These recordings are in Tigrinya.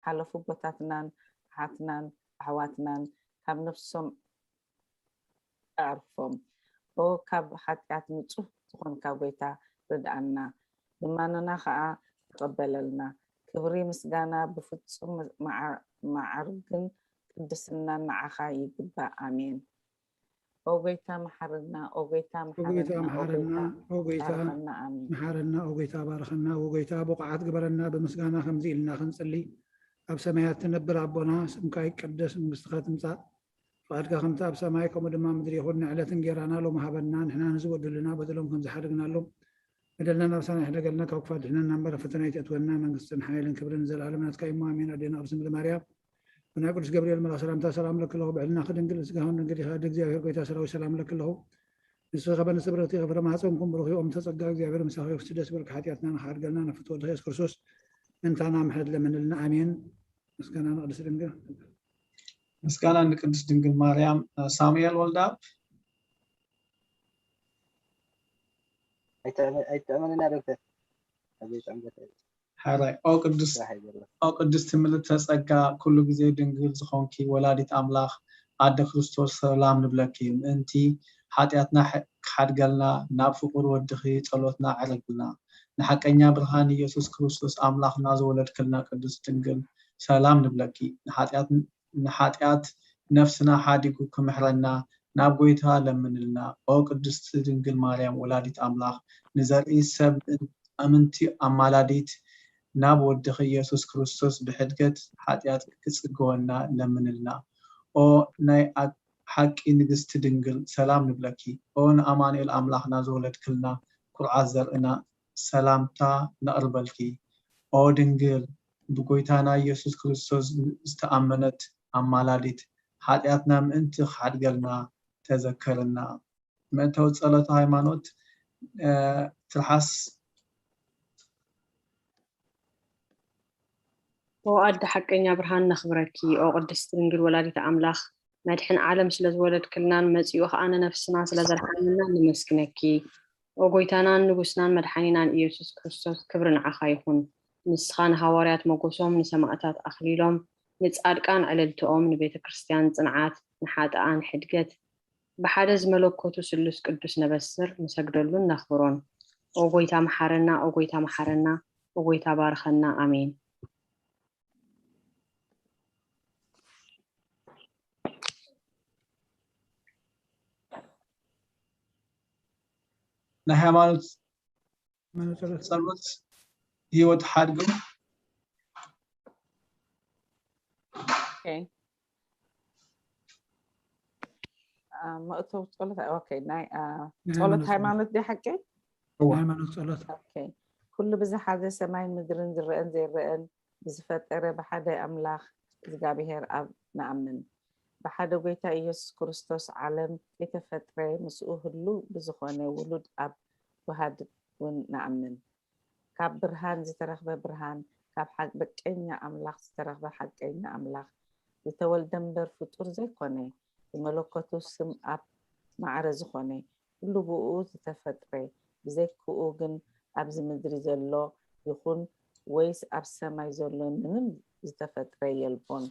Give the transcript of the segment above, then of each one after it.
ዝሓለፉ ኣቦታትናን ኣሓትናን ኣሕዋትናን ካብ ነፍሶም ኣዕርፎም። ኦ ካብ ሓጢኣት ንጹህ ዝኾንካ ጎይታ ርድኣና፣ ልማኖና ኸኣ ተቐበለልና። ክብሪ ምስጋና ብፍጹም መዓ- መዓርግን ቅድስናን ንዓኻ ይግባእ። ኣሜን። ኦ ጎይታ መሓረና፣ ኦ ጎይታ ኦ ጎይታ መሓረና፣ ኦ መሓረና፣ ጎይታ ኦ ጎይታ ባርኸና። ኣሜን። መሓረና፣ ኦ ጎይታ ባርኸና፣ ኦ ጎይታ ብቑዓት ግበረና። ብምስጋና ከምዚ ኢልና ክንጽሊ፣ ኣብ ሰማያት ትነብር ኣቦና፣ ስምካ ይቀደስ፣ መንግስትኻ ትምጻእ፣ ፍቓድካ ከምቲ ኣብ ሰማይ ከምኡ ድማ ምድሪ ይኹን። ንዕለት እንጌራና ሎሚ ሃበና፣ ንሕና ንዝበደሉና በደሎም ከም ዝሓደግናሎም በደልና ናብ ሰማይ ሕደገልና፣ ካብ ክፋት ድሕነና እምበር፣ ፈተና ኣይተእትወና። መንግስትን ሓይልን ክብርን ንዘለኣለም ናትካ እዩ። ኣሜን። ኣዴና ቅድስት ድንግል ማርያም፣ ብናይ ቅዱስ ገብርኤል መልኣኽ ሰላምታ ሰላም ለኪ ኣለኹ፣ ብዕልና ክድንግል ስጋሁን ድንግል ኢኻ፣ ኣደ እግዚኣብሔር ጎይታ ሰራዊት ሰላም ለኪ ኣለኹ። ንስኺ ከበ ንስብረቲ ከፍረ ማህፀንኩም ብሩኽ እዩ። ኦም ተጸጋ እግዚኣብሔር ምሳኺ እዩ። ደስ በልካ ሓጢኣትና ንኻድገልና ንፍትወ ወልድኺ የሱስ ክርስቶስ ምእንታና ምሕረት ለምንልና። ኣሜን። ምስጋና ንቅድስት ድንግል። ምስጋና ንቅድስት ድንግል ማርያም። ሳሙኤል ወልደኣብ። ኣይትጠመንና ዶክተር። ኣብ ዘይጠምዘት ሕራይ ኦ ቅድስት ስራሕ ይገርም። ኦ ቅድስቲ ምልዕተ ጸጋ ኩሉ ግዜ ድንግል ዝኾንኪ ወላዲት ኣምላኽ ኣደ ክርስቶስ ሰላም ንብለኪ። ምእንቲ ሓጢኣትና ሕ- ክሓድገልና ናብ ፍቁር ወድኺ ጸሎትና ኣዕርግልና። ንሓቀኛ ብርሃን ኢየሱስ ክርስቶስ ኣምላኽና ዝወለድክልና ቅድስት ድንግል ሰላም ንብለኪ። ንሓጢኣት ንሓጢኣት ነፍስና ሓዲጉ ክምሕረና ናብ ጎይታ ለምንልና። ኦ ቅድስቲ ድንግል ማርያም ወላዲት ኣምላኽ ንዘርኢ ሰብ ኣምንቲ ኣማላዲት ናብ ወድኺ ኢየሱስ ክርስቶስ ብሕድገት ሓጢኣት ክጽግወና ለምንልና። ኦ ናይ ሓቂ ንግስቲ ድንግል ሰላም ንብለኪ። ኦ ንኣማኑኤል ኣምላኽና ዝወለድክልና ኩርዓት ዘርእና ሰላምታ ነቕርበልኪ። ኦ ድንግል ብጎይታና ኢየሱስ ክርስቶስ ዝተኣመነት ኣማላዲት ሓጢኣትና ምእንቲ ክሓድገልና ተዘከርና። መእተዊ ጸሎተ ሃይማኖት ትርሓስ። ኦ ኣደ ሓቀኛ ብርሃን ነኽብረኪ። ኦ ቅድስቲ ድንግል ወላዲተ ኣምላኽ መድሕን ዓለም ስለ ዝወለድክልናን መጺኡ ኸኣ ንነፍስና ስለ ዘድሓነና ነመስግነኪ። ኦ ጎይታናን ንጉስናን መድሓኒናን ኢየሱስ ክርስቶስ ክብሪ ንዓኻ ይኹን። ንስኻ ንሃዋርያት ሞጎሶም ንሰማእታት ኣኽሊሎም ንጻድቃን ዕልልትኦም ንቤተ ክርስቲያን ጽንዓት ንሓጥኣን ሕድገት ብሓደ ዝመለኮቱ ስሉስ ቅዱስ ነበስር ንሰግደሉን ነኽብሮን። ኦ ጎይታ መሓረና፣ ኦ ጎይታ መሓረና፣ ኦ ጎይታ ባርኸና። ኣሜን። ናይ ሃይማኖት ሃይማኖት ጸሎት ጸሎት ህይወት ሓድጎ ኦኬ። አ፣ መእተዊ ጸሎት ኦኬ። ናይ አ፣ ናይ ጸሎት ሃይማኖት ጸሎት ሃይማኖት ዲ ሓቂ? እዋ ናይ ሃይማኖት ጸሎት ኦኬ። ኩሉ ብዝሓዘ ሰማይን ምድርን ዝረአን ዘይረአን ብዝፈጠረ ብሓደ ኣምላኽ እግዚኣብሔር ኣብ ንኣምን። ብሓደ ጎይታ ኢየሱስ ክርስቶስ ዓለም ከይተፈጥረ ምስኡ ህሉ ብዝኾነ ውሉድ ኣብ ውሃድ እውን ንኣምን። ካብ ብርሃን ዝተረኽበ ብርሃን፣ ካብ ሓቅ በቀኛ ኣምላኽ ዝተረኽበ ሓቀኛ ኣምላኽ፣ ዝተወልደ እምበር ፍጡር ዘይኮነ፣ ብመለኮቱ ስም ኣብ ማዕረ ዝኾነ፣ ኩሉ ብኡ ዝተፈጥረ፣ ብዘይክኡ ግን ኣብዚ ምድሪ ዘሎ ይኹን ወይስ ኣብ ሰማይ ዘሎ ምንም ዝተፈጥረ የልቦን።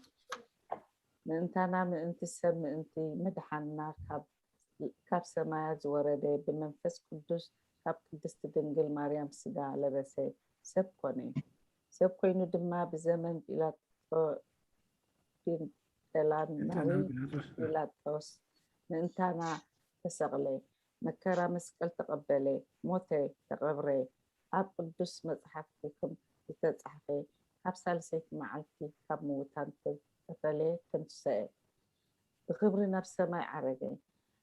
ምእንታና ምእንቲ ሰብ ምእንቲ ምድሓንና ካብ ካብ ሰማያት ዝወረደ ብመንፈስ ቅዱስ ካብ ቅድስቲ ድንግል ማርያም ስጋ ለበሰ፣ ሰብ ኮነ። ሰብ ኮይኑ ድማ ብዘመን ጲላጦ ጲንጠላናዊ ፒላጦስ ጲላጦስ ምእንታና ተሰቕለ፣ መከራ መስቀል ተቐበለ፣ ሞተ፣ ተቐብረ። ኣብ ቅዱስ መጽሓፍቲ ከም ዝተጻሕፈ ካብ ሳልሰይቲ መዓልቲ ካብ ምዉታን ተፈለየ፣ ተንስአ። ብኽብሪ ናብ ሰማይ ዓረገ፣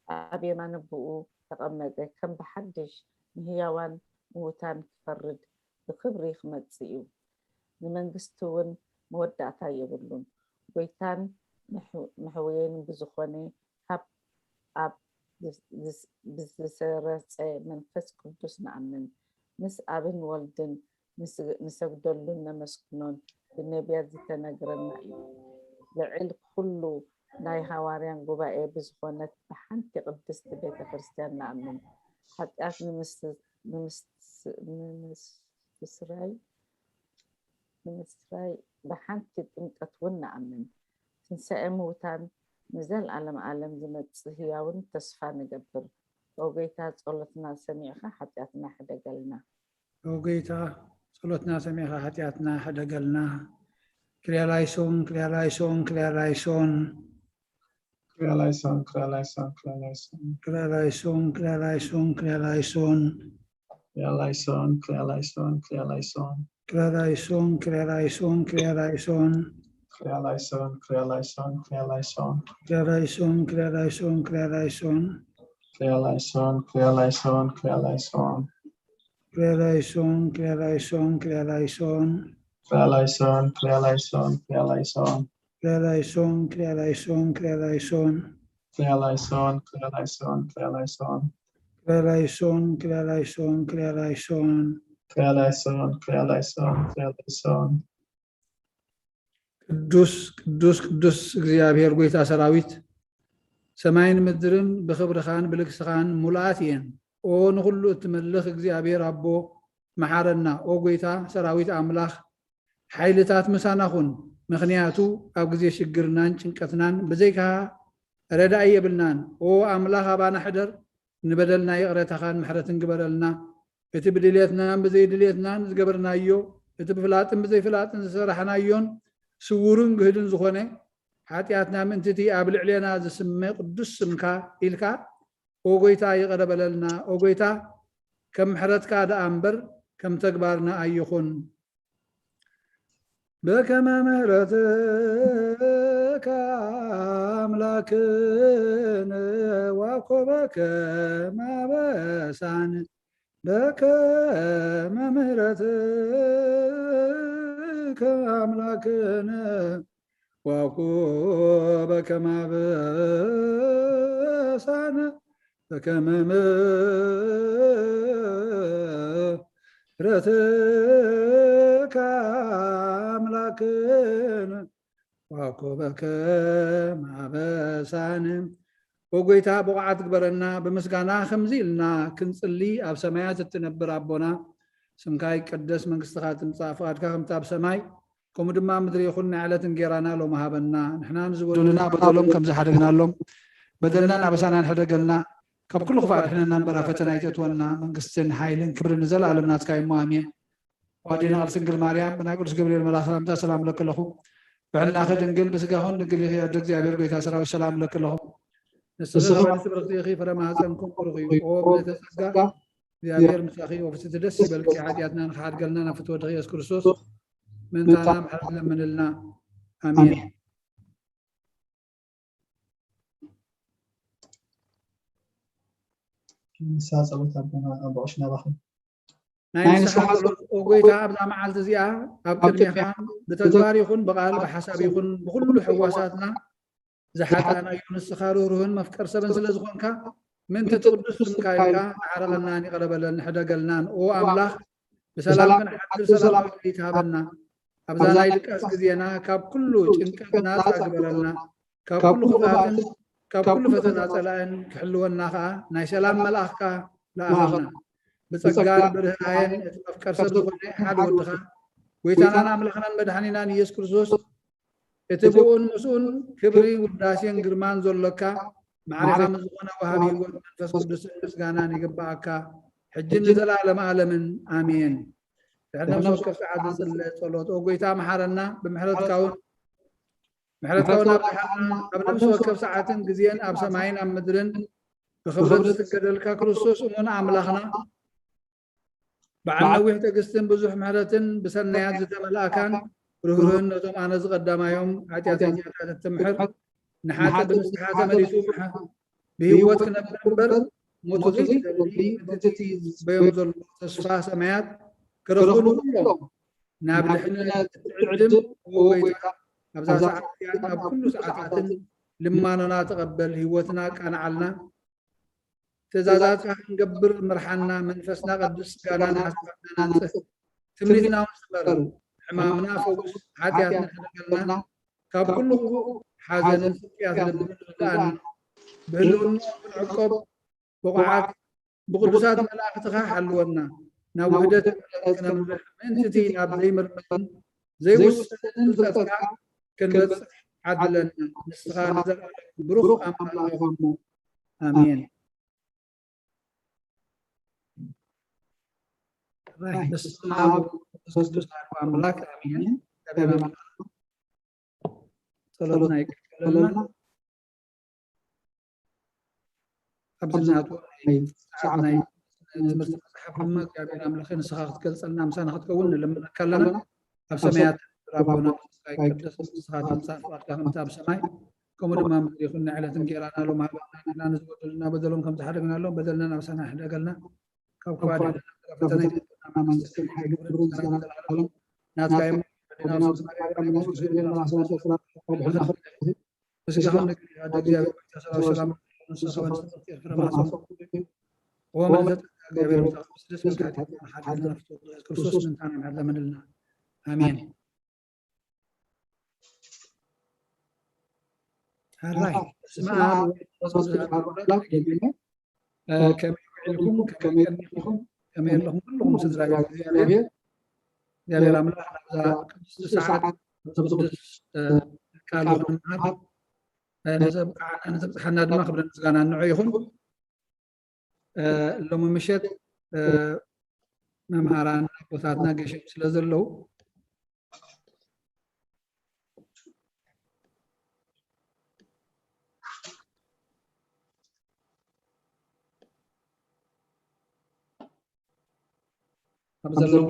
ኣብ የማን ኣቦኡ ተቐመጠ፣ ከም ብሓድሽ ንህያዋን ምዉታን ክፈርድ ብኽብሪ ክመጽእ እዩ። ንመንግስቱ እውን መወዳእታ የብሉን። ጎይታን መሕ- መሕወየን ብዝኾነ ካብ ኣብ ዝስ- ዝስ- ብዝሰረጸ መንፈስ ቅዱስ ንኣምን። ምስ ኣብን ወልድን ንስ- ንሰግደሉን ነመስግኖን ብነቢያት ዝተነግረና እዩ። ልዕል ኩሉ ናይ ሃዋርያን ጉባኤ ብዝኾነት ብሓንቲ ቅድስቲ ቤተ ክርስቲያን ንኣምን። ሓጢኣት ንምስ- ንምስ- ንምስራይ ንምስራይ ብሓንቲ ጥምቀት እውን ንኣምን። ትንሳኤ ምውታን ንዘለኣለም ዓለም ዝመጽእ ህያውን ተስፋ ንገብር። ኦ ጎይታ፣ ጸሎትና ሰሚዕኻ ሓጢኣትና ሕደገልና። ኦ ጎይታ፣ ጸሎትና ሰሚዕኻ ሓጢኣትና ሕደገልና። ክሪያላይሶን፣ ክሪያላይሶን፣ ክሪያላይሶን። ክሪያላይሶን፣ ክሪያላይሶን፣ ክሪያላይሶን። ክሪያላይሶን፣ ክሪያላይሶን፣ ክሪያላይሶን። ክሪያላይሶን፣ ክሪያላይሶን፣ ክሪያላይሶን። ክሪያላይሶን፣ ክሪያላይሶን፣ ክሪያላይሶን። ክሪያላይሶን፣ ክሪያላይሶን፣ ክሪያላይሶን። ክሪያላይሶን፣ ክሪያላይሶን፣ ክሪያላይሶን። ክሪያላይሶን፣ ክሪያላይሶን፣ ክሪያላይሶን። ክሪያላይሶን፣ ክሪያላይሶን፣ ክሪያላይሶን። ክሪያላይሶን፣ ክሪያላይሶን፣ ክሪያላይሶን። ክሪያላይሶን፣ ክሪያላይሶን፣ ክሪያላይሶን። ክሪያላይሶን፣ ክሪያላይሶን፣ ክሪያላይሶን። ክሪያላይሶን፣ ክሪያላይሶን፣ ክሪያላይሶን። ክሪያላይሶን፣ ክሪያላይሶን፣ ክሪያላይሶን። ቅዱስ፣ ቅዱስ፣ ቅዱስ እግዚኣብሔር ጎይታ ሰራዊት፣ ሰማይን ምድርን ብኽብርኻን ብልግስኻን ሙሉኣት እየን። ኦ ንኹሉ እትመልኽ እግዚኣብሔር ኣቦ፣ መሓረና። ኦ ጎይታ ሰራዊት ኣምላኽ፣ ሓይልታት ምሳና ኹን። ምኽንያቱ ኣብ ግዜ ሽግርናን ጭንቀትናን ብዘይካ ረዳኢ የብልናን። ኦ ኣምላኽ፣ ኣባና ሕደር፣ ንበደልና ይቕረታኻን ምሕረትን ግበረልና። እቲ ብድልየትናን ብዘይድልየትናን ዝገበርናዮ፣ እቲ ብፍላጥን ብዘይፍላጥን ዝሰራሕናዮን ስዉርን ግህድን ዝኾነ ሓጢኣትና ምእንቲ እቲ ኣብ ልዕሌና ዝስመ ቅዱስ ስምካ ኢልካ፣ ኦ ጎይታ፣ ይቕረ በለልና። ኦ ጎይታ፣ ከም ምሕረትካ ደኣ እምበር ከም ተግባርና ኣይኹን። በከመ ምሕረትከ ኣምላክነ ዋኮበከ ማበሳን። በከመ ምሕረትከ ኣምላክነ ዋኮበከ ማበሳን። በከመ ምሕረትከ ኣምላክነ ዋኮበከ ማበሳን። ኦ ጎይታ፣ ብቑዓት ግበረና። ብምስጋና ከምዚ ኢልና ክንጽሊ፣ ኣብ ሰማያት እትነብር ኣቦና፣ ስምካ ይቀደስ፣ መንግስትኻ ትምጻእ፣ ፍቓድካ ከምቲ ኣብ ሰማይ ከምኡ ድማ ምድሪ ይኹን። ናይ ዕለት እንጌራና ሎሚ ሃበና። ንሕና ንዝበደሉና በደሎም ከም ዝሓደግናሎም፣ በደልናን ኣበሳናን ሕደገልና፣ ካብ ኩሉ ክፉእ ኣድሕነና እምበር ኣብ ፈተና ኣይተእትወና። መንግስትን ሓይልን ክብርን ንዘለኣለም ናትካ እዩ እሞ፣ ኣሜን። ኣዴና ቅድስት ድንግል ማርያም፣ ብናይ ቅዱስ ገብርኤል መልኣኽ ሰላምታ ሰላም እለኪ ኣለኹ። ብሕልናኺ ድንግል፣ ብስጋኹን ድንግል ኢኺ። ኣደ እግዚኣብሔር፣ ጎይታ ሰራዊት፣ ሰላም እለኪ ኣለኹ። ንስኺ ንስኺ ከማን ብርኽቲ ኢኺ፣ ፍረ ማህፀንኩም ብሩኽ እዩ። ኦ ምልዕተ ጸጋ፣ እግዚኣብሔር ምሳኺ። ኦ ፍስሕቲ ደስ ይበልኪ፣ ሓጢኣትና ንኽሓድገልና ናብ ፍትወ ወድኺ ኢየሱስ ክርስቶስ ምእንታና ምሕረት ለምንልና። ኣሜን። ኣሜን። ንስሓ ጸሎት ኣቦና ኣባ ቁሽ ናባኺ። ናይ ናይ ንስሓ ንስሓ ጸሎት፣ ጸሎት፣ ኦ ጎይታ፣ ኣብዛ መዓልቲ እዚኣ ኣብ ኣብ ቅድሜኻ ቅድሜኻ ብተግባር ይኹን ብቓል፣ ብሓሳብ ይኹን ብኹሉ ሕዋሳትና ዝሓጣናዮ፣ ንስኻ ርህሩህን መፍቀር ሰብን ስለ ዝኾንካ፣ ምእንቲ እቲ ቅዱስ ስምካ ኢልካ ተዓረቐናን ይቕረ በለልን ሕደገልናን። ኦ ኣምላኽ፣ ብሰላም ብሰላም ክንሓድር ሰላም ሰላም ይትሃበና። ኣብዛ ናይ ድቃስ ግዜና ካብ ኩሉ ጭንቀት ናጻ ግበረልና። ካብ ኩሉ ክፍኣትን ካብ ኩሉ ፈተና ጸላእን ክሕልወና ከኣ ናይ ሰላም መልኣኽካ ለኣኸልና። ብጸጋን ብርህራየን እቲ መፍቀር ሰብ ዝኾነ ሓደ ወድኻ፣ ጎይታናን ኣምላኽናን መድሓኒናን ኢየሱስ ክርስቶስ፣ እቲ ብኡን ምስኡን ክብሪ ውዳሴን ግርማን ዘሎካ፣ ማዕሪኻ ምስ ዝኾነ ወሃቢ ህይወት መንፈስ ቅዱስን ምስጋናን ይግብኣካ፣ ሕጂ ንዘለኣለም ዓለምን ኣሜን። ድሕሪ ነፍሲ ወከፍ ሰዓት ዝጽለ ጸሎት። ኦ ጎይታ፣ መሓረና፣ ብምሕረትካ እውን፣ ምሕረትካ እውን ኣብዝሓልና፣ ኣብ ነፍሲ ወከፍ ሰዓትን ግዜን፣ ኣብ ሰማይን ኣብ ምድርን ብኽብረት ዝስገደልካ ክርስቶስ እሙን ኣምላኽና፣ በዓል ነዊሕ ትዕግስትን ብዙሕ ምሕረትን፣ ብሰናያት ዝተመልኣካን ርህሩህን፣ ነቶም ኣነ ዝቐዳማዮም ሓጢኣተኛታት እትምሕር፣ ንሓጥእ ብንስሓ ተመሊሱ ብህይወት ክነብር እምበር ሞቱ ዘይደሊ፣ ምእንቲ እቲ ዝጽበዮም ዘሎ ተስፋ ሰማያት ክረኽቡ ንኹሎም ናብ ድሕነት እትዕድም። ኦ ጎይታ፣ ኣብዛ ሰዓት እዚኣን ኣብ ኩሉ ሰዓታትን ልማኖና ተቐበል፣ ህይወትና ኣቃንዓልና። ትእዛዛትካ ክንገብር ምርሓና፣ መንፈስና ቀድስ፣ ስጋናን ሓሳባትናን ኣንጽህ፣ ትምኒትና እውን ስመር፣ ሕማምና ፈውስ፣ ሓጢኣትና ሕደገልና፣ ካብ ኩሉ ክፉእ ሓዘንን ስቅያት ልብን ርድኣና። ብህልውናኦም ክንዕቆብ ብቑዓት ብቅዱሳት መላእኽትኻ ሓልወና፣ ናብ ውህደት እምነት ክነምርሕ፣ ምእንቲ እቲ ናብ ዘይምርመርን ዘይውሰንን ፍልጠትካ ክንበጽሕ ዓድለና። ንስኻ ንዘለኣለም ብሩኽ ኣምላኽ ኢኻ እሞ። ኣሜን። ራይ በስመ ኣብ ወመንፈስ ቅዱስ ኣሐዱ ኣምላክ ኣሜን። እግዚኣብሔር ኣምላክ ጸሎትና ይቀበለልና። ኣብዚ ናቱ ናይ ሰዓት ናይ ትምህርቲ መጽሓፍ ድማ እግዚኣብሔር ኣምላኽ ንስኻ ክትገልጸልና ምሳና ክትከውን ንልምነካ ኣለና። ኣብ ሰማያት ኣቦና፣ ስምካ ይቀደስ፣ መንግስትኻ ትምጻእ፣ ፍቓድካ ከምቲ ኣብ ሰማይ ከምኡ ድማ ምድሪ ይኹን። ንዕለት እንጌራና ሎም ሃበና፣ ንሕና ንዝበደሉና በደሎም ከም ዝሓደግናሎም በደልና ናብ ሰማይ ሕደገልና፣ ካብ ክፉእ ኣድሕነና፣ ካብ ፈተና ይጠብቀና። መንግስትን ሓይልን ክብርን ምስጋናን ዘለዓለም ናትካ እዩ። ወድና ወስብሐት ለማርያም። ብስጋኻ ንግዲ ኣደ እግዚኣብሔር ሰላም ሰላም። ወመንፈስ ቅዱስ እግዚኣብሔር መንፈስ ቅዱስ ደስ በልካ። ሓድና ፍጹም ክርስቶስ ምንታና ምሕረት ለምንልና። ኣሜን። ሕራይ በስመ ኣብ ወወልድ ወመንፈስ ቅዱስ ኣሐዱ ኣምላክ ኣሜን። እ፣ ከመይ ውዒልኩም? ከመይ ቀኒኹም? ከመይ ኣለኹም? ኩልኹም ስድራ ቤት እግዚኣብሔር፣ እግዚኣብሔር ኣምላኽ ናብዛ ቅድስቲ ሰዓት ቅዱስ፣ እ፣ ቃሉ ክንመሃር፣ እ፣ ንዘብቅዓና ንዘብጽሓና ድማ ክብርን ምስጋናን ንዑ ይኹን። እ፣ ሎሚ ምሸት፣ እ፣ መምሃራን ኣቦታትና ገሾም ስለ ዘለዉ፣ ኣብ ዘለዉ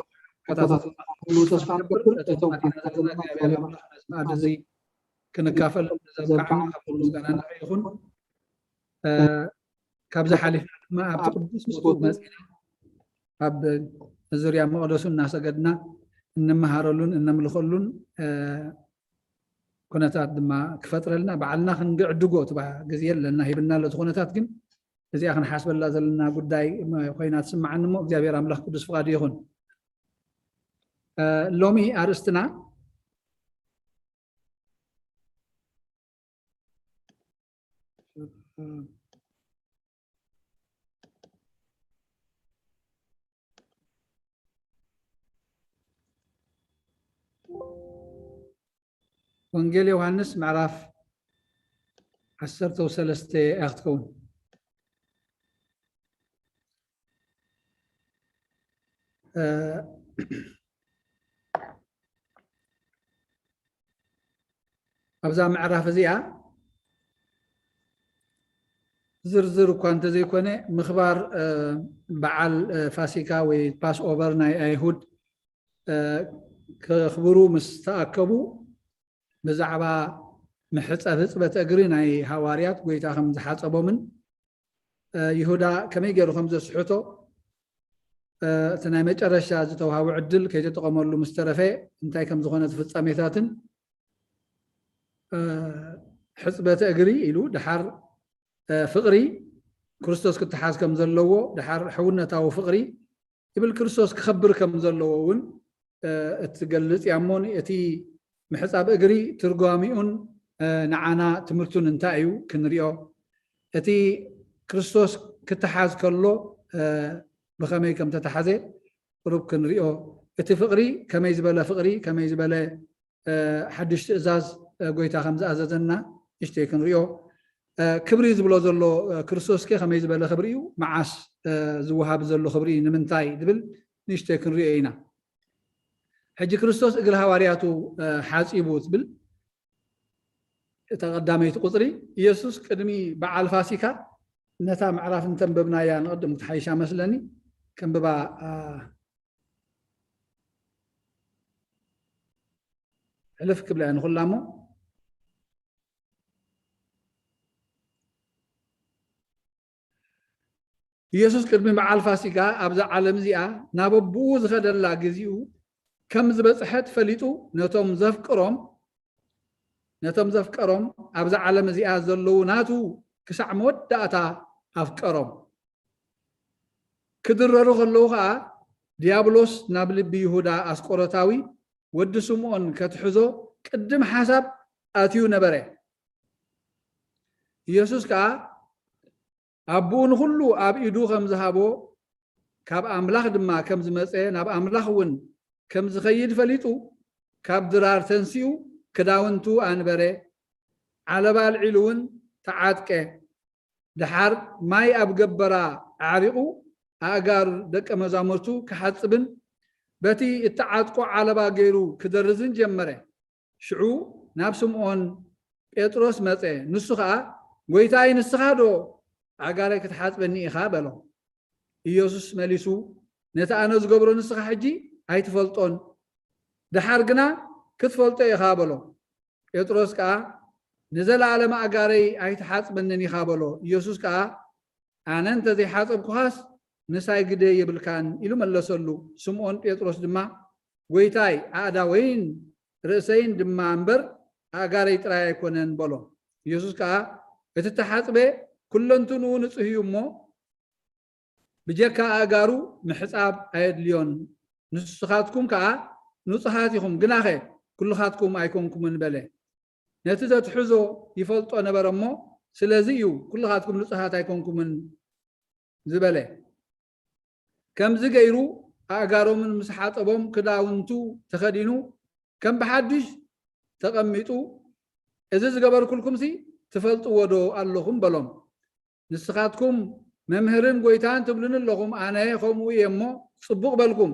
ኩሉ ተስፋ ንገብር። እቶም ኣዴና ዘለና እግዚኣብሔር ኣምላኽ ነዚ መኣዲ እዚ ክንካፈል ዘብቅዓና ካብ ኩሉ ምስጋና ንዑ ይኹን። እ፣ ካብዚ ሓሊፍና ድማ ኣብቲ ቅዱስ ቦትኡ መጺና ኣብ ዙርያ መቕደሱ እናሰገድና እንመሃረሉን እነምልኸሉን፣ እ፣ ኩነታት ድማ ክፈጥረልና ባዕልና ክንግዕድጎ እቲ ባ-፣ ግዜ ኣለና፣ ሂብና ኣሎ። እቲ ኩነታት ግን እዚኣ ክንሓስበላ ዘለና ጉዳይ ኮይና ትስምዓኒ እሞ እግዚኣብሔር ኣምላኽ ቅዱስ ፍቓዱ ይኹን። እ፣ ሎሚ ኣርእስትና ወንጌል ዮሃንስ ምዕራፍ ዓሰርተ ወሰለስተ እያ ክትከውን። እ፣ ኣብዛ ምዕራፍ እዚኣ ዝርዝር እኳ እንተዘይኮነ፣ ምኽባር፣ እ፣ በዓል፣ እ፣ ፋሲካ ወይ ፓስ ኦቨር ናይ ኣይሁድ፣ እ፣ ከኽብሩ ምስ ተኣከቡ፣ ብዛዕባ ምሕጸብ ህጽበት እግሪ ናይ ሃዋርያት፣ ጎይታ ከም ዝሓጸቦምን፣ እ፣ ይሁዳ ከመይ ገይሩ ከም ዘስሕቶ፣ እ፣ እቲ ናይ መጨረሻ ዝተዋህቦ ዕድል ከይተጠቐመሉ ምስ ተረፈ፣ እንታይ ከም ዝኾነ እቲ ፍጻሜታትን፣ እ፣ ሕጽበተ እግሪ ኢሉ፣ ደሓር፣ እ፣ ፍቕሪ ክርስቶስ ክተሓዝ ከም ዘለዎ፣ ደሓር ሕውነታዊ ፍቕሪ ይብል፣ ክርስቶስ ክኸብር ከም ዘለዎ እውን፣ እ፣ እትገልጽ እያ እሞ፣ እቲ ምሕጻብ እግሪ ትርጓሚኡን፣ እ፣ ንዓና ትምህርቱን እንታይ እዩ ክንሪኦ፣ እቲ ክርስቶስ ክተሓዝ ከሎ፣ እ፣ ብኸመይ ከም ተተሓዘ ቁሩብ ክንሪኦ፣ እቲ ፍቕሪ ከመይ ዝበለ ፍቕሪ፣ ከመይ ዝበለ፣ እ፣ ሓድሽ ትእዛዝ፣ እ፣ ጎይታ ከም ዝኣዘዘና ንእሽተይ ክንሪኦ። እ፣ ክብሪ ዝብሎ ዘሎ፣ እ፣ ክርስቶስ ከ ከመይ ዝበለ ክብሪ እዩ? መዓስ፣ እ፣ ዝወሃብ ዘሎ ክብሪ እዩ? ንምንታይ ዝብል ንእሽተይ ክንሪኦ ኢና። ሕጂ ክርስቶስ እግሪ ሃዋርያቱ፣ እ፣ ሓጺቡ ትብል እታ ቀዳመይቲ ቁጽሪ። ኢየሱስ ቅድሚ በዓል ፋሲካ ነታ ምዕራፍ እንተንበብናያ ንቕድም ክትሓይሻ መስለኒ። ከንብባ፣ እ፣ ሕልፍ ክብላ እየ ንኹላ እሞ። ኢየሱስ ቅድሚ በዓል ፋሲካ ኣብዛ ዓለም እዚኣ ናብ ኣቦኡ ዝኸደላ ግዜኡ ከም ዝበጽሐት ፈሊጡ፣ ነቶም ዘፍቅሮም፣ ነቶም ዘፍቀሮም ኣብዛ ዓለም እዚኣ ዘለዉ ናቱ ክሳዕ መወዳእታ ኣፍቀሮም። ክድረሩ ከለዉ ኸኣ ዲያብሎስ ናብ ልቢ ይሁዳ ኣስቆሮታዊ ወዲ ስምዖን ከትሕዞ ቅድም ሓሳብ ኣትዩ ነበረ። ኢየሱስ ከኣ ኣቦኡ ንኹሉ ኣብ ኢዱ ከም ዝሃቦ፣ ካብ ኣምላኽ ድማ ከም ዝመጸ፣ ናብ ኣምላኽ እውን ከም ዝኸይድ ፈሊጡ፣ ካብ ድራር ተንሲኡ ክዳውንቱ ኣንበረ፣ ዓለባ ኣልዒሉ እውን ተዓጥቀ። ደሓር ማይ ኣብ ገበራ ኣዕሪቑ ኣእጋር ደቀ መዛሙርቱ ክሓጽብን በቲ እተዓጥቆ ዓለባ ገይሩ ክደርዝን ጀመረ። ሽዑ ናብ ስምዖን ጴጥሮስ መጸ። ንሱ ኸኣ፣ "ጐይታይ፣ ንስኻ ዶ ኣእጋረይ ክትሓጽበኒ ኢኻ?" በሎ። ኢየሱስ መሊሱ፣ "ነቲ ኣነ ዝገብሮ ንስኻ ሕጂ ኣይትፈልጦን፣ ደሓር ግና ክትፈልጦ ኢኻ" በሎ። ጴጥሮስ ከኣ፣ "ንዘለኣለም ኣእጋረይ ኣይትሓጽበንን ኢኻ" በሎ። ኢየሱስ ከኣ፣ "ኣነ እንተ ዘይሓጸብኩኻስ ምሳይ ግደ የብልካን" ኢሉ መለሰሉ። ስምዖን ጴጥሮስ ድማ፣ "ጐይታይ፣ ኣእዳወይን ርእሰይን ድማ እምበር ኣእጋረይ ጥራይ ኣይኮነን" በሎ። ኢየሱስ ከኣ፣ "እቲ እተሓጽበ ኩለንትንኡ ንጹህ እዩ እሞ፣ ብጀካ ኣእጋሩ ምሕጻብ ኣየድልዮን። ንስኻትኩም ከኣ ንጹሃት ኢኹም፣ ግናኸ ኩልኻትኩም ኣይኮንኩምን" በለ። ነቲ ዘትሕዞ ይፈልጦ ነበረ እሞ፣ "ስለዚ እዩ ኩልኻትኩም ንጹሃት ኣይኮንኩምን" ዝበለ። ከምዚ ገይሩ ኣእጋሮምን ምስ ሓጸቦም፣ ክዳውንቱ ተኸዲኑ፣ ከም ብሓድሽ ተቐሚጡ፣ "እዚ ዝገበርኩልኩምሲ ትፈልጥዎ ዶ ኣለኹም?" በሎም። "ንስኻትኩም መምህርን ጐይታን ትብሉኒ ኣለኹም፣ ኣነ ከምኡ እየ እሞ ጽቡቕ በልኩም።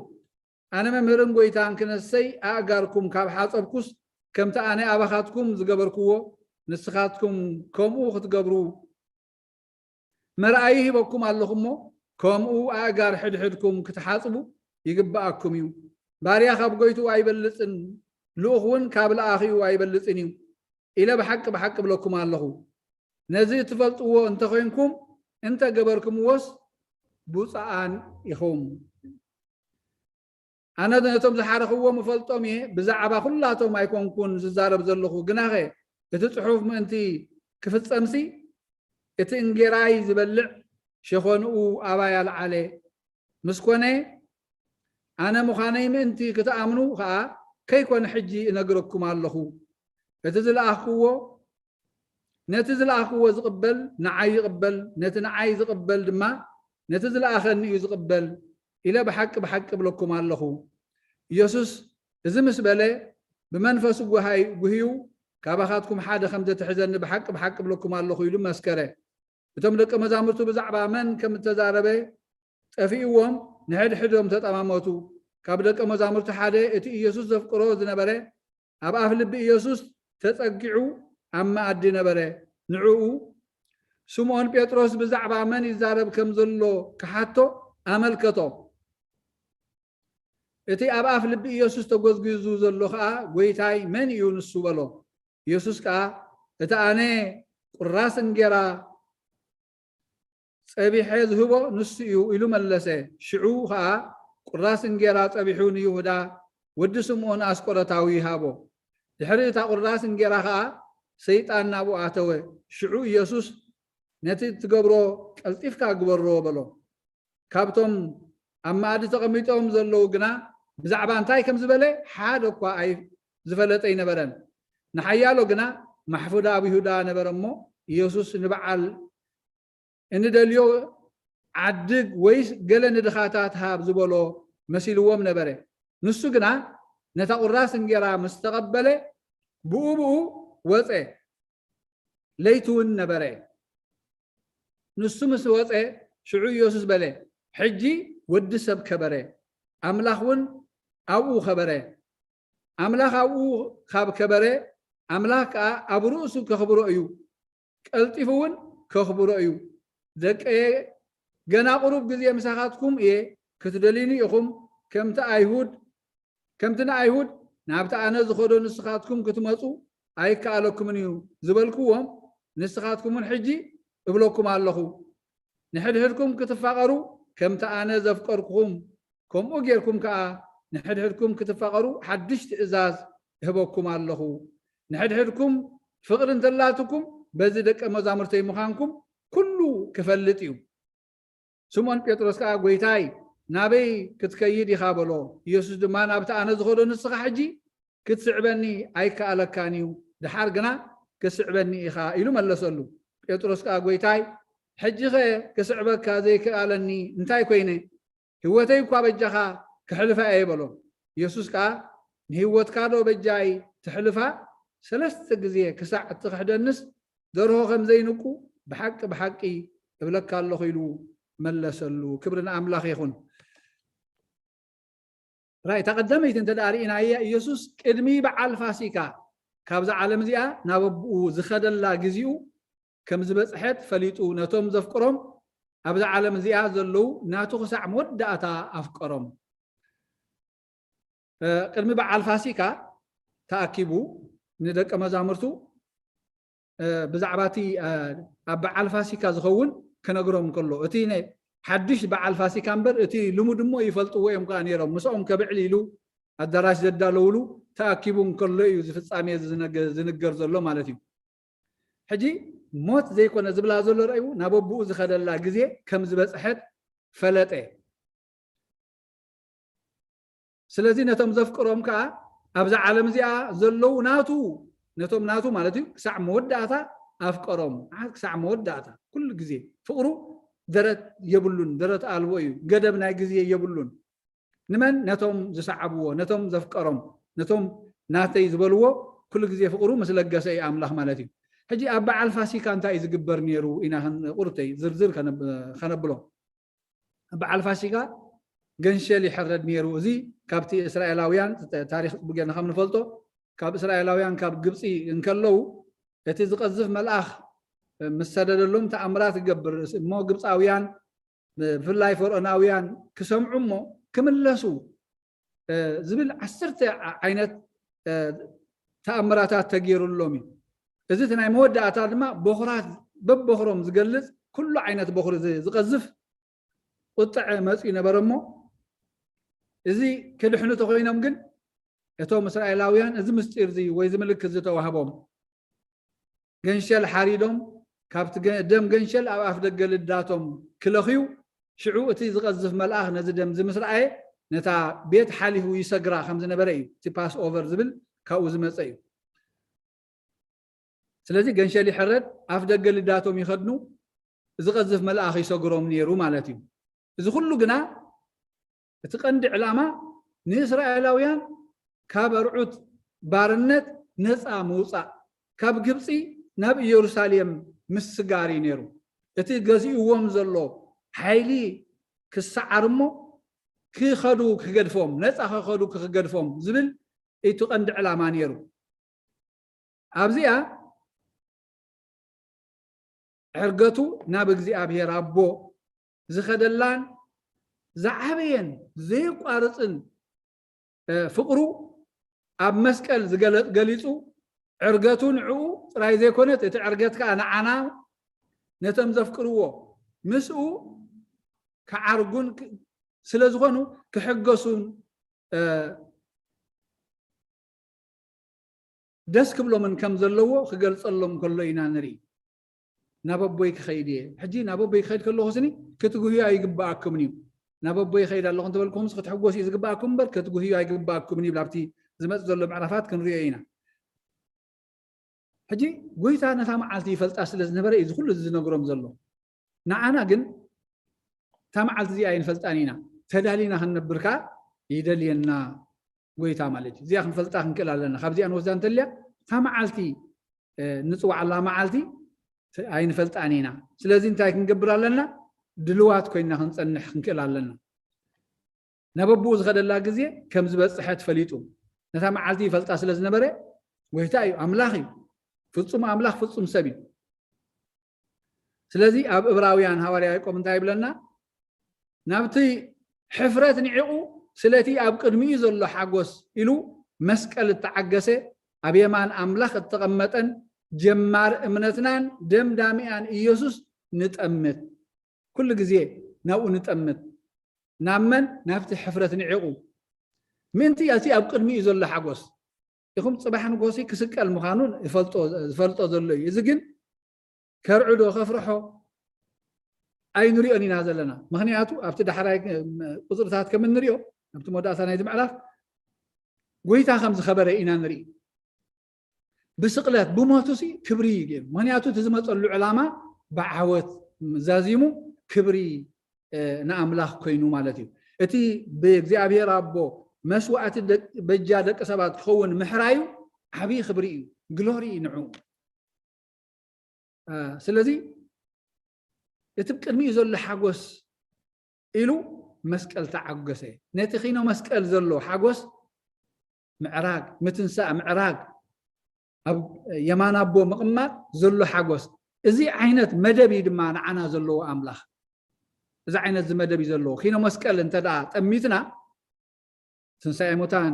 ኣነ መምህርን ጐይታን ክነሰይ ኣእጋርኩም ካብ ሓጸብኩስ፣ ከምቲ ኣነ ኣባኻትኩም ዝገበርክዎ ንስኻትኩም ከምኡ ክትገብሩ መርኣዪ ሂበኩም ኣለኹ እሞ፣ ከምኡ ኣእጋር ሕድሕድኩም ክትሓጽቡ ይግብኣኩም እዩ። ባርያ ካብ ጐይትኡ ኣይበልጽን፣ ልኡኽ እውን ካብ ለኣኺኡ ኣይበልጽን እዩ" ኢለ ብሓቂ ብሓቂ እብለኩም ኣለኹ። ነዚ እትፈልጥዎ እንተኾይንኩም፣ እንተገበርኩምዎስ ብፁዓን ኢኹም። ኣነ ነቶም ዝሓረኽዎም እፈልጦም እየ፣ ብዛዕባ ኩላቶም ኣይኮንኩን ዝዛረብ ዘለኹ፣ ግናኸ እቲ ጽሑፍ ምእንቲ ክፍጸምሲ፣ "እቲ እንጌራይ ዝበልዕ ሸኾንኡ ኣባይ ኣልዓለ" ምስ ኮነ፣ ኣነ ምዃነይ ምእንቲ ክትኣምኑ ኸኣ ከይኮነ ሕጂ እነግረኩም ኣለኹ። እቲ ዝለኣኽዎ ነቲ ዝለኣኽዎ ዝቕበል ንዓይ ይቕበል፣ ነቲ ንዓይ ዝቕበል ድማ ነቲ ዝለኣኸኒ እዩ ዝቕበል ኢለ ብሓቂ ብሓቂ እብለኩም ኣለኹ። ኢየሱስ እዚ ምስ በለ ብመንፈሱ ጉሃይ-፣ ጉህዩ፣ "ካባኻትኩም ሓደ ከም ዘትሕዘኒ ብሓቂ ብሓቂ እብለኩም ኣለኹ" ኢሉ መስከረ። እቶም ደቀ መዛሙርቱ ብዛዕባ መን ከም እተዛረበ ጠፊእዎም ንሕድሕዶም ተጠማመቱ። ካብ ደቀ መዛሙርቱ ሓደ እቲ ኢየሱስ ዘፍቅሮ ዝነበረ ኣብ ኣፍ ልቢ ኢየሱስ ተጸጊዑ ኣብ መኣዲ ነበረ። ንዕኡ ስምዖን ጴጥሮስ ብዛዕባ መን ይዛረብ ከም ዘሎ ክሓቶ ኣመልከቶ። እቲ ኣብ ኣፍ ልቢ ኢየሱስ ተጎዝጒዙ ዘሎ ኸኣ፣ "ጐይታይ፣ መን እዩ ንሱ?" በሎ። ኢየሱስ ከኣ፣ "እቲ ኣነ ቁራስ እንጌራ ጸቢሐ ዝህቦ ንሱ እዩ" ኢሉ መለሰ። ሽዑ ኸኣ ቁራስ እንጌራ ጸቢሑ ንይሁዳ ወዲ ስምዖን ኣስቆሮታዊ ሃቦ። ድሕሪ እታ ቁራስ እንጌራ ኸኣ ሰይጣን ናብኡ ኣተወ። ሽዑ ኢየሱስ፣ "ነቲ እትገብሮ ቀልጢፍካ ግበሮ" በሎ። ካብቶም ኣብ መኣዲ ተቐሚጦም ዘለዉ ግና ብዛዕባ እንታይ ከም ዝበለ ሓደ እኳ ኣይ-፣ ዝፈለጠ ኣይነበረን። ንሓያሎ ግና ማሕፉዳ ኣብ ይሁዳ ነበረ እሞ፣ ኢየሱስ ንበዓል እንደልዮ ዓድግ ወይስ ገለ ንድኻታት ሃብ ዝበሎ መሲልዎም ነበረ። ንሱ ግና ነታ ቁራስ እንጌራ ምስ ተቐበለ ብኡ ብኡ ወጸ። ለይቲ እውን ነበረ። ንሱ ምስ ወጸ ሽዑ ኢየሱስ በለ፣ "ሕጂ ወዲ ሰብ ከበረ፣ ኣምላኽ እውን ኣብኡ ከበረ። ኣምላኽ ኣብኡ ካብ ከበረ፣ ኣምላኽ ከኣ ኣብ ርእሱ ከኽብሮ እዩ፣ ቀልጢፉ እውን ከኽብሮ እዩ። ደቀየ፣ ገና ቁሩብ ግዜ ምሳኻትኩም እየ፣ ክትደልዩኒ ኢኹም፣ ከምቲ ኣይሁድ ከምቲ ንኣይሁድ ናብቲ ኣነ ዝኸዶ ንስኻትኩም ክትመጹ ኣይከኣለኩምን እዩ ዝበልክዎም፣ ንስኻትኩምን ሕጂ እብለኩም ኣለኹ፣ ንሕድሕድኩም ክትፋቐሩ፣ ከምቲ ኣነ ዘፍቀርኩኹም፣ ከምኡ ጌርኩም ከኣ ንሕድሕድኩም ክትፋቐሩ ሓድሽ ትእዛዝ እህበኩም ኣለኹ። ንሕድሕድኩም ፍቕሪ እንተላትኩም፣ በዚ ደቀ መዛሙርተይ ምዃንኩም ኩሉ ክፈልጥ እዩ። ስምዖን ጴጥሮስ ከኣ፣ "ጐይታይ፣ ናበይ ክትከይድ ኢኻ?" በሎ። ኢየሱስ ድማ፣ "ናብቲ ኣነ ዝኸዶ ንስኻ ሕጂ ክትስዕበኒ ኣይከኣለካን እዩ፣ ደሓር ግና ክትስዕበኒ ኢኻ" ኢሉ መለሰሉ። ጴጥሮስ ከኣ፣ "ጐይታይ፣ ሕጂኸ ክስዕበካ ዘይከኣለኒ እንታይ ኰይነ? ህይወተይ እኳ በጃኻ ከሕልፋ እየ" በሎ። ኢየሱስ ከኣ፣ ንህይወትካ ዶ በጃይ ትሕልፋ? ሰለስተ ግዜ ክሳዕ እትኽሕደንስ ደርሆ ከም ዘይንቁ ብሓቂ ብሓቂ እብለካ ኣለኹ ኢሉ መለሰሉ። ክብሪ ንኣምላኽ ይኹን። ራይ እታ ቀዳመይቲ እንተ ደኣ ርኢናያ፣ ኢየሱስ ቅድሚ በዓል ፋሲካ ካብዛ ዓለም እዚኣ ናብ ኣቦኡ ዝኸደላ ግዜኡ ከም ዝበጽሐት ፈሊጡ፣ ነቶም ዘፍቅሮም ኣብዛ ዓለም እዚኣ ዘለዉ ናቱ ክሳዕ መወዳእታ ኣፍቀሮም። ቅድሚ በዓል ፋሲካ ተኣኪቡ ንደቀ መዛሙርቱ ብዛዕባ እቲ ኣብ በዓል ፋሲካ ዝኸውን ክነግሮም ከሎ፣ እቲ ሓድሽ በዓል ፋሲካ እምበር እቲ ልሙድ እሞ ይፈልጥዎ እዮም ከዓ ነይሮም። ምስኦም ከብዕል ኢሉ ኣዳራሽ ዘዳለውሉ ተኣኪቡ እንከሎ እዩ እዚ ፍጻሜ ዝንገር ዘሎ ማለት እዩ። ሕጂ ሞት ዘይኮነ ዝብላ ዘሎ ረእዩ ናብ ኣቦኡ ዝኸደላ ግዜ ከም ዝበጽሐት ፈለጠ። ስለዚ ነቶም ዘፍቅሮም ከዓ ኣብዛ ዓለም እዚኣ ዘለዉ ናቱ፣ ነቶም ናቱ ማለት እዩ፣ ክሳዕ መወዳእታ ኣፍቀሮም። ክሳዕ መወዳእታ ኩሉ ግዜ ፍቕሩ ደረት የብሉን፣ ደረት ኣልቦ እዩ፣ ገደብ ናይ ግዜ የብሉን። ንመን? ነቶም ዝሰዓብዎ፣ ነቶም ዘፍቀሮም፣ ነቶም ናተይ ዝበልዎ ኩሉ ግዜ ፍቕሩ ምስ ለገሰ እዩ ኣምላኽ ማለት እዩ። ሕጂ ኣብ በዓል ፋሲካ እንታይ እዩ ዝግበር ነይሩ ኢና ቁርተይ ዝርዝር ከነብሎ። በዓል ፋሲካ ገንሸል ይሕረድ ነይሩ። እዚ ካብቲ እስራኤላውያን ታሪክ ጽቡቅ ጌርና ከም ንፈልጦ ካብ እስራኤላውያን ካብ ግብፂ እንከለዉ እቲ ዝቀዝፍ መልኣኽ ምስ ሰደደሎም ተኣምራት ይገብር እሞ ግብፃውያን ብፍላይ ፈርኦናውያን ክሰምዑ እሞ ክምለሱ ዝብል ዓሰርተ ዓይነት ተኣምራታት ተገይሩሎም እዩ። እዚ እቲ ናይ መወዳእታ ድማ በኹራት በበኹሮም ዝገልፅ ኩሉ ዓይነት በኹሪ ዝቀዝፍ ቁጥዐ መፅኡ ነበረ እሞ እዚ ክድሕኑ ተኮይኖም ግን እቶም እስራኤላውያን እዚ ምስጢር እዚ ወይ እዚ ምልክት ዝተዋህቦም ገንሸል ሓሪዶም ካብቲ ደም ገንሸል ኣብ ኣፍ ደገ ልዳቶም ክለኽዩ ሽዑ እቲ ዝቐዝፍ መልኣኽ ነዚ ደም እዚ ምስ ረኣየ ነታ ቤት ሓሊፉ ይሰግራ ከም ዝነበረ እዩ እቲ ፓስ ኦቨር ዝብል ካብኡ ዝመፀ እዩ። ስለዚ ገንሸል ይሕረድ፣ ኣፍ ደገ ልዳቶም ይኸድኑ፣ ዝቐዝፍ መልኣኽ ይሰግሮም ነይሩ ማለት እዩ። እዚ ኩሉ ግና እቲ ቀንዲ ዕላማ ንእስራኤላውያን ካብ ኣርዑት ባርነት ነፃ ምውፃእ፣ ካብ ግብፂ ናብ ኢየሩሳሌም ምስጋር እዩ ነይሩ። እቲ ገዚእዎም ዘሎ ሓይሊ ክሰዓር እሞ ክኸዱ ክገድፎም፣ ነፃ ክኸዱ ክገድፎም ዝብል እቲ ቀንዲ ዕላማ ነይሩ። ኣብዚኣ ዕርገቱ ናብ እግዚኣብሔር ኣቦ ዝኸደላን ዝዓበየን ዘየቋርፅን ፍቕሩ ኣብ መስቀል ዝገለ- ገሊፁ ዕርገቱ ንዕኡ ጥራይ ዘይኮነት እቲ ዕርገት ከዓ ንዓና ነቶም ዘፍቅርዎ ምስኡ ክዓርጉን ክ- ስለ ዝኾኑ ክሕገሱን ደስ ክብሎምን ከም ዘለዎ ክገልጸሎም ከሎ ኢና ንርኢ። ናብ ኣቦይ ክኸይድ እየ። ሕጂ ናብ ኣቦይ ክኸይድ ከለኹ ስኒ ክትጉህዩ ኣይግብኣኩምን እዩ። ናብ ኣቦይ ይኸይድ ኣለኹ እንተበልኩኹምስ ክትሕጎሱ እዩ ዝግብኣኩም እምበር ክትጉህዩ ኣይግብኣኩምን ይብል ኣብቲ ዝመጽእ ዘሎ ምዕራፋት ክንሪኦ ኢና። ሕጂ ጎይታ ነታ መዓልቲ ይፈልጣ ስለ ዝነበረ እዩ እዚ ኩሉ እዚ ዝነግሮም ዘሎ። ንዓና ግን እታ መዓልቲ እዚኣ ኣይንፈልጣን ኢና። ተዳሊና ክንነብር ከኣ ይደልየና ጎይታ ማለት እዩ። እዚኣ ክንፈልጣ ክንክእል ኣለና። ካብዚኣ ንወስዳ እንተልያ እታ መዓልቲ ንፅዋዓላ መዓልቲ ኣይንፈልጣን ኢና። ስለዚ እንታይ ክንገብር ኣለና? ድልዋት ኮይንና ክንፀንሕ ክንክእል ኣለና። ናብ ኣቦኡ ዝኸደላ ግዜ ከም ዝበፅሐት ፈሊጡ ነታ መዓልቲ ይፈልጣ ስለ ዝነበረ ጎይታ እዩ፣ ኣምላኽ እዩ፣ ፍፁም ኣምላኽ ፍፁም ሰብ እዩ። ስለዚ ኣብ እብራውያን ሃዋርያ ያዕቆብ እንታይ ይብለና? ናብቲ ሕፍረት ንዒቑ ስለቲ ኣብ ቅድሚኡ ዘሎ ሓጎስ ኢሉ መስቀል እተዓገሰ ኣብ የማን ኣምላኽ እተቐመጠን ጀማር እምነትናን ደምዳሚኣን ኢየሱስ ንጠምት። ኩሉ ግዜ ናብኡ ንጠምት። ናብ መን? ናብቲ ሕፍረት ንዒቑ ምእንቲ እቲ ኣብ ቅድሚኡ ዘሎ ሓጎስ ኢኹም። ፅባሕ ንጎሲ ክስቀል ምዃኑ ዝፈልጦ ዘሎ እዩ። እዚ ግን ከርዕዶ ከፍርሖ ኣይንሪኦን ኢና ዘለና። ምክንያቱ ኣብቲ ዳሕራይ ቁፅርታት ከም እንሪኦ ኣብቲ መወዳእታ ናይቲ ምዕራፍ ጎይታ ከም ዝኸበረ ኢና ንርኢ። ብስቕለት ብሞቱ ሲ ክብሪ እዩ ገይሩ። ምክንያቱ እቲ ዝመፀሉ ዕላማ ብዓወት ዛዚሙ ክብሪ ንኣምላኽ ኮይኑ ማለት እዩ። እቲ ብእግዚኣብሔር ኣቦ መስዋእቲ በጃ ደቂ ሰባት ክኸውን ምሕራዩ ዓብዪ ክብሪ እዩ፣ ግሎሪ እዩ ንዑ። ስለዚ እቲ ቅድሚኡ ዘሎ ሓጎስ ኢሉ መስቀል ተዓገሰ። ነቲ ኪኖ መስቀል ዘሎ ሓጎስ ምዕራግ፣ ምትንሳእ ምዕራግ፣ ኣብ የማን ኣቦ ምቕማጥ ዘሎ ሓጎስ። እዚ ዓይነት መደብ እዩ ድማ ንዓና ዘለዎ ኣምላኽ። እዚ ዓይነት እዚ መደብ እዩ ዘለዎ። ኪኖ መስቀል እንተ ደኣ ጠሚትና፣ ትንሳኤ ሙታን፣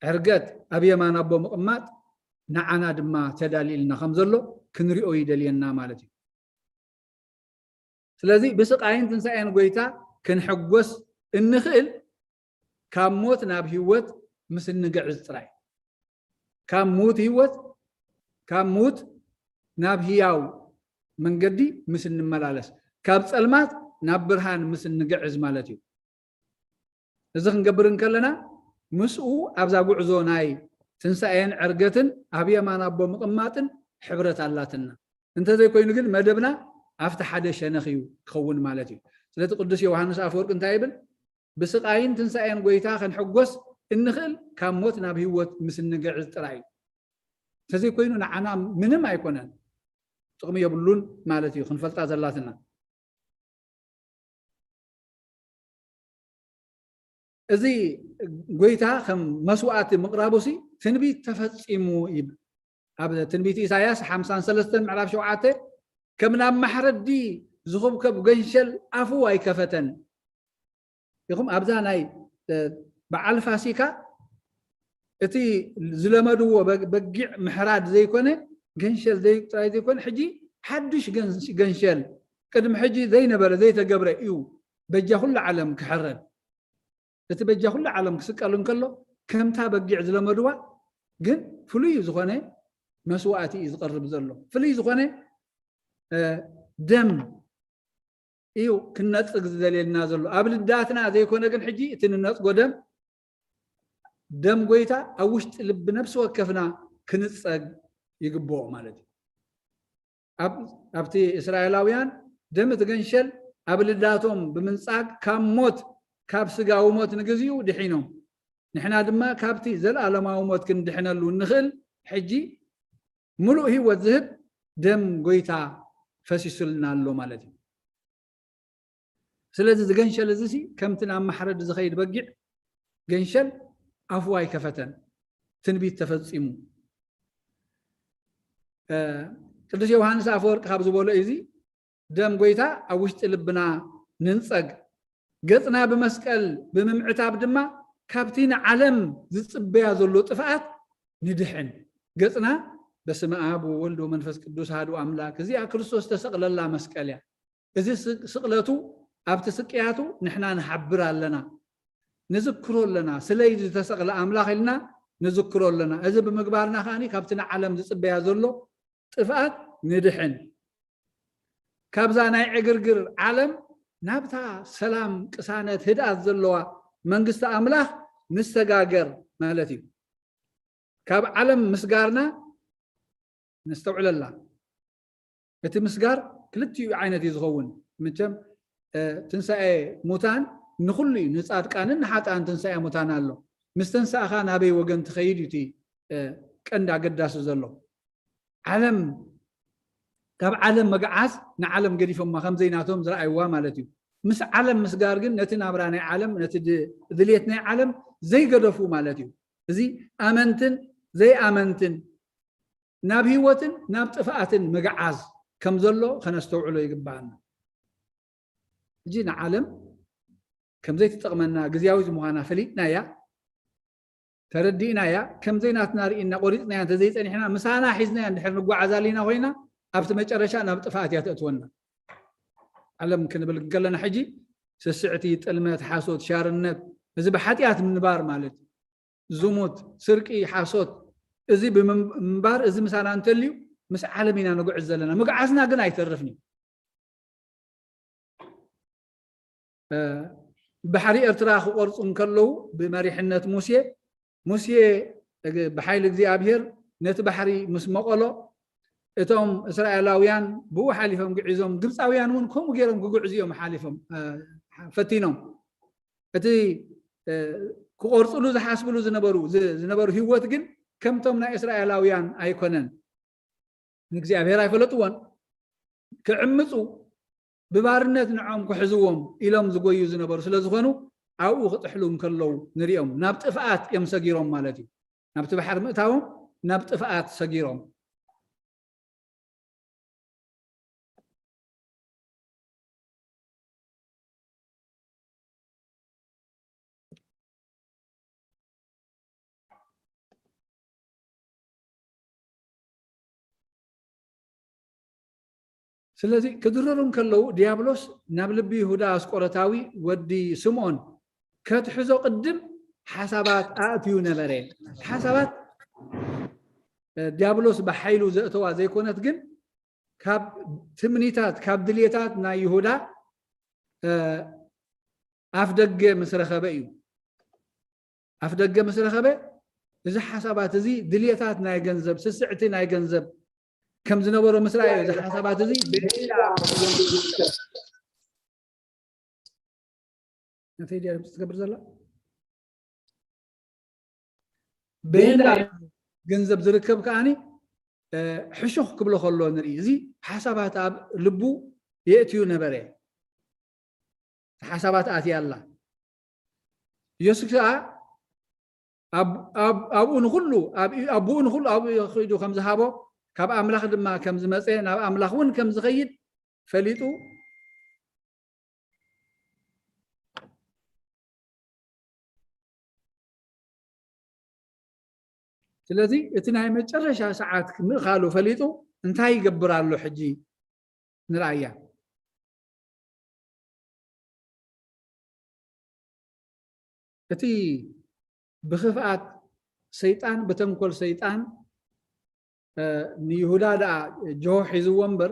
ዕርገት፣ ኣብ የማን ኣቦ ምቕማጥ ንዓና ድማ ተዳልዩልና ከም ዘሎ ክንሪኦ ይደልየና ማለት እዩ። ስለዚ ብስቓይን ትንሳኤን ጎይታ ክንሕጎስ እንኽእል ካብ ሞት ናብ ህይወት ምስ እንግዕዝ ጥራይ። ካብ ምዉት ህይወት፣ ካብ ምዉት ናብ ህያው መንገዲ ምስ እንመላለስ፣ ካብ ጸልማት ናብ ብርሃን ምስ እንግዕዝ ማለት እዩ። እዚ ክንገብር እንከለና ምስኡ ኣብዛ ጉዕዞ ናይ ትንሳኤን ዕርገትን ኣብ የማን ኣቦ ምቕማጥን ሕብረት ኣላትና። እንተዘይኮይኑ ግን መደብና ኣብቲ ሓደ ሸነኽ እዩ ክኸውን ማለት እዩ። ስለቲ ቅዱስ ዮሃንስ ኣፈወርቂ እንታይ ይብል? ብስቓይን ትንሳኤን ጎይታ ክንሕጎስ እንኽእል ካብ ሞት ናብ ህይወት ምስ እንግዕዝ ጥራይ እዩ። እንተዘይኮይኑ ንዓና ምንም ኣይኮነን፣ ጥቕሚ የብሉን ማለት እዩ። ክንፈልጣ ዘላትና እዚ ጎይታ ከም መስዋእቲ ምቕራቡሲ ትንቢት ተፈጺሙ ይብል። ኣብ ትንቢት ኢሳያስ ሓምሳን ሰለስተን ምዕራፍ ሸውዓተ ከም ናብ ማሕረዲ ዝኹብከብ ገንሸል ኣፉ ኣይከፈተን። ይኹም ኣብዛ ናይ በዓል ፋሲካ እቲ ዝለመድዎ በጊዕ ምሕራድ ዘይኮነ፣ ገንሸል ጥራይ ዘይኮነ፣ ሕጂ ሓዱሽ ገንሸል፣ ቅድሚ ሕጂ ዘይነበረ ዘይተገብረ እዩ በጃ ኩሉ ዓለም ክሕረድ። እቲ በጃ ኩሉ ዓለም ክስቀል እንከሎ ከምታ በጊዕ ዝለመድዋ ግን ፍሉይ ዝኾነ መስዋእቲ እዩ ዝቐርብ ዘሎ። ፍሉይ ዝኾነ ደም እዩ ክነጽግ ዝደልየልና ዘሎ። ኣብ ልዳትና ዘይኮነ ግን ሕጂ እቲ ንነጽጎ ደም፣ ደም ጎይታ ኣብ ውሽጢ ልቢ ነፍሲ ወከፍና ክንጸግ ይግብኦ ማለት እዩ። ኣብቲ እስራኤላውያን ደም እቲ ገንሸል ኣብ ልዳቶም ብምንጻግ ካብ ሞት፣ ካብ ስጋዊ ሞት ንግዚኡ ድሒኖም። ንሕና ድማ ካብቲ ዘለኣለማዊ ሞት ክንድሕነሉ እንኽእል ሕጂ ምሉእ ህይወት ዝህብ ደም ጎይታ ፈሲሱልና ኣሎ ማለት እዩ። ስለዚ እዚ ገንሸል እዚ ሲ ከምቲ ናብ ማሕረድ ዝኸይድ በጊዕ ገንሸል ኣፉ ኣይከፈተን፣ ትንቢት ተፈጺሙ። ቅዱስ ዮሃንስ ኣፈወርቅ ካብ ዝበሎ እዩ እዚ ደም ጎይታ ኣብ ውሽጢ ልብና ንንጸግ፣ ገጽና ብመስቀል ብምምዕታብ ድማ ካብቲ ንዓለም ዝጽበያ ዘሎ ጥፍኣት ንድሕን። ገጽና በስመ ኣብ ወወልድ ወመንፈስ ቅዱስ ኣሐዱ ኣምላክ፣ እዚኣ ክርስቶስ ዝተሰቕለላ መስቀል እያ። እዚ ስቕለቱ፣ ኣብቲ ስቅያቱ ንሕና ንሓብር ኣለና፣ ንዝክሮ ኣለና። ስለይ ዝተሰቕለ ኣምላኽ ኢልና ንዝክሮ ኣለና። እዚ ብምግባርና ከኣ ካብቲ ንዓለም ዝጽበያ ዘሎ ጥፍኣት ንድሕን። ካብዛ ናይ ዕግርግር ዓለም ናብታ ሰላም፣ ቅሳነት፣ ህድኣት ዘለዋ መንግስቲ ኣምላኽ ንሰጋገር ማለት እዩ። ካብ ዓለም ምስጋርና ነስተውዕለላ። እቲ ምስጋር ክልቲኡ ዓይነት እዩ ዝኸውን። መቸም ትንሳኤ ሙታን ንኹሉ እዩ፣ ንጻድቃንን ንሓጥኣን ትንሳኤ ሙታን ኣሎ። ምስ ተንሳእኻ ናበይ ወገን ትኸይድ እዩ እቲ ቀንዲ ኣገዳሲ ዘሎ። ዓለም፣ ካብ ዓለም ምግዓዝ ንዓለም ገዲፎማ ከም ዘይናቶም ዝረኣይዋ ማለት እዩ። ምስ ዓለም ምስጋር ግን ነቲ ናብራ ናይ ዓለም፣ ነቲ ድልየት ናይ ዓለም ዘይገደፉ ማለት እዩ። እዚ ኣመንትን ዘይኣመንትን ናብ ህይወትን ናብ ጥፍኣትን ምግዓዝ ከም ዘሎ ከነስተውዕሎ ይግባኣና። ሕጂ ንዓለም ከም ዘይትጠቕመና፣ ግዝያዊት ምዃና ፈሊጥናያ፣ ተረዲእናያ፣ ከም ዘይናትና ርኢና ቆሪጽናያ እንተዘይጸኒሕና፣ ምሳና ሒዝናያ እንድሕር ንጓዓዝ ኣሊና ኮይና፣ ኣብቲ መጨረሻ ናብ ጥፍኣት እያ ተእትወና። ዓለም ክንብል እንከለና ሕጂ ስስዕቲ፣ ጥልመት፣ ሓሶት፣ ሻርነት፣ እዚ ብሓጢኣት ምንባር ማለት እዩ። ዝሙት፣ ስርቂ፣ ሓሶት፣ እዚ ብምንባር እዚ ምሳና እንተልዩ ምስ ዓለም ኢና ንጉዕዝ ዘለና። ምግዓዝና ግን ኣይተርፍን እዩ። ባሕሪ ኤርትራ ክቆርጹ እንከለዉ ብመሪሕነት ሙሴ፣ ሙሴ ብሓይሊ እግዚኣብሔር ነቲ ባሕሪ ምስ መቐሎ፣ እቶም እስራኤላውያን ብኡ ሓሊፎም ግዒዞም፣ ግብፃውያን እውን ከምኡ ገይሮም ክግዕዙ እዮም ሓሊፎም ፈቲኖም። እቲ ክቆርፅሉ ዝሓስብሉ ዝነበሩ ዝነበሩ ህይወት ግን ከምቶም ናይ እስራኤላውያን ኣይኮነን። ንእግዚኣብሔር ኣይፈለጥዎን። ክዕምፁ፣ ብባርነት ንዖም ክሕዝዎም ኢሎም ዝጎዩ ዝነበሩ ስለ ዝኾኑ ኣብኡ ክጥሕሉ እንከለዉ ንሪኦም። ናብ ጥፍኣት እዮም ሰጊሮም ማለት እዩ። ናብቲ ባሕሪ ምእታዎም ናብ ጥፍኣት ሰጊሮም። ስለዚ ክድረሩ እንከለዉ ዲያብሎስ ናብ ልቢ ይሁዳ ኣስቆረታዊ ወዲ ስምዖን ከትሕዞ ቅድም ሓሳባት ኣእትዩ ነበረ። ሓሳባት ዲያብሎስ ብሓይሉ ዘእተዋ ዘይኮነት ግን ካብ ትምኒታት ካብ ድልየታት ናይ ይሁዳ ኣፍ ደገ ምስ ረኸበ እዩ። ኣፍ ደገ ምስ ረኸበ እዚ ሓሳባት እዚ ድልየታት ናይ ገንዘብ ስስዕቲ ናይ ገንዘብ ከም ዝነበሮ ምስ ረኣየ እዚ ሓሳባት እዚ ነተይ ድያ ድምፂ ትገብር ዘላ በየንዳ ገንዘብ ዝርከብ ከዓኒ ሕሹኽ ክብሎ ከሎ ንርኢ። እዚ ሓሳባት ኣብ ልቡ የእትዩ ነበረ። ሓሳባት ኣትያ ኣላ። ኢየሱስ ከዓ ኣብኡ ንኩሉ ኣብኡ ንኩሉ ኣብኡ ኪዱ ከም ዝሃቦ ካብ ኣምላኽ ድማ ከም ዝመፀ ናብ ኣምላኽ እውን ከም ዝኸይድ ፈሊጡ ስለዚ እቲ ናይ መጨረሻ ሰዓት ምእኻሉ ፈሊጡ እንታይ ይገብር ኣሎ ሕጂ ንርኣያ። እቲ ብኽፍኣት ሰይጣን ብተንኮል ሰይጣን ንይሁዳ ደኣ ጆሆ ሒዝዎ እምበር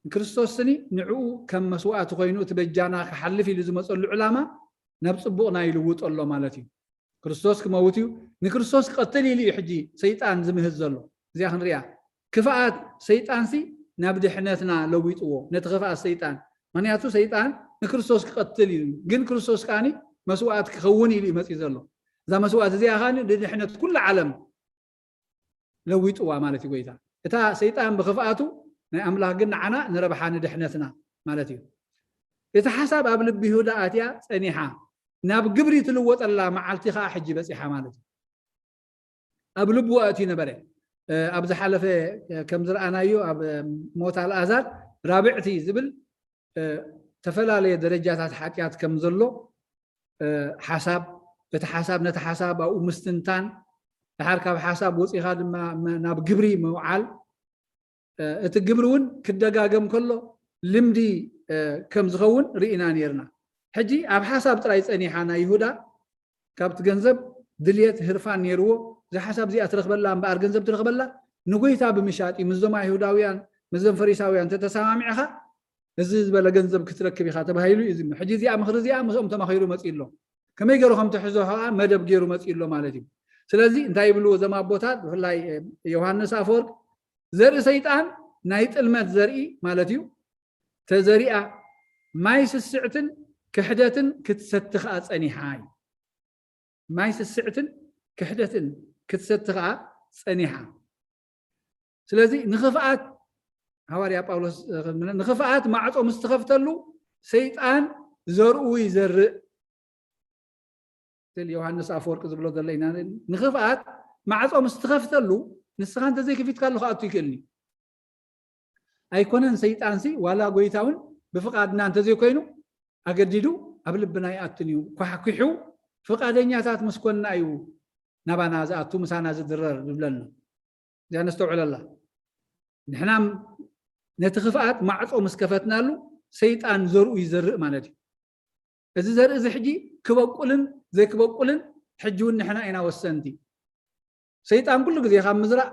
ንክርስቶስ ስኒ ንዕኡ ከም መስዋእቲ ኮይኑ እቲ በጃና ክሓልፍ ኢሉ ዝመፀሉ ዕላማ ናብ ፅቡቕና ይልውጦ ኣሎ ማለት እዩ። ክርስቶስ ክመውት እዩ። ንክርስቶስ ክቐትል ኢሉ እዩ ሕጂ ሰይጣን ዝምህዝ ዘሎ። እዚኣ ክንሪኣ ክፍኣት ሰይጣንሲ ናብ ድሕነትና ለዊጥዎ ነቲ ክፍኣት ሰይጣን። ምክንያቱ ሰይጣን ንክርስቶስ ክቐትል እዩ፣ ግን ክርስቶስ ከዓኒ መስዋእት ክኸውን ኢሉ እዩ መፅኡ ዘሎ። እዛ መስዋእት እዚኣ ከዓኒ ንድሕነት ኩሉ ዓለም ለዊጥዋ ማለት እዩ ጎይታ። እታ ሰይጣን ብክፍኣቱ ናይ ኣምላኽ ግን ንዓና ንረብሓ ንድሕነትና ማለት እዩ። እቲ ሓሳብ ኣብ ልቢ ይሁዳ ኣትያ ጸኒሓ ናብ ግብሪ ትልወጠላ መዓልቲ ከዓ ሕጂ በጺሓ ማለት እዩ። ኣብ ልቡ ኣእትዩ ነበረ። ኣብ ዝሓለፈ ከም ዝረኣናዮ ኣብ ሞት ኣልኣዛር ራብዕቲ ዝብል ዝተፈላለየ ደረጃታት ሓጢኣት ከም ዘሎ ሓሳብ እቲ ሓሳብ ነቲ ሓሳብ ኣብኡ ምስትንታን ድሓር ካብ ሓሳብ ወፂኻ ድማ ናብ ግብሪ ምውዓል እቲ ግብሪ እውን ክደጋገም ከሎ ልምዲ ከም ዝኸውን ርኢና ነርና። ሕጂ ኣብ ሓሳብ ጥራይ ፀኒሓ ናይ ይሁዳ ካብቲ ገንዘብ ድልየት ህርፋን ነይርዎ። እዛ ሓሳብ እዚኣ ትረኽበላ እምበኣር ገንዘብ ትረኽበላ ንጎይታ ብምሻጥ እዩ። ምስዞም ኣይሁዳውያን ምስዞም ፈሪሳውያን እንተተሰማሚዕኻ እዚ ዝበለ ገንዘብ ክትረክብ ኢኻ ተባሂሉ እዩ ዝም ሕጂ እዚኣ ምኽሪ እዚኣ ምስኦም ተማኺሩ መፂኡ ኣሎ። ከመይ ገይሩ ከም ትሕዞ ከዓ መደብ ገይሩ መፂኡ ኣሎ ማለት እዩ። ስለዚ እንታይ ይብሉ እዞም ኣቦታት ብፍላይ ዮሃንስ ኣፈወርቅ ዘርኢ ሰይጣን ናይ ጥልመት ዘርኢ ማለት እዩ። ተዘሪኣ ማይ ስስዕትን ክሕደትን ክትሰቲ ከዓ ፀኒሓ እዩ። ማይ ስስዕትን ክሕደትን ክትሰቲ ከዓ ፀኒሓ። ስለዚ ንኽፍኣት ሃዋርያ ጳውሎስ ንኽፍኣት ማዕፆ ምስ ትኸፍተሉ ሰይጣን ዘርኡ ይዘርእ። ስል ዮሃንስ ኣፈወርቂ ዝብሎ ዘሎ ኢና ንኽፍኣት ማዕፆ ምስ ትኸፍተሉ ንስኻ እንተዘይከፊትካሉ ክኣቱ ይክእልኒ። ኣይኮነን ሰይጣንሲ ዋላ ጎይታ እውን ብፍቓድና እንተዘይኮይኑ ኣገዲዱ ኣብ ልብና ይኣትን እዩ። ኳሕኲሑ ፍቓደኛታት ምስ ኮንና እዩ ናባና ዝኣቱ ምሳና ዝድረር ዝብለና። እዚኣ ነስተውዕለላ። ንሕና ነቲ ክፍኣት ማዕፆ ምስ ከፈትናሉ ሰይጣን ዘርኡ ይዘርእ ማለት እዩ። እዚ ዘርኢ እዚ ሕጂ ክበቁልን ዘይክበቁልን ሕጂ እውን ንሕና ኢና ወሰንቲ። ሰይጣን ኩሉ ግዜ ካብ ምዝራእ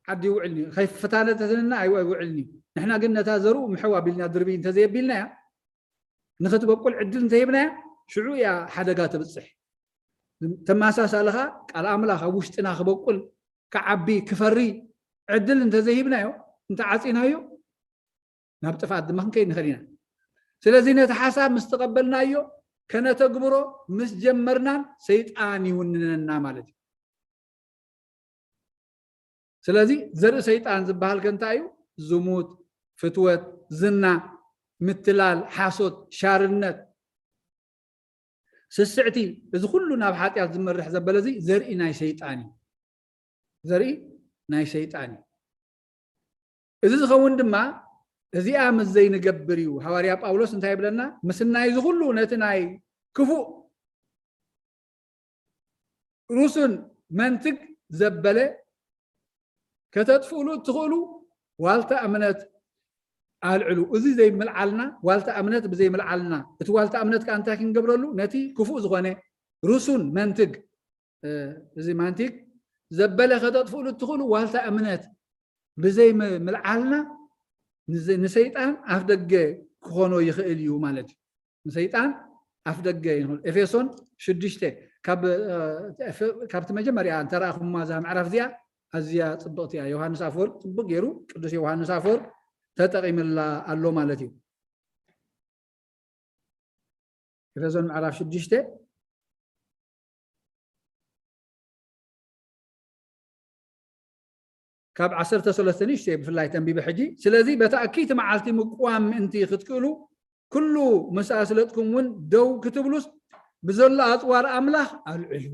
ዓዲ ይውዕል እዩ። ከይፈታተነና ኣይውዕልን እዩ። ንሕና ግን ነታ ዘርኡ ምሕው ኣቢልና ድርቢ እንተዘየቢልናያ ንኽትበቁል ዕድል እንተሂብናያ ሽዑ እያ ሓደጋ ትብፅሕ። ተመሳሳሊ ኸዓ ቃል ኣምላኽ ኣብ ውሽጥና ክበቁል ክዓቢ ክፈሪ ዕድል እንተዘይሂብናዮ እንተዓፂናዮ ናብ ጥፍኣት ድማ ክንከይድ ንኽእል ኢና። ስለዚ ነቲ ሓሳብ ምስ ተቐበልናዮ ከነተግብሮ ምስ ጀመርናን ሰይጣን ይውንነና ማለት እዩ። ስለዚ ዘርኢ ሰይጣን ዝበሃል ከ እንታይ እዩ? ዝሙት፣ ፍትወት፣ ዝና፣ ምትላል፣ ሓሶት፣ ሻርነት፣ ስስዕቲ፣ እዚ ኩሉ ናብ ሓጢኣት ዝመርሕ ዘበለ እዚ ዘርኢ ናይ ሰይጣን እዩ። ዘርኢ ናይ ሰይጣን እዩ። እዚ ዝኸውን ድማ እዚኣ ምስ ዘይንገብር እዩ። ሃዋርያ ጳውሎስ እንታይ ይብለና? ምስናይ እዚ ኩሉ ነቲ ናይ ክፉእ ሩሱን መንትግ ዘበለ ከተጥፍእሉ እትኽእሉ ዋልታ እምነት ኣልዕሉ። እዚ ዘይምልዓልና፣ ዋልታ እምነት ብዘይምልዓልና፣ እቲ ዋልታ እምነት ከኣ እንታይ ክንገብረሉ? ነቲ ክፉእ ዝኾነ ሩሱን መንትግ፣ እ፣ እዚ ማንቲግ ዘበለ ከተጥፍእሉ እትኽእሉ ዋልታ እምነት ብዘይ ም-፣ ምልዓልና ንዘ-፣ ንሰይጣን ኣፍ ደገ ክኾኖ ይኽእል እዩ ማለት እዩ። ንሰይጣን ኣፍ ደገ ይኽእል። ኤፌሶን ሽዱሽተ ካብ፣ እ፣ ኤፌ-፣ ካብቲ መጀመርያ እንተረኣኹማ እዛ ምዕራፍ እዚኣ ኣዝያ ጽብቕቲ እያ። ዮሃንስ ኣፈወርቅ ጽቡቕ ገይሩ ቅዱስ ዮሃንስ ኣፈወርቅ ተጠቒምላ ኣሎ ማለት እዩ። ኤፌሶን ምዕራፍ ሽዱሽተ ካብ ዓሰርተ ሰለስተ ንእሽተይ ብፍላይ ተንቢበ ሕጂ። ስለዚ በታ እክይቲ መዓልቲ ምቅዋም ምእንቲ ክትክእሉ፣ ኩሉ ምስ ኣስለጥኩም እውን ደው ክትብሉስ፣ ብዘሎ ኣጽዋር ኣምላኽ ኣልዕሉ።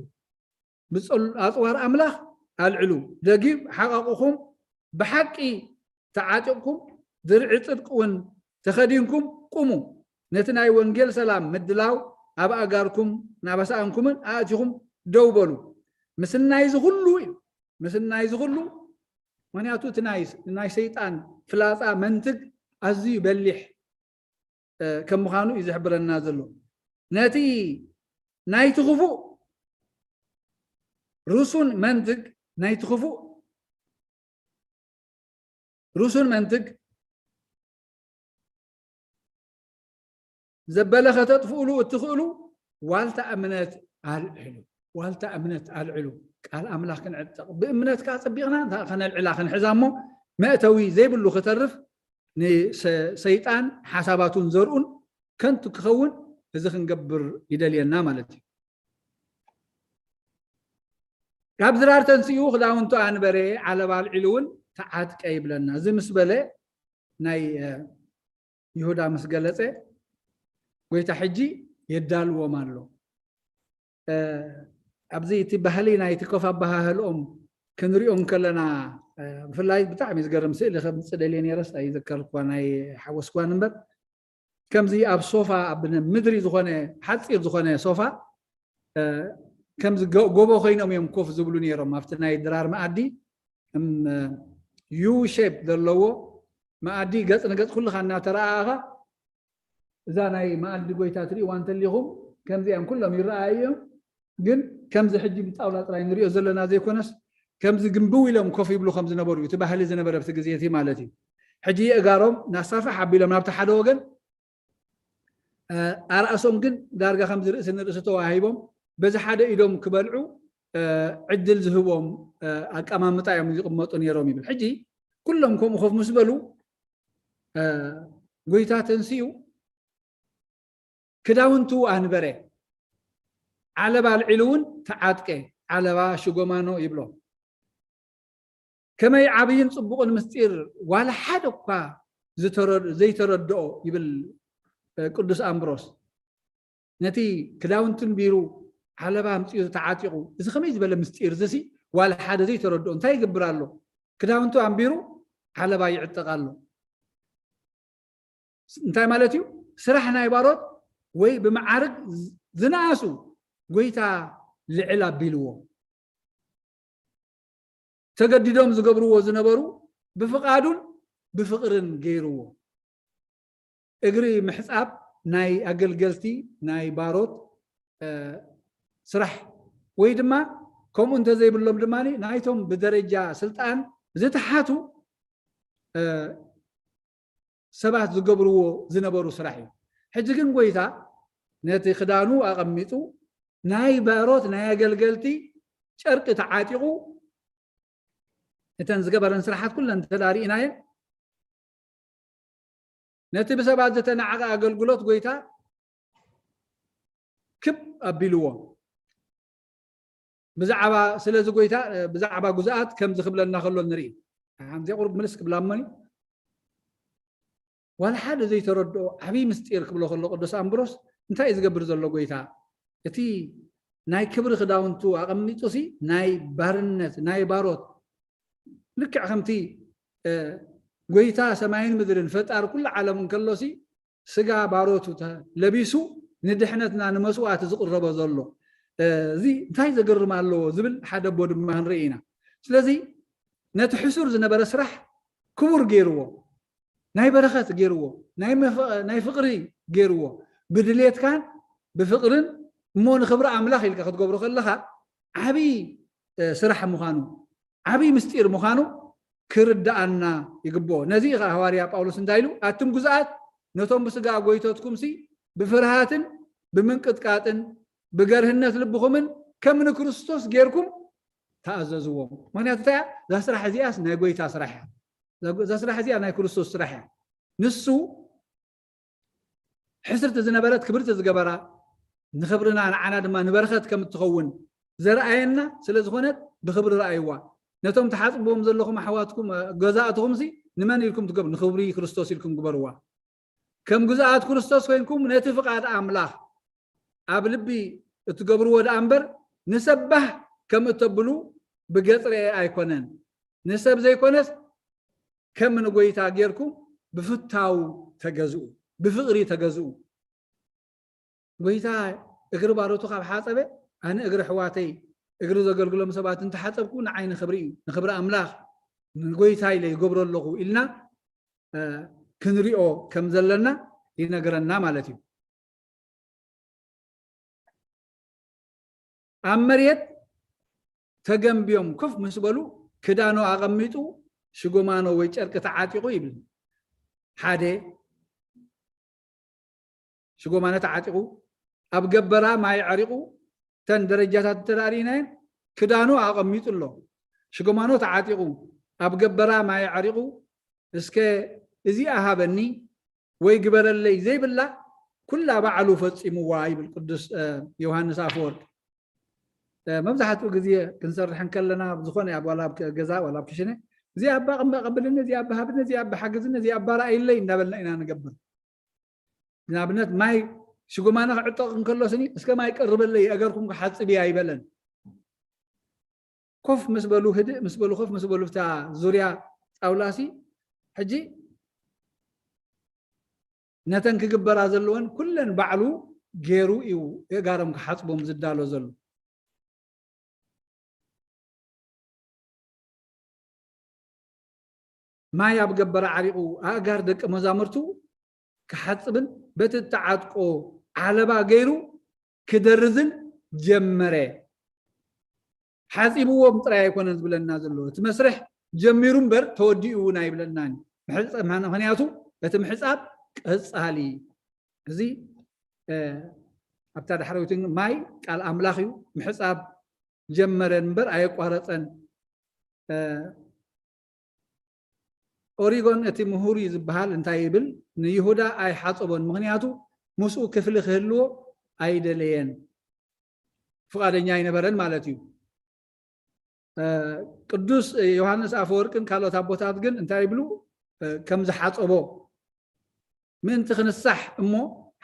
ብጸል-፣ ኣጽዋር ኣምላኽ ኣልዕሉ። ደጊም ሓቓቕኹም ብሓቂ ተዓጢቕኩም፣ ድርዒ ጽድቂ እውን ተኸዲንኩም ቁሙ። ነቲ ናይ ወንጌል ሰላም ምድላው ኣብ ኣእጋርኩም፣ ናብ ኣሳእንኩምን ኣእቲኹም ደው በሉ። ምስናይ እዚ ኩሉ እዩ። ምስናይ እዚ ኩሉ፣ ምኽንያቱ እቲ ናይ፣ ናይ ሰይጣን ፍላጻ መንትግ ኣዝዩ በሊሕ፣ እ፣ ከም ምዃኑ እዩ ዝሕብረና ዘሎ። ነቲ ናይቲ ክፉእ ርሱን መንትግ፣ ናይቲ ክፉእ ርሱን መንትግ ዘበለ ከተጥፍእሉ እትኽእሉ ዋልታ እምነት ኣልዕሉ። ዋልታ እምነት ኣልዕሉ። ቃል ኣምላኽ ክንዕጠቕ። ብእምነት ከኣ ጸቢቕና ከነልዕላ ክንሕዛ እሞ መእተዊ ዘይብሉ ክተርፍ ንሰ-፣ ሰይጣን ሓሳባቱን ዘርኡን ከንቱ ክኸውን እዚ ክንገብር ይደልየና ማለት እዩ። ካብ ዝራር ተንሲኡ ክዳውንቱ ኣንበረ፣ ዓለባ ኣልዒሉ እውን ተዓጥቀ ይብለና። እዚ ምስ በለ ናይ፣ እ፣ ይሁዳ ምስ ገለጸ፣ ጎይታ ሕጂ የዳልዎም ኣሎ። እ፣ ኣብዚ እቲ ባህሊ ናይቲ ኮፍ ኣበሃህልኦም ክንሪኦ እንከለና፣ እ፣ ብፍላይ ብጣዕሚ ዝገርም ስእሊ ከምጽእ ደልየ ነይረስ ኣይዘከርኳ፣ ናይ ሓወስኳን እምበር፣ ከምዚ ኣብ ሶፋ፣ ኣብ ምድሪ ዝኾነ ሓጺር ዝኾነ ሶፋ፣ እ፣ ከምዚ ጎ-፣ ጎቦ ኮይኖም እዮም ኮፍ ዝብሉ ነይሮም ኣብቲ ናይ ድራር መኣዲ። እም፣ ዩ ሼፕ ዘለዎ መኣዲ፣ ገጽ ንገጽ ኩልኻ እናተረኣኣኻ፣ እዛ ናይ መኣዲ ጎይታ ትርእይዋ እንተሊኹም፣ ከምዚኣም ኩሎም ይረኣዩ እዮም። ግን ከምዚ ሕጂ ብጣውላ ጥራይ ንሪኦ ዘለና ዘይኮነስ፣ ከምዚ ግንብው ኢሎም ኮፍ ይብሉ ከም ዝነበሩ እዩ እቲ ባህሊ ዝነበረ ኣብቲ ግዜ እቲ ማለት እዩ። ሕጂ የእጋሮም ናሳፍሕ ኣቢሎም ናብቲ ሓደ ወገን፣ እ፣ ኣርኣሶም ግን ዳርጋ ከምዚ ርእሲ ንርእሲ ተዋሂቦም በዚ ሓደ ኢዶም ክበልዑ፣ እ፣ ዕድል ዝህቦም፣ እ፣ ኣቀማምጣ እዮም ዝቕመጡ ነይሮም ይብል። ሕጂ ኩሎም ከምኡ ኮፍ ምስ በሉ፣ እ፣ ጎይታ ተንሲኡ ክዳውንቱ ኣንበረ፣ ዓለባ ኣልዒሉ እውን ተዓጥቀ፣ ዓለባ ሽጎማኖ ይብሎ። ከመይ ዓብይን ጽቡቕን ምስጢር ዋላ ሓደ እኳ ዝተረ-፣ ዘይተረድኦ ይብል፣ እ፣ ቅዱስ ኣምብሮስ። ነቲ ክዳውንቱ ኣንቢሩ ዓለባ ኣምጺኡ ተዓጢቑ፣ እዚ ከመይ ዝበለ ምስጢር እዚ ሲ ዋላ ሓደ ዘይተረድኦ እንታይ ይገብር ኣሎ? ክዳውንቱ ኣንቢሩ ዓለባ ይዕጠቕ ኣሎ። እንታይ ማለት እዩ? ስራሕ ናይ ባሮት ወይ ብመዓርግ ዝነኣሱ ጎይታ ልዕል ኣቢልዎ። ተገዲዶም ዝገብርዎ ዝነበሩ ብፍቓዱን ብፍቕርን ገይርዎ። እግሪ ምሕጻብ ናይ ኣገልገልቲ፣ ናይ ባሮት፣ እ፣ ስራሕ ወይ ድማ ከምኡ እንተዘይብሎም ድማ ናይቶም ብደረጃ ስልጣን ዝተሓቱ፣ እ፣ ሰባት ዝገብርዎ ዝነበሩ ስራሕ እዩ። ሕጂ ግን ጎይታ ነቲ ክዳኑ ኣቐሚጡ ናይ ባሮት ናይ ኣገልገልቲ ጨርቂ ተዓጢቑ እተን ዝገበረን ስራሓት ኩለን እንተ ርኢናየን ነቲ ብሰባት ዝተናዕቐ ኣገልግሎት ጎይታ ክብ ኣቢልዎ። ብዛዕባ ስለዚ ጎይታ ብዛዕባ ጉዛኣት ከምዚ ክብለና ከሎ ንርኢ። ሓምዚ ቁሩብ ምልስ ክብላ እሞኒ ዋላ ሓደ ዘይተረድኦ ዓብዪ ምስጢር ክብሎ ከሎ ቅዱስ ኣምብሮስ እንታይ እዩ ዝገብር ዘሎ ጎይታ? እቲ ናይ ክብሪ ክዳውንቱ ኣቐሚጡ ሲ ናይ ባርነት ናይ ባሮት ልክዕ ከምቲ ጎይታ ሰማይን ምድርን ፈጣር ኩሉ ዓለም እንከሎ ሲ ስጋ ባሮቱ ለቢሱ ንድሕነትና ንመስዋእቲ ዝቕረቦ ዘሎ እዚ እንታይ ዘገርም ኣለዎ ዝብል ሓደ ኣቦ ድማ ክንርኢ ኢና። ስለዚ ነቲ ሕሱር ዝነበረ ስራሕ ክቡር ገይርዎ፣ ናይ በረኸት ገይርዎ፣ ናይ ፍቕሪ ገይርዎ፣ ብድሌትካን ብፍቕርን እሞ ንኽብሪ ኣምላኽ ኢልካ ክትገብሮ ከለኻ ዓብዪ ስራሕ ምዃኑ ዓብዪ ምስጢር ምዃኑ ክርድኣና ይግብኦ። ነዚ እዩ ከዓ ሃዋርያ ጳውሎስ እንታይ ኢሉ? ኣቱም ግዙኣት ነቶም ብስጋ ጎይቶትኩምሲ ብፍርሃትን ብምንቅጥቃጥን ብገርህነት ልብኹምን ከም ንክርስቶስ ጌርኩም ተኣዘዝዎም። ምክንያቱ እንታይ እያ? እዛ ስራሕ እዚኣስ ናይ ጎይታ ስራሕ እያ። እዛ ስራሕ እዚኣ ናይ ክርስቶስ ስራሕ እያ። ንሱ ሕስርቲ ዝነበረት ክብርቲ ዝገበራ ንኽብርና ንዓና ድማ ንበረኸት ከም እትኸውን ዘርኣየና ስለ ዝኾነት ብኽብሪ ረኣይዋ። ነቶም ትሓጽብዎም ዘለኹም ኣሕዋትኩም ገዛእትኹምሲ ንመን ኢልኩም ትገብሩ? ንኽብሪ ክርስቶስ ኢልኩም ግበርዋ። ከም ግዛኣት ክርስቶስ ኮይንኩም ነቲ ፍቓድ ኣምላኽ ኣብ ልቢ እትገብርዎ ደኣ እምበር ንሰብ ባህ ከም እተብሉ ብገጽ ርኤ ኣይኮነን። ንሰብ ዘይኮነስ ከም ንጎይታ ጌርኩም ብፍታው ተገዝኡ፣ ብፍቕሪ ተገዝኡ። ጎይታ እግሪ ባሮቱ ካብ ሓጸበ ኣነ እግሪ ኣሕዋተይ እግሪ ዘገልግሎም ሰባት እንተሓጸብኩ ንዓይ ንኽብሪ እዩ፣ ንኽብሪ ኣምላኽ ንጎይታ ኢለ ይገብሮ ኣለኹ ኢልና ክንሪኦ ከም ዘለና ይነግረና ማለት እዩ። ኣብ መሬት ተገንብዮም ኮፍ ምስ በሉ ክዳኑ ኣቐሚጡ ሽጎማኖ ወይ ጨርቂ ተዓጢቑ ይብል። ሓደ ሽጎማኖ ተዓጢቑ ኣብ ገበራ ማይ ኣዕሪቑ እተን ደረጃታት እንተዳእሪናየን ክዳኑ ኣቐሚጡ ኣሎ። ሽጎማኖ ተዓጢቑ ኣብ ገበራ ማይ ኣዕሪቑ እስከ እዚኣ ሃበኒ ወይ ግበረለይ ዘይብላ ኩላ ባዕሉ ፈጺምዋ ይብል ቅዱስ ዮሃንስ ኣፈወርቅ። መብዛሕትኡ ግዜ ክንሰርሕ እንከለና ዝኾነ ኣብ ዋላ ኣብ ገዛ ዋላ ኣብ ክሽነ እዚኣ ኣባ ቅመ ቀብልኒ እዚኣ ኣባ ሃብኒ እዚኣ ኣባ ሓግዝኒ እዚኣ ኣባ ረኣይለይ እንዳበልና ኢና ንገብር። ንኣብነት ማይ ሽጉማና ክዕጠቕ እንከሎ ስኒ እስከ ማይ ቀርበለይ እገርኩም ክሓጽብ እያ ይበለን። ኮፍ ምስ በሉ ህድእ ምስ በሉ ኮፍ ምስ በሉ ብታ ዙርያ ጣውላሲ ሕጂ ነተን ክግበራ ዘለወን ኩለን ባዕሉ ገይሩ እዩ የእጋሮም ክሓፅቦም ዝዳሎ ዘሎ። ማይ ኣብ ገበረ ዓሪቑ ኣእጋር ደቂ መዛሙርቱ ክሓፅብን በቲ እተዓጥቆ ዓለባ ገይሩ ክደርዝን ጀመረ። ሓፂብዎም ጥራይ ኣይኮነን ዝብለና ዘሎ፣ እቲ መስርሕ ጀሚሩ እምበር ተወዲኡ እውን ኣይብለናን። ምሕፃ-፣ ምኽንያቱ እቲ ምሕፃብ ቀፃሊ፣ እዚ ኣብታ ዳሕረዊትን ማይ ቃል ኣምላኽ እዩ። ምሕፃብ ጀመረ እምበር ኣየቋረፀን። ኦሪጎን እቲ ምሁር እዩ ዝበሃል እንታይ ይብል? ንይሁዳ ኣይሓፀቦን፣ ምኽንያቱ ምስኡ ክፍሊ ክህልዎ ኣይደለየን፣ ፍቓደኛ ኣይነበረን ማለት እዩ። ቅዱስ ዮሃንስ ኣፈወርቅን ካልኦት ኣቦታት ግን እንታይ ይብሉ? ከም ዝሓፀቦ ምእንቲ ክንሳሕ እሞ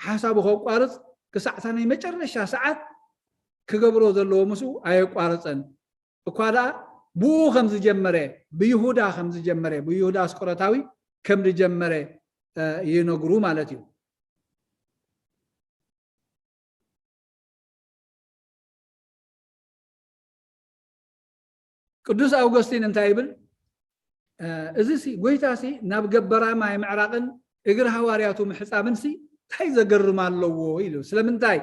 ሓሳቡ ከቋርፅ ክሳዕ እታ ናይ መጨረሻ ሰዓት ክገብሮ ዘለዎ ምስኡ ኣየቋረፀን። እኳ ደኣ ብኡ ከም ዝጀመረ፣ ብይሁዳ ከም ዝጀመረ፣ ብይሁዳ ኣስቆሮታዊ ከም ዝጀመረ ይነግሩ ማለት እዩ። ቅዱስ ኣውገስቲን እንታይ ይብል? እዚ ሲ ጎይታ ሲ ናብ ገበራ ማይ ምዕራቕን እግሪ ሃዋርያቱ ምሕፃብን ሲ እንታይ ዘገርም ኣለዎ ኢሉ። ስለምንታይ?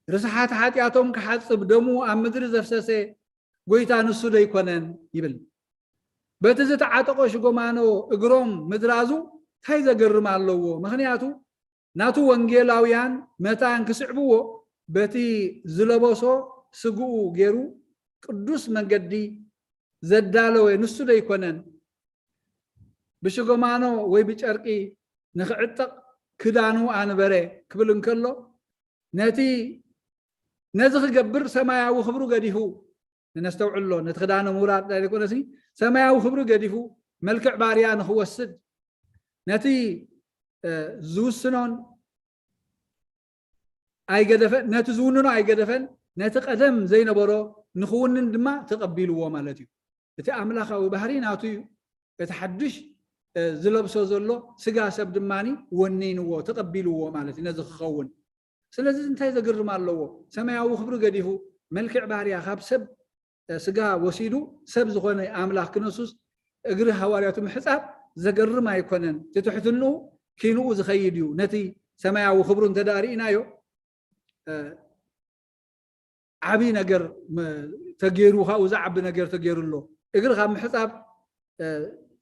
ርስሓት ሓጢኣቶም ክሓፅብ ደሙ ኣብ ምድሪ ዘፍሰሰ ጎይታ ንሱ ዶ ኣይኮነን ይብል። በቲ ዝተዓጠቆ ሽጎማኖ እግሮም ምድራዙ እንታይ ዘገርም ኣለዎ? ምኽንያቱ ናቱ ወንጌላውያን መታን ክስዕብዎ በቲ ዝለበሶ ስግኡ ገይሩ ቅዱስ መንገዲ ዘዳለወ ንሱ ዶ ኣይኮነን? ብሽጎማኖ ወይ ብጨርቂ ንኽዕጠቕ ክዳኑ ኣንበረ ክብል እንከሎ ነቲ ነዚ ክገብር ሰማያዊ ክብሩ ገዲፉ፣ ነስተውዕሎ፣ ነቲ ክዳነ ምውራድ ዘይኮነሲ፣ ሰማያዊ ክብሩ ገዲፉ፣ መልክዕ ባርያ ንኽወስድ፣ ነቲ፣ እ፣ ዝውስኖን ኣይገደፈን፣ ነቲ ዝውንኖ ኣይገደፈን፣ ነቲ ቀደም ዘይነበሮ ንኽውንን ድማ ተቐቢልዎ ማለት እዩ። እቲ ኣምላኻዊ ባህሪ ናቱ እዩ። እቲ ሓድሽ፣ እ፣ ዝለብሶ ዘሎ ስጋ ሰብ ድማኒ ወኒንዎ፣ ተቐቢልዎ ማለት እዩ፣ ነዚ ክኸውን። ስለዚ እንታይ ዘግርም ኣለዎ? ሰማያዊ ክብሪ ገዲፉ፣ መልክዕ ባርያ ካብ ሰብ፣ እ፣ ስጋ ወሲዱ፣ ሰብ ዝኾነ ኣምላኽ ክነሱስ እግሪ ሃዋርያቱ ምሕጻብ ዘገርም ኣይኮነን። እቲ ትሕትንኡ ኪንኡ ዝኸይድ እዩ። ነቲ ሰማያዊ ክብሩ እንተ ደኣ ርኢናዮ፣ እ፣ ዓቢ ነገር መ-፣ ተገይሩ፣ ካብኡ ዝዓቢ ነገር ተገይሩ ኣሎ። እግሪ ካብ ምሕጻብ፣ እ፣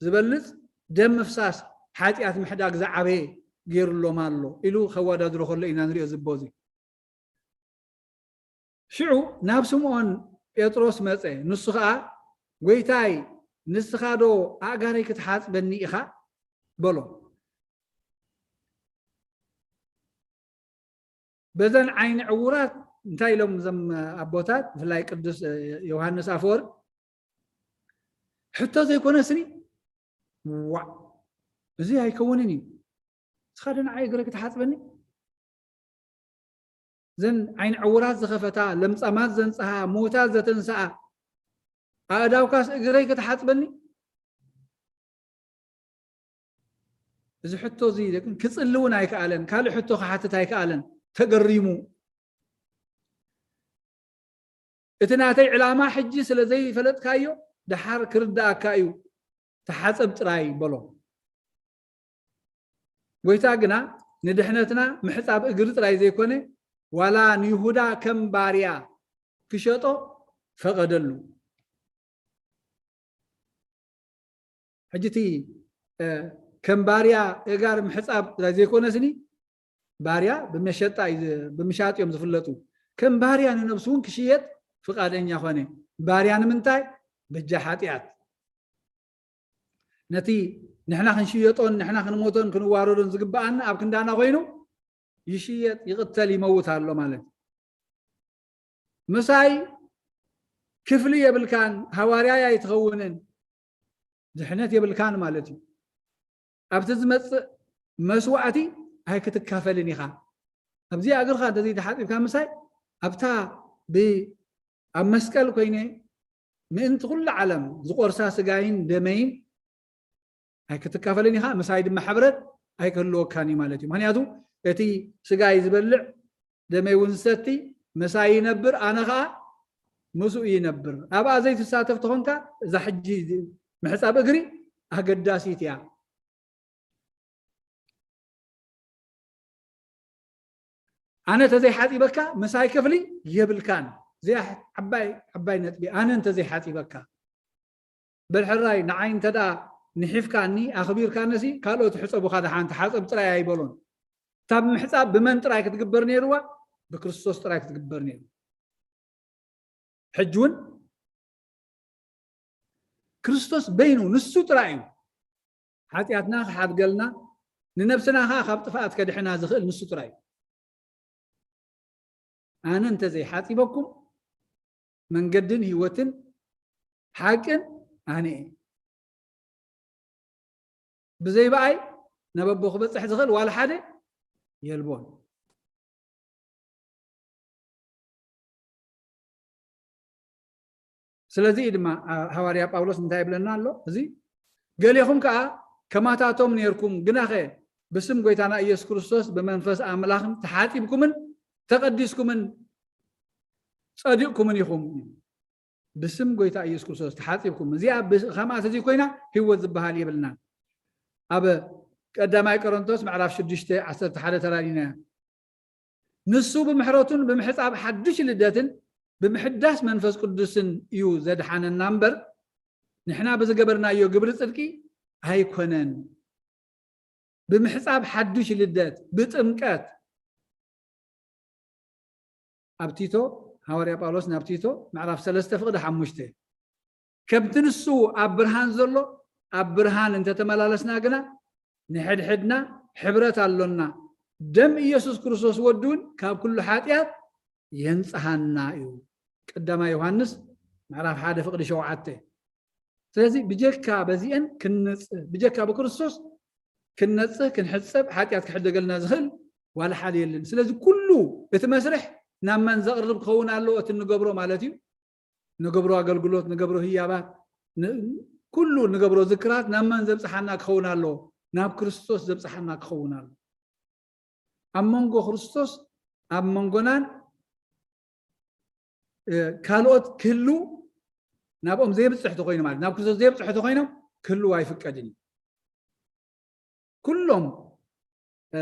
ዝበልጽ ደም ምፍሳስ ሓጢኣት ምሕዳግ ዝዓበየ ገይሩ ኣሎም ኣሎ ኢሉ ከወዳድሮ ከሎ ኢና ንሪኦ እዚ ኣቦ እዚ። ሽዑ ናብ ስምዖን ጴጥሮስ መጸ። ንሱ ኸኣ፣ "ጐይታይ፣ ንስኻ ዶ ኣእጋረይ ክትሓጽበኒ ኢኻ?" በሎ። በዘን ዓይኒ ዕዉራት እንታይ ኢሎም እዞም ኣቦታት፣ ብፍላይ ቅዱስ ዮሃንስ ኣፈወርቅ፣ "ሕቶ ዘይኮነስኒ፣ ዋእ፣ እዚ ኣይከውንን እዩ። ንስኻ ዶ ንዓይ እግረ ክትሓጽበኒ?" እዘን ዓይኒ ዕዉራት ዝኸፈታ፣ ለምጻማት ዘንጽሃ፣ ምዉታት ዘተንስኣ፣ ኣእዳውካስ እግረይ ክትሓጽበኒ? እዚ ሕቶ እዚ ግን ክጽሊ እውን ኣይከኣለን፣ ካልእ ሕቶ ክሓትት ኣይከኣለን። ተገሪሙ፣ "እቲ ናተይ ዕላማ ሕጂ ስለ ዘይፈለጥካዮ፣ ደሓር ክርድኣካ እዩ፣ ተሓጸብ ጥራይ" በሎ። ጐይታ ግና ንድሕነትና ምሕጻብ እግሪ ጥራይ ዘይኮነ፣ ዋላ ንይሁዳ ከም ባርያ ክሸጦ ፈቐደሉ። ሕጂ እቲ፣ እ፣ ከም ባርያ እጋር ምሕጻብ ጥራይ ዘይኮነስኒ፣ ባርያ ብመሸጣ እዩ ዝ-፣ ብምሻጥ እዮም ዝፍለጡ። ከም ባርያ ንነብሱ እውን ክሽየጥ ፍቓደኛ ኾነ። ባርያ ንምንታይ? በጃ ሓጢኣት። ነቲ ንሕና ክንሽየጦን ንሕና ክንሞቶን ክንዋረዶን ዝግብኣና ኣብ ክንዳና ኮይኑ ይሽየጥ፣ ይቕተል፣ ይመውት ኣሎ ማለት እዩ። ምሳይ ክፍሊ የብልካን፣ ሃዋርያይ ኣይትኸውንን፣ ድሕነት የብልካን ማለት እዩ። ኣብቲ ዝመጽእ መስዋዕቲ ኣይክትካፈልን ኢኻ። ኣብዚኣ እግርኻ እንተዘይተሓጺብካ ምሳይ፣ ኣብታ ብ-፣ ኣብ መስቀል ኮይነ ምእንቲ ኩሉ ዓለም ዝቆርሳ ስጋይን ደመይን ኣይክትካፈልን ኢኻ፣ ምሳይ ድማ ሕብረት ኣይክህልወካን እዩ ማለት እዩ። ምኽንያቱ እቲ ስጋይ ዝበልዕ ደመይ እውን ዝሰቲ ምሳይ ይነብር፣ ኣነ ኸኣ ምስኡ ይነብር። ኣብኣ ዘይትሳተፍ ተኾንካ እዛ ሕጂ ምሕጻብ እግሪ ኣገዳሲት እያ። ኣነ እንተዘይሓጺበካ ምሳይ ክፍሊ የብልካን። እዚኣ ዓባይ፣ ዓባይ ነጥቢ። ኣነ እንተዘይሓጺበካ፣ በል ሕራይ ንዓይ እንተ ደኣ ንሒፍካኒ፣ ኣኽቢርካንሲ፣ ካልኦት ሕጸቡኻ ደሓን፣ ተሓጸብ ጥራይ ኣይበሎን። እታ ብምሕጻብ ብመን ጥራይ ክትግበር ነይርዋ? ብክርስቶስ ጥራይ ክትግበር ነይሩ። ሕጂ እውን ክርስቶስ በይኑ ንሱ ጥራይ እዩ ሓጢኣትና ክሓድገልና፣ ንነብስና ኸዓ ካብ ጥፍኣት ከድሕና ዝኽእል ንሱ ጥራይ እዩ። ኣነ እንተዘይሓጺበኩም መንገድን ህይወትን ሓቅን ኣነ እየ። ብዘይ ብኣይ ናብ ኣቦ ክበጽሕ ዝኽእል ዋላ ሓደ የልቦን። ስለዚ እዩ ድማ፣ አ፣ ሃዋርያ ጳውሎስ እንታይ ይብለና ኣሎ? እዚ፣ "ገሌኹም ከኣ ከማታቶም ኔርኩም፣ ግናኸ ብስም ጐይታና ኢየሱስ ክርስቶስ ብመንፈስ ኣምላኽን ተሓጺብኩምን ተቐዲስኩምን ጸዲቕኩምን ኢኹም" እዩ። ብስም ጐይታ ኢየሱስ ክርስቶስ ተሓጺብኩም። እዚኣ ብ-፣ ከምኣ ተዘይኮይና ህይወት ዝበሃል የብልናን። ኣብ ቀዳማይ ቆሮንቶስ ምዕራፍ ሽዱሽተ ዓሰርተ ሓደ ተራዲናያ። ንሱ ብምሕረቱን ብምሕጻብ ሓድሽ ልደትን ብምሕዳስ መንፈስ ቅዱስን እዩ ዘድሓነና እምበር፣ ንሕና ብዝገበርናዮ ግብሪ ጽድቂ ኣይኮነን። ብምሕጻብ ሓድሽ ልደት፣ ብጥምቀት። ኣብ ቲቶ፣ ሃዋርያ ጳውሎስ ናብ ቲቶ ምዕራፍ ሰለስተ ፍቕዲ ሓሙሽተ፣ "ከምቲ ንሱ ኣብ ብርሃን ዘሎ፣ ኣብ ብርሃን እንተተመላለስና ግና፣ ንሕድሕድና ሕብረት ኣሎና። ደም ኢየሱስ ክርስቶስ ወዱ እውን ካብ ኩሉ ሓጢኣት የንጽሃና እዩ። ቀዳማይ ዮሃንስ ምዕራፍ ሓደ ፍቕዲ ሸውዓተ። ስለዚ ብጀካ በዚአን ክንነጽህ፣ ብጀካ ብክርስቶስ ክንነጽህ፣ ክንሕጸብ፣ ሓጢኣት ክሕደገልና ዝኽእል ዋላ ሓደ የለን። ስለዚ ኩሉ እቲ መስርሕ ናብ መን ዘቕርብ ክኸውን ኣለዎ? እቲ እንገብሮ ማለት እዩ። ንገብሮ ኣገልግሎት፣ ንገብሮ ህያባት፣ ን-፣ ኩሉ ንገብሮ ዝክራት ናብ መን ዘብጽሓና ክኸውን ኣለዎ? ናብ ክርስቶስ ዘብጽሓና ክኸውን ኣለዎ። ኣብ መንጎ ክርስቶስ፣ ኣብ መንጎናን፣ እ፣ ካልኦት ክህሉ፣ ናብኦም ዘየብጽሕ ተኾይኑ ማለት፣ ናብ ክርስቶስ ዘየብጽሑ ተኾይኖም ክህልው ኣይፍቀድን እዩ። ኩሎም፣ እ፣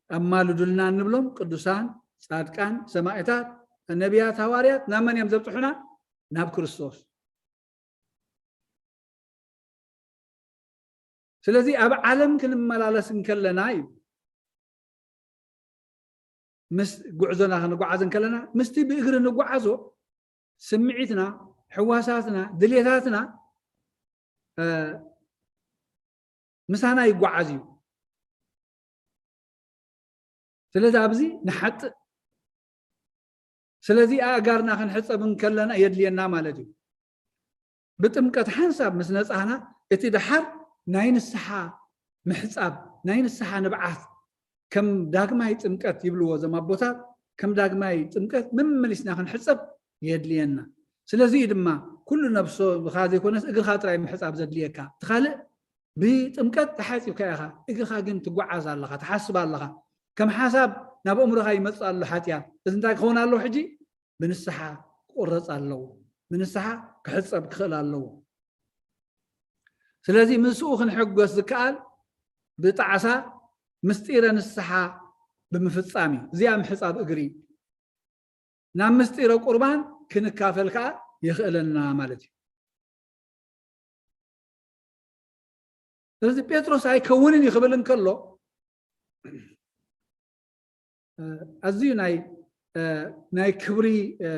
ኣማልዱልና እንብሎም ቅዱሳን፣ ጻድቃን፣ ሰማዕታት፣ ነቢያት፣ ሃዋርያት ናብ መን እዮም ዘብጽሑና? ናብ ክርስቶስ። ስለዚ ኣብ ዓለም ክንመላለስ እንከለና እዩ፣ ምስ ጉዕዞና ክንጓዓዝ እንከለና፣ ምስቲ ብእግሪ ንጓዓዞ ስምዒትና፣ ሕዋሳትና፣ ድሌታትና፣ እ፣ ምሳና ይጓዓዝ እዩ። ስለዚ ኣብዚ ንሓጥእ። ስለዚ ኣእጋርና ክንሕጸብ እንከለና የድልየና ማለት እዩ። ብጥምቀት ሓንሳብ ምስ ነጻህና፣ እቲ ደሓር ናይ ንስሓ ምሕጻብ፣ ናይ ንስሓ ንብዓት፣ ከም ዳግማይ ጥምቀት ይብልዎ እዞም ኣቦታት፣ ከም ዳግማይ ጥምቀት መመሊስና ክንሕጸብ የድልየና። ስለዚ እዩ ድማ ኩሉ ነብስኻ ዘይኮነስ እግርኻ ጥራይ ምሕጻብ ዘድልየካ። እቲ ካልእ ብጥምቀት ተሓጺብካ ኢኻ፣ እግርኻ ግን ትጓዓዝ ኣለኻ፣ ትሓስብ ኣለኻ። ከም ሓሳብ ናብ ኣእምሮኻ ይመጽእ ኣሎ ሓጢኣት። እዚ እንታይ ክኸውን ኣለዎ ሕጂ? ብንስሓ ክቑረጽ ኣለዎ። ብንስሓ ክሕጸብ ክኽእል ኣለዎ። ስለዚ ምስኡ ክንሕጎስ ዝከኣል ብጣዕሳ ምስጢረ ንስሓ ብምፍጻም እዩ። እዚኣ ምሕጻብ እግሪ እዩ። ናብ ምስጢረ ቁርባን ክንካፈል ከኣ የኽእለና ማለት እዩ። ስለዚ ጴጥሮስ ኣይከውንን እዩ ክብል እንከሎ፣ እ፣ ኣዝዩ ናይ፣ እ፣ ናይ ክብሪ፣ እ፣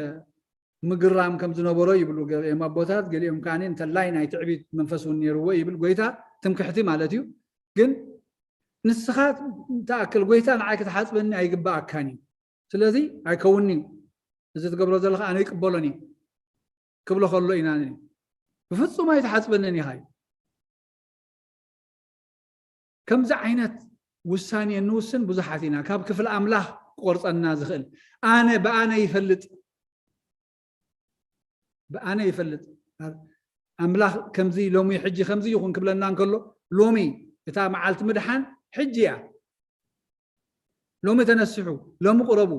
ምግራም ከም ዝነበሮ ይብሉ ገሊኦም ኣቦታት፣ ገሊኦም ከኣ እንተላይ ናይ ትዕቢት መንፈስ እውን ነይርዎ ይብል። ጎይታ ትምክሕቲ ማለት እዩ። ግን ንስኻ ትኣክል ጎይታ ንዓይ ክትሓጽበኒ ኣይግብኣካን እዩ። ስለዚ ኣይከውንን እዩ። እዚ ትገብሮ ዘለኻ ኣነ ይቅበሎን እዩ ክብሎ ከሎ ኢና ንርኢ። ብፍጹም ኣይትሓጽበንን ኢኻ እዩ። ከምዚ ዓይነት ውሳኔ እንውስን ብዙሓት ኢና። ካብ ክፍሊ ኣምላኽ ክቆርጸና ዝኽእል። ኣነ ብኣነ ይፈልጥ። ብኣነ ይፈልጥ። ኣምላኽ ከምዚ ሎሚ ሕጂ ከምዚ ይኹን ክብለና እንከሎ፣ ሎሚ እታ መዓልቲ ምድሓን ሕጂ እያ። ሎሚ ተነስሑ፣ ሎሚ ቁረቡ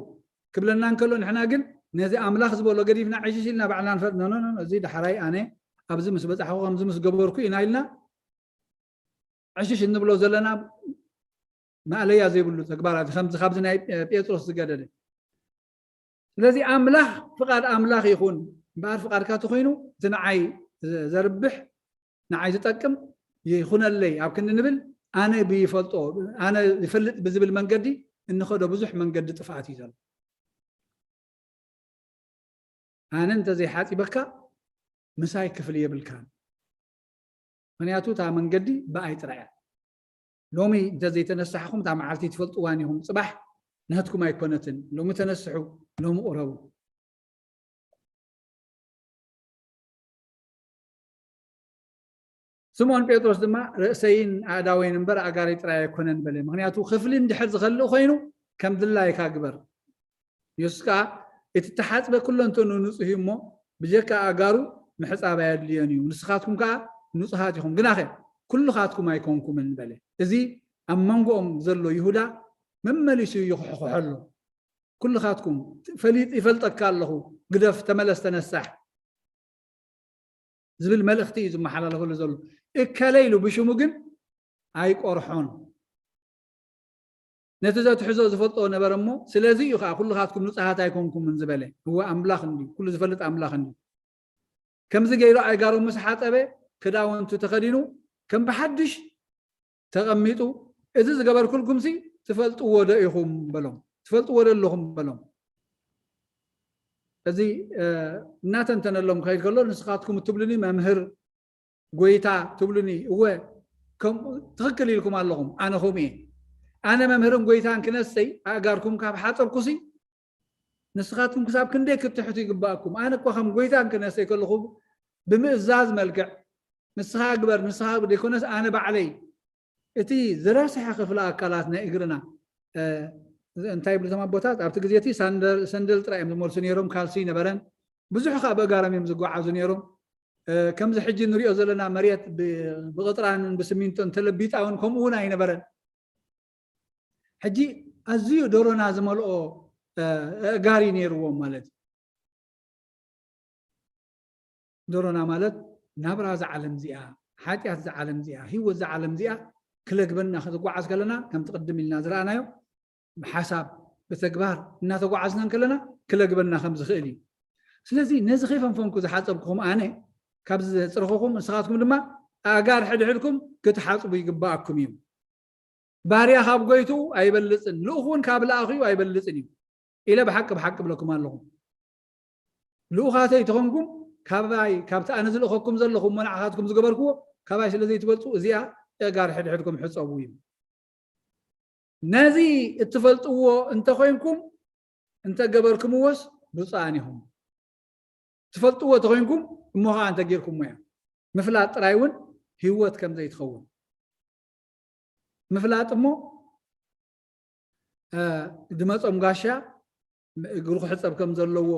ክብለና እንከሎ፣ ንሕና ግን ነዚ ኣምላኽ ዝበሎ ገዲፍና ዕሽሽ ኢልና ባዕልና ንፈል-፣ ኖ፣ ኖ፣ ኖ፣ እዚ ዳሕራይ ኣነ ኣብዚ ምስ በጻሕኩ፣ ከምዚ ምስ ገበርኩ ኢና ኢልና ዕሽሽ እንብሎ ዘለና ማእለያ ዘይብሉ ተግባራት፣ ከምዚ ካብዚ ናይ ጴጥሮስ ዝገደደ። ስለዚ ኣምላኽ፣ ፍቓድ ኣምላኽ ይኹን እምበኣር፣ ፍቓድካ ተኾይኑ እቲ ንዓይ ዘርብሕ፣ ንዓይ ዝጠቅም ይኹነለይ ኣብ ክንዲ ንብል፣ ኣነ ብይፈልጦ፣ ኣነ ይፈልጥ ብዝብል መንገዲ እንኸዶ ብዙሕ መንገዲ ጥፍኣት እዩ ዘሎ። ኣነ እንተዘይሓጺበካ ምሳይ ክፍሊ የብልካን። ምኽንያቱ እታ መንገዲ ብኣይ ጥራይ እያ። ሎሚ እንተዘይተነሳሕኹም እታ መዓልቲ ትፈልጥዋን ኢኹም። ጽባሕ ናትኩም ኣይኮነትን። ሎሚ ተነስሑ፣ ሎሚ ቁረቡ። ስምዖን ጴጥሮስ ድማ ርእሰይን ኣእዳወይን እምበር ኣእጋረይ ጥራይ ኣይኮነን በለ። ምኽንያቱ ክፍሊ እንድሕር ዝኸልእ ኮይኑ ከም ድላይካ ግበር። የሱስ ከኣ እቲ እተሓጽበ ኩለንተንኡ ንጹህ እዩ እሞ ብጀካ ኣእጋሩ ምሕጻብ ኣየድልዮን እዩ። ንስኻትኩም ከኣ ንጹሃት ኢኹም። ግናኸ ኩልኻትኩም ኣይኮንኩምን በለ። እዚ ኣብ መንጎኦም ዘሎ ይሁዳ መመሊሱ ይኹሕኩሖሎም። ኩልኻትኩም ፈሊጥ ይፈልጠካ ኣለኹ፣ ግደፍ፣ ተመለስ፣ ተነሳሕ ዝብል መልእኽቲ እዩ ዝመሓላለፈሉ ዘሎ። እከለ ኢሉ ብሽሙ ግን ኣይቆርሖን። ነቲ ዘትሕዞ ዝፈልጦ ነበረ እሞ፣ ስለዚ እዩ ኸዓ ኩልኻትኩም ንጹሃት ኣይኮንኩምን ዝበለ። እወ ኣምላኽ እንድዩ፣ ኩሉ ዝፈልጥ ኣምላኽ እንድዩ። ከምዚ ገይሩ ኣእጋሮም ምስ ሓጸበ፣ ክዳውንቱ ተኸዲኑ፣ ከም ብሓድሽ ተቐሚጡ፣ "እዚ ዝገበርኩልኩምሲ ትፈልጥዎ ዶ ኢኹም?" በሎም። "ትፈልጥዎ ዶ ኣለኹም?" በሎም። እዚ፣ እ፣ እናተንተነሎም ክኸይድ ከሎ፣ "ንስኻትኩም እትብሉኒ መምህር፣ ጎይታ ትብሉኒ፣ እወ፣ ከምኡ ትኽክል ኢልኩም ኣለኹም፣ ኣነ ከምኡ እየ። ኣነ መምህርን ጎይታን ክነሰይ፣ ኣእጋርኩም ካብ ሓጸብኩሲ፣ ንስኻትኩም ክሳብ ክንደይ ክትትሕቱ ይግባእኩም። ኣነ እኳ ከም ጎይታ እንክነሰይ ከለኹ ብምእዛዝ መልክዕ ንስኻ ግበር፣ ንስኻ ግበር ዘይኮነስ ኣነ ባዕለይ እቲ ዝረስሐ ክፍለ ኣካላት ናይ እግርና፣ እ፣ እንታይ ይብሉ እቶም ኣቦታት? ኣብቲ ግዜ እቲ ሳንደል፣ ሰንደል ጥራይ እዮም ዝመልሱ ነይሮም፣ ካልሲ ነበረን። ብዙሕ ከዓ ብእጋሮም እዮም ዝጓዓዙ ነይሮም። እ፣ ከምዚ ሕጂ ንሪኦ ዘለና መሬት ብ-፣ ብቕጥራንን ብስሚንቶን ተለቢጣ እውን ከምኡ እውን ኣይነበረን። ሕጂ ኣዝዩ ደሮና ዝመልኦ፣ እ፣ ኣእጋር እዩ ነይርዎም ማለት እዩ። ደሮና ማለት ናብራ እዛ ዓለም እዚኣ፣ ሓጢኣት እዛ ዓለም እዚኣ፣ ህይወት እዛ ዓለም እዚኣ ክለግበና ክትጓዓዝ ከለና፣ ከምቲ ቅድም ኢልና ዝረኣናዮ፣ ብሓሳብ፣ ብተግባር እናተጓዓዝና እንከለና ክለግበና ከም ዝኽእል እዩ። ስለዚ ነዚ ከይፈንፈንኩ ዝሓጸብኩኹም ኣነ፣ ካብዚ ዘጽረኹኹም ንስኻትኩም ድማ ኣእጋር ሕድሕድኩም ክትሓጽቡ ይግባኣኩም እዩ። ባርያ ካብ ጎይትኡ ኣይበልጽን፣ ልኡኽ እውን ካብ ለኣኺኡ ኣይበልጽን እዩ ኢለ ብሓቂ ብሓቂ እብለኩም ኣለኹ። ልኡኻተይ ተኾንኩም፣ ካባይ፣ ካብቲ ኣነ ዝልእኸኩም ዘለኹ እሞ ንዓኻትኩም ዝገበርክዎ፣ ካባይ ስለ ዘይትበልጹ፣ እዚኣ ኣእጋር ሕድሕድኩም ሕጸቡ እዩ። ነዚ እትፈልጥዎ እንተኾይንኩም፣ እንተገበርክምዎስ ብፁዓን ኢኹም። ትፈልጥዎ ተኾይንኩም፣ እሞ ኸዓ እንተጌርኩሞ እያ። ምፍላጥ ጥራይ እውን ህይወት ከም ዘይትኸውን። ምፍላጥ እሞ፣ እ፣ ድመጾም ጋሻ፣ እግሩ ክሕጸብ ከም ዘለዎ፣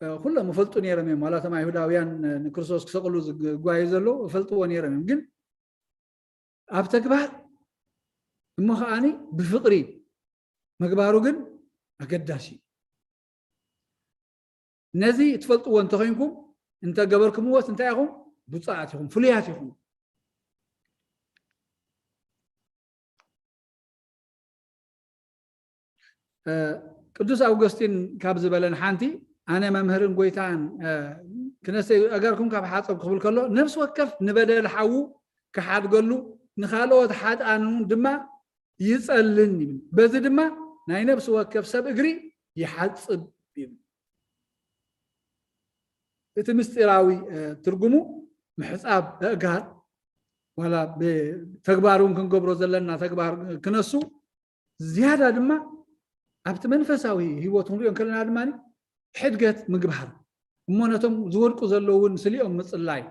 እ፣ ኩሎም ይፈልጡ ነይሮም እዮም። ዋላ እቶም ኣይሁዳውያን፣ እ፣ ንክርስቶስ ክሰቕሉ ዝጓዩ ዘለዉ ይፈልጥዎ ነይሮም እዮም። ግን ኣብ ተግባር እሞ ከዓኒ ብፍቕሪ ምግባሩ ግን ኣገዳሲ እዩ። ነዚ ትፈልጥዎ እንተኾይንኩም፣ እንተገበርኩምዎስ እንታይ ኢኹም? ብፁዓት ኢኹም፣ ፍሉያት ኢኹም። እ፣ ቅዱስ ኣውገስጢን ካብ ዝበለን ሓንቲ፣ ኣነ መምህርን ጎይታን፣ እ፣ ክነሰይ ኣእጋርኩም ካብ ሓጸብ ክብል ከሎ፣ ነፍሲ ወከፍ ንበደል ሓዉ ክሓድገሉ፣ ንኻልኦት ሓጥኣን እውን ድማ ይጸልን ይብል። በዚ ድማ ናይ ነፍሲ ወከፍ ሰብ እግሪ ይሓጽብ ይብል። እቲ ምስጢራዊ፣ እ፣ ትርጉሙ ምሕጻብ ኣእጋር፣ ዋላ ብተግባር እውን ክንገብሮ ዘለና ተግባር ክነሱ፣ ዝያዳ ድማ ኣብቲ መንፈሳዊ ህይወት ክንሪኦ እንከለና ድማ ሕድገት ምግባር እሞ ነቶም ዝወድቁ ዘለዉ እውን ስሊኦም ምጽላይ፣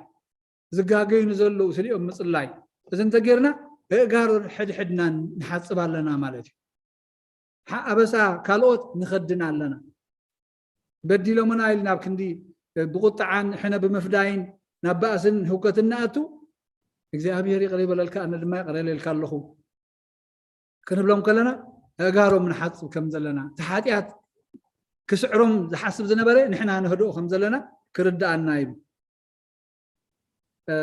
ዝጋገዩ ንዘለዉ ስሊኦም ምጽላይ። እዚ እንተጌርና ኣእጋር ሕድሕድና ንሓጽብ ኣለና ማለት እዩ። ሓ-፣ ኣበሳ ካልኦት ንኸድን ኣለና። በዲሎምና ኢልና ኣብ ክንዲ ብቁጥዓን ሕነ ብምፍዳይን ናብ ባእስን ህውከትን ንኣቱ፣ እግዚኣብሔር ይቕረ ይበለልካ፣ ኣነ ድማ ይቕረ ኢለልካ ኣለኹ ክንብሎም ከለና፣ ኣእጋሮም ንሓጽብ ከም ዘለና፣ እቲ ሓጢኣት ክስዕሮም ዝሓስብ ዝነበረ ንሕና ነህድኦ ከም ዘለና ክርድኣና እዩ። እ፣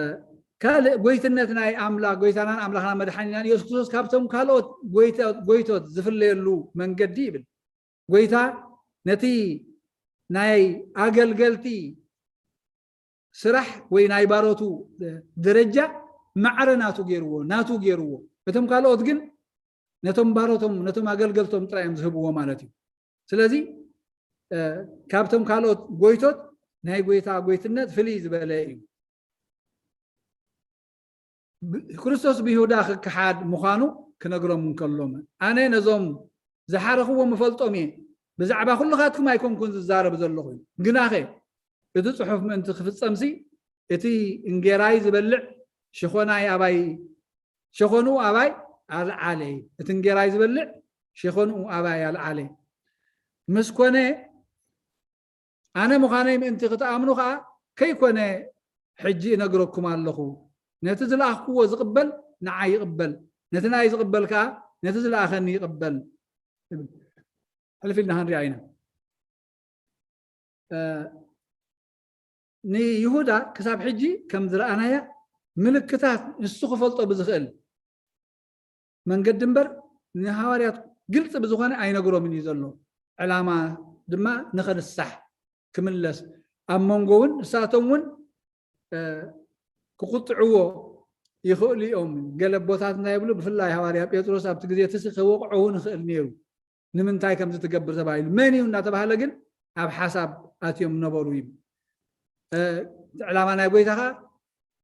ካልእ ጎይትነት ናይ ኣምላኽ፣ ጎይታናን ኣምላኽና መድሓኒናን ኢየሱስ ክርስቶስ ካብቶም ካልኦት ጎይታ-፣ ጎይቶት ዝፍለየሉ መንገዲ ይብል። ጎይታ ነቲ ናይ ኣገልገልቲ ስራሕ ወይ ናይ ባሮቱ ደረጃ ማዕረ ናቱ ገይርዎ፣ ናቱ ገይርዎ። እቶም ካልኦት ግን ነቶም ባሮቶም፣ ነቶም ኣገልገልቶም ጥራይ እዮም ዝህብዎ ማለት እዩ። ስለዚ፣ እ፣ ካብቶም ካልኦት ጎይቶት ናይ ጎይታ ጎይትነት ፍልይ ዝበለ እዩ። ብ-፣ ክርስቶስ ብይሁዳ ክከሓድ ምዃኑ ክነግሮም እንከሎ፣ ኣነ ነዞም ዝሓረኽዎም እፈልጦም እየ፣ ብዛዕባ ኩልኻትኩም ኣይኮንኩን ዝዛረብ ዘለኹ፣ ግናኸ እቲ ጽሑፍ ምእንቲ ክፍጸምሲ፣ እቲ እንጌራይ ዝበልዕ ሸኾናይ ኣባይ፣ ሸኾንኡ ኣባይ ኣልዓለ። እቲ እንጌራይ ዝበልዕ ሸኾንኡ ኣባይ ኣልዓለ። ምስ ኮነ፣ ኣነ ምዃነይ ምእንቲ ክትኣምኑ ኸኣ፣ ከይኮነ ሕጂ እነግረኩም ኣለኹ። ነቲ ዝለኣኽኩዎ ዝቕበል ንዓይ ይቕበል፣ ነቲ ንዓይ ዝቕበል ከኣ ነቲ ዝለኣኸኒ ይቕበል። ሕልፍ ኢልና ክንሪኣ ኢና። እ፣ ንይሁዳ ክሳብ ሕጂ ከም ዝረኣናያ ምልክታት ንሱ ክፈልጦ ብዝኽእል መንገዲ እምበር ንሃዋርያት ግልፂ ብዝኾነ ኣይነግሮምን እዩ ዘሎ። ዕላማ ድማ ንኸንሳሕ ክምለስ፣ ኣብ መንጎ እውን ንሳቶም እውን፣ እ፣ ክቁጥዕዎ ይኽእሉ እዮም። ገለ ኣቦታት እንታይ ይብሉ? ብፍላይ ሃዋርያ ጴጥሮስ ኣብቲ ግዜ እቲ ክወቕዖ እውን ይኽእል ነይሩ። ንምንታይ ከምዚ ትገብር ተባሂሉ፣ መን እዩ እናተባህለ ግን ኣብ ሓሳብ ኣትዮም ነበሩ እዩ። እ፣ ዕላማ ናይ ጎይታ ኸኣ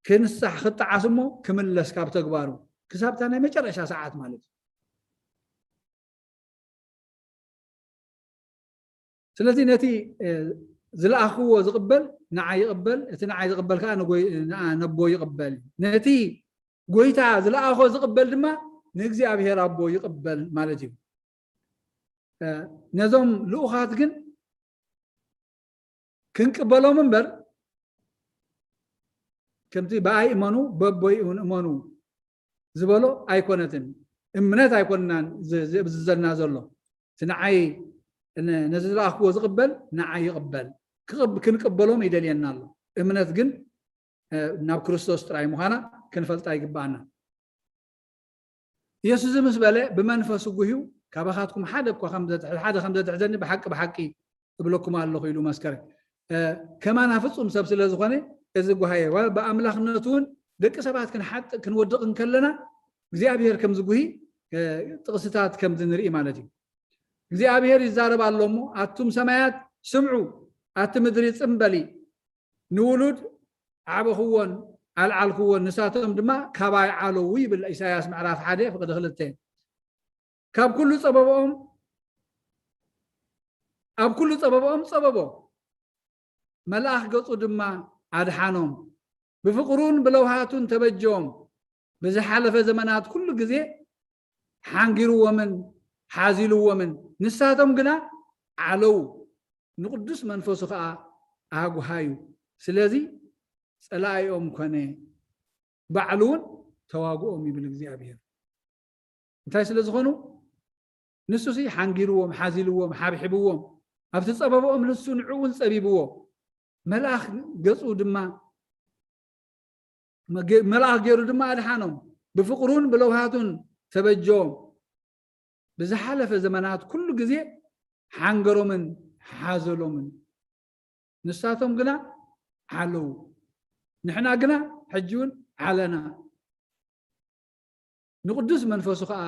ክንሳሕ፣ ክጠዓስ እሞ ክምለስ ካብ ተግባሩ ክሳብ እታ ናይ መጨረሻ ሰዓት ማለት እዩ። ስለዚ ነቲ ዝለኣኽዎ ዝቕበል ንዓይ ይቕበል፣ እቲ ንዓይ ዝቕበል ከዓ ነቦ ይቕበል። ነቲ ጎይታ ዝለኣኾ ዝቕበል ድማ ንእግዚኣብሔር ኣቦ ይቕበል ማለት እዩ። ነዞም ልኡኻት ግን ክንቅበሎም እምበር ከምቲ ብኣይ እመኑ በቦይ እውን እመኑ ዝበሎ ኣይኮነትን። እምነት ኣይኮንናን ዝእዝዘና ዘሎ። እቲ ንዓይ ነዚ ዝለኣኽዎ ዝቕበል ንዓይ ይቕበል። ክንቅበሎም ይደልየና ኣሎ። እምነት ግን ናብ ክርስቶስ ጥራይ ምዃና ክንፈልጣ ይግብኣና። ኢየሱስ ምስ በለ ብመንፈሱ ጉህዩ ካባኻትኩም ሓደ እኳ ሓደ ከም ዘትሕዘኒ ብሓቂ ብሓቂ እብለኩም ኣለኹ ኢሉ መስከረ። ከማና ፍጹም ሰብ ስለ ዝኾነ እዚ ጓሃየ ብኣምላኽነቱ እውን ደቂ ሰባት ክንሓጥእ ክንወድቕ እንከለና እግዚኣብሔር ከም ዝጉሂ ጥቕስታት ከም ዝንርኢ ማለት እዩ። እግዚኣብሔር ይዛረብ ኣሎ እሞ ኣቱም ሰማያት ስምዑ፣ ኣቲ ምድሪ ጽምበሊ፣ ንውሉድ ዓበኽዎን ኣልዓልክዎን ንሳቶም ድማ ካባይ ዓለዉ ይብል ኢሳያስ ምዕራፍ ሓደ ፍቕዲ ክልተ። ካብ ኩሉ ጸበብኦም ኣብ ኩሉ ጸበብኦም ጸበቦ፣ መልኣኽ ገጹ ድማ ኣድሓኖም። ብፍቕሩን ብለውሃቱን ተበጀዎም። ብዝሓለፈ ዘመናት ኩሉ ግዜ ሓንጊርዎምን ሓዚልዎምን ንሳቶም ግና ዓለው፣ ንቅዱስ መንፈሱ ከዓ ኣጉሃዩ። ስለዚ ጸላኢኦም ኮነ፣ ባዕሉ እውን ተዋግኦም ይብል እግዚኣብሔር። እንታይ ስለ ዝኾኑ? ንሱ ሲ ሓንጊርዎም፣ ሓዚልዎም፣ ሓብሒብዎም፣ ኣብቲ ጸበብኦም ንሱ ንዕኡን ጸቢብዎ። መልኣኽ ገጹ ድማ መልኣኽ ገይሩ ድማ ኣድሓኖም፣ ብፍቕሩን ብለውሃቱን ተበጀዎም። ብዝሓለፈ ዘመናት ኩሉ ግዜ ሓንገሮምን ሓዘሎምን፣ ንሳቶም ግና ዓለዉ፣ ንሕና ግና ሕጂ እውን ዓለና። ንቅዱስ መንፈሱ ከዓ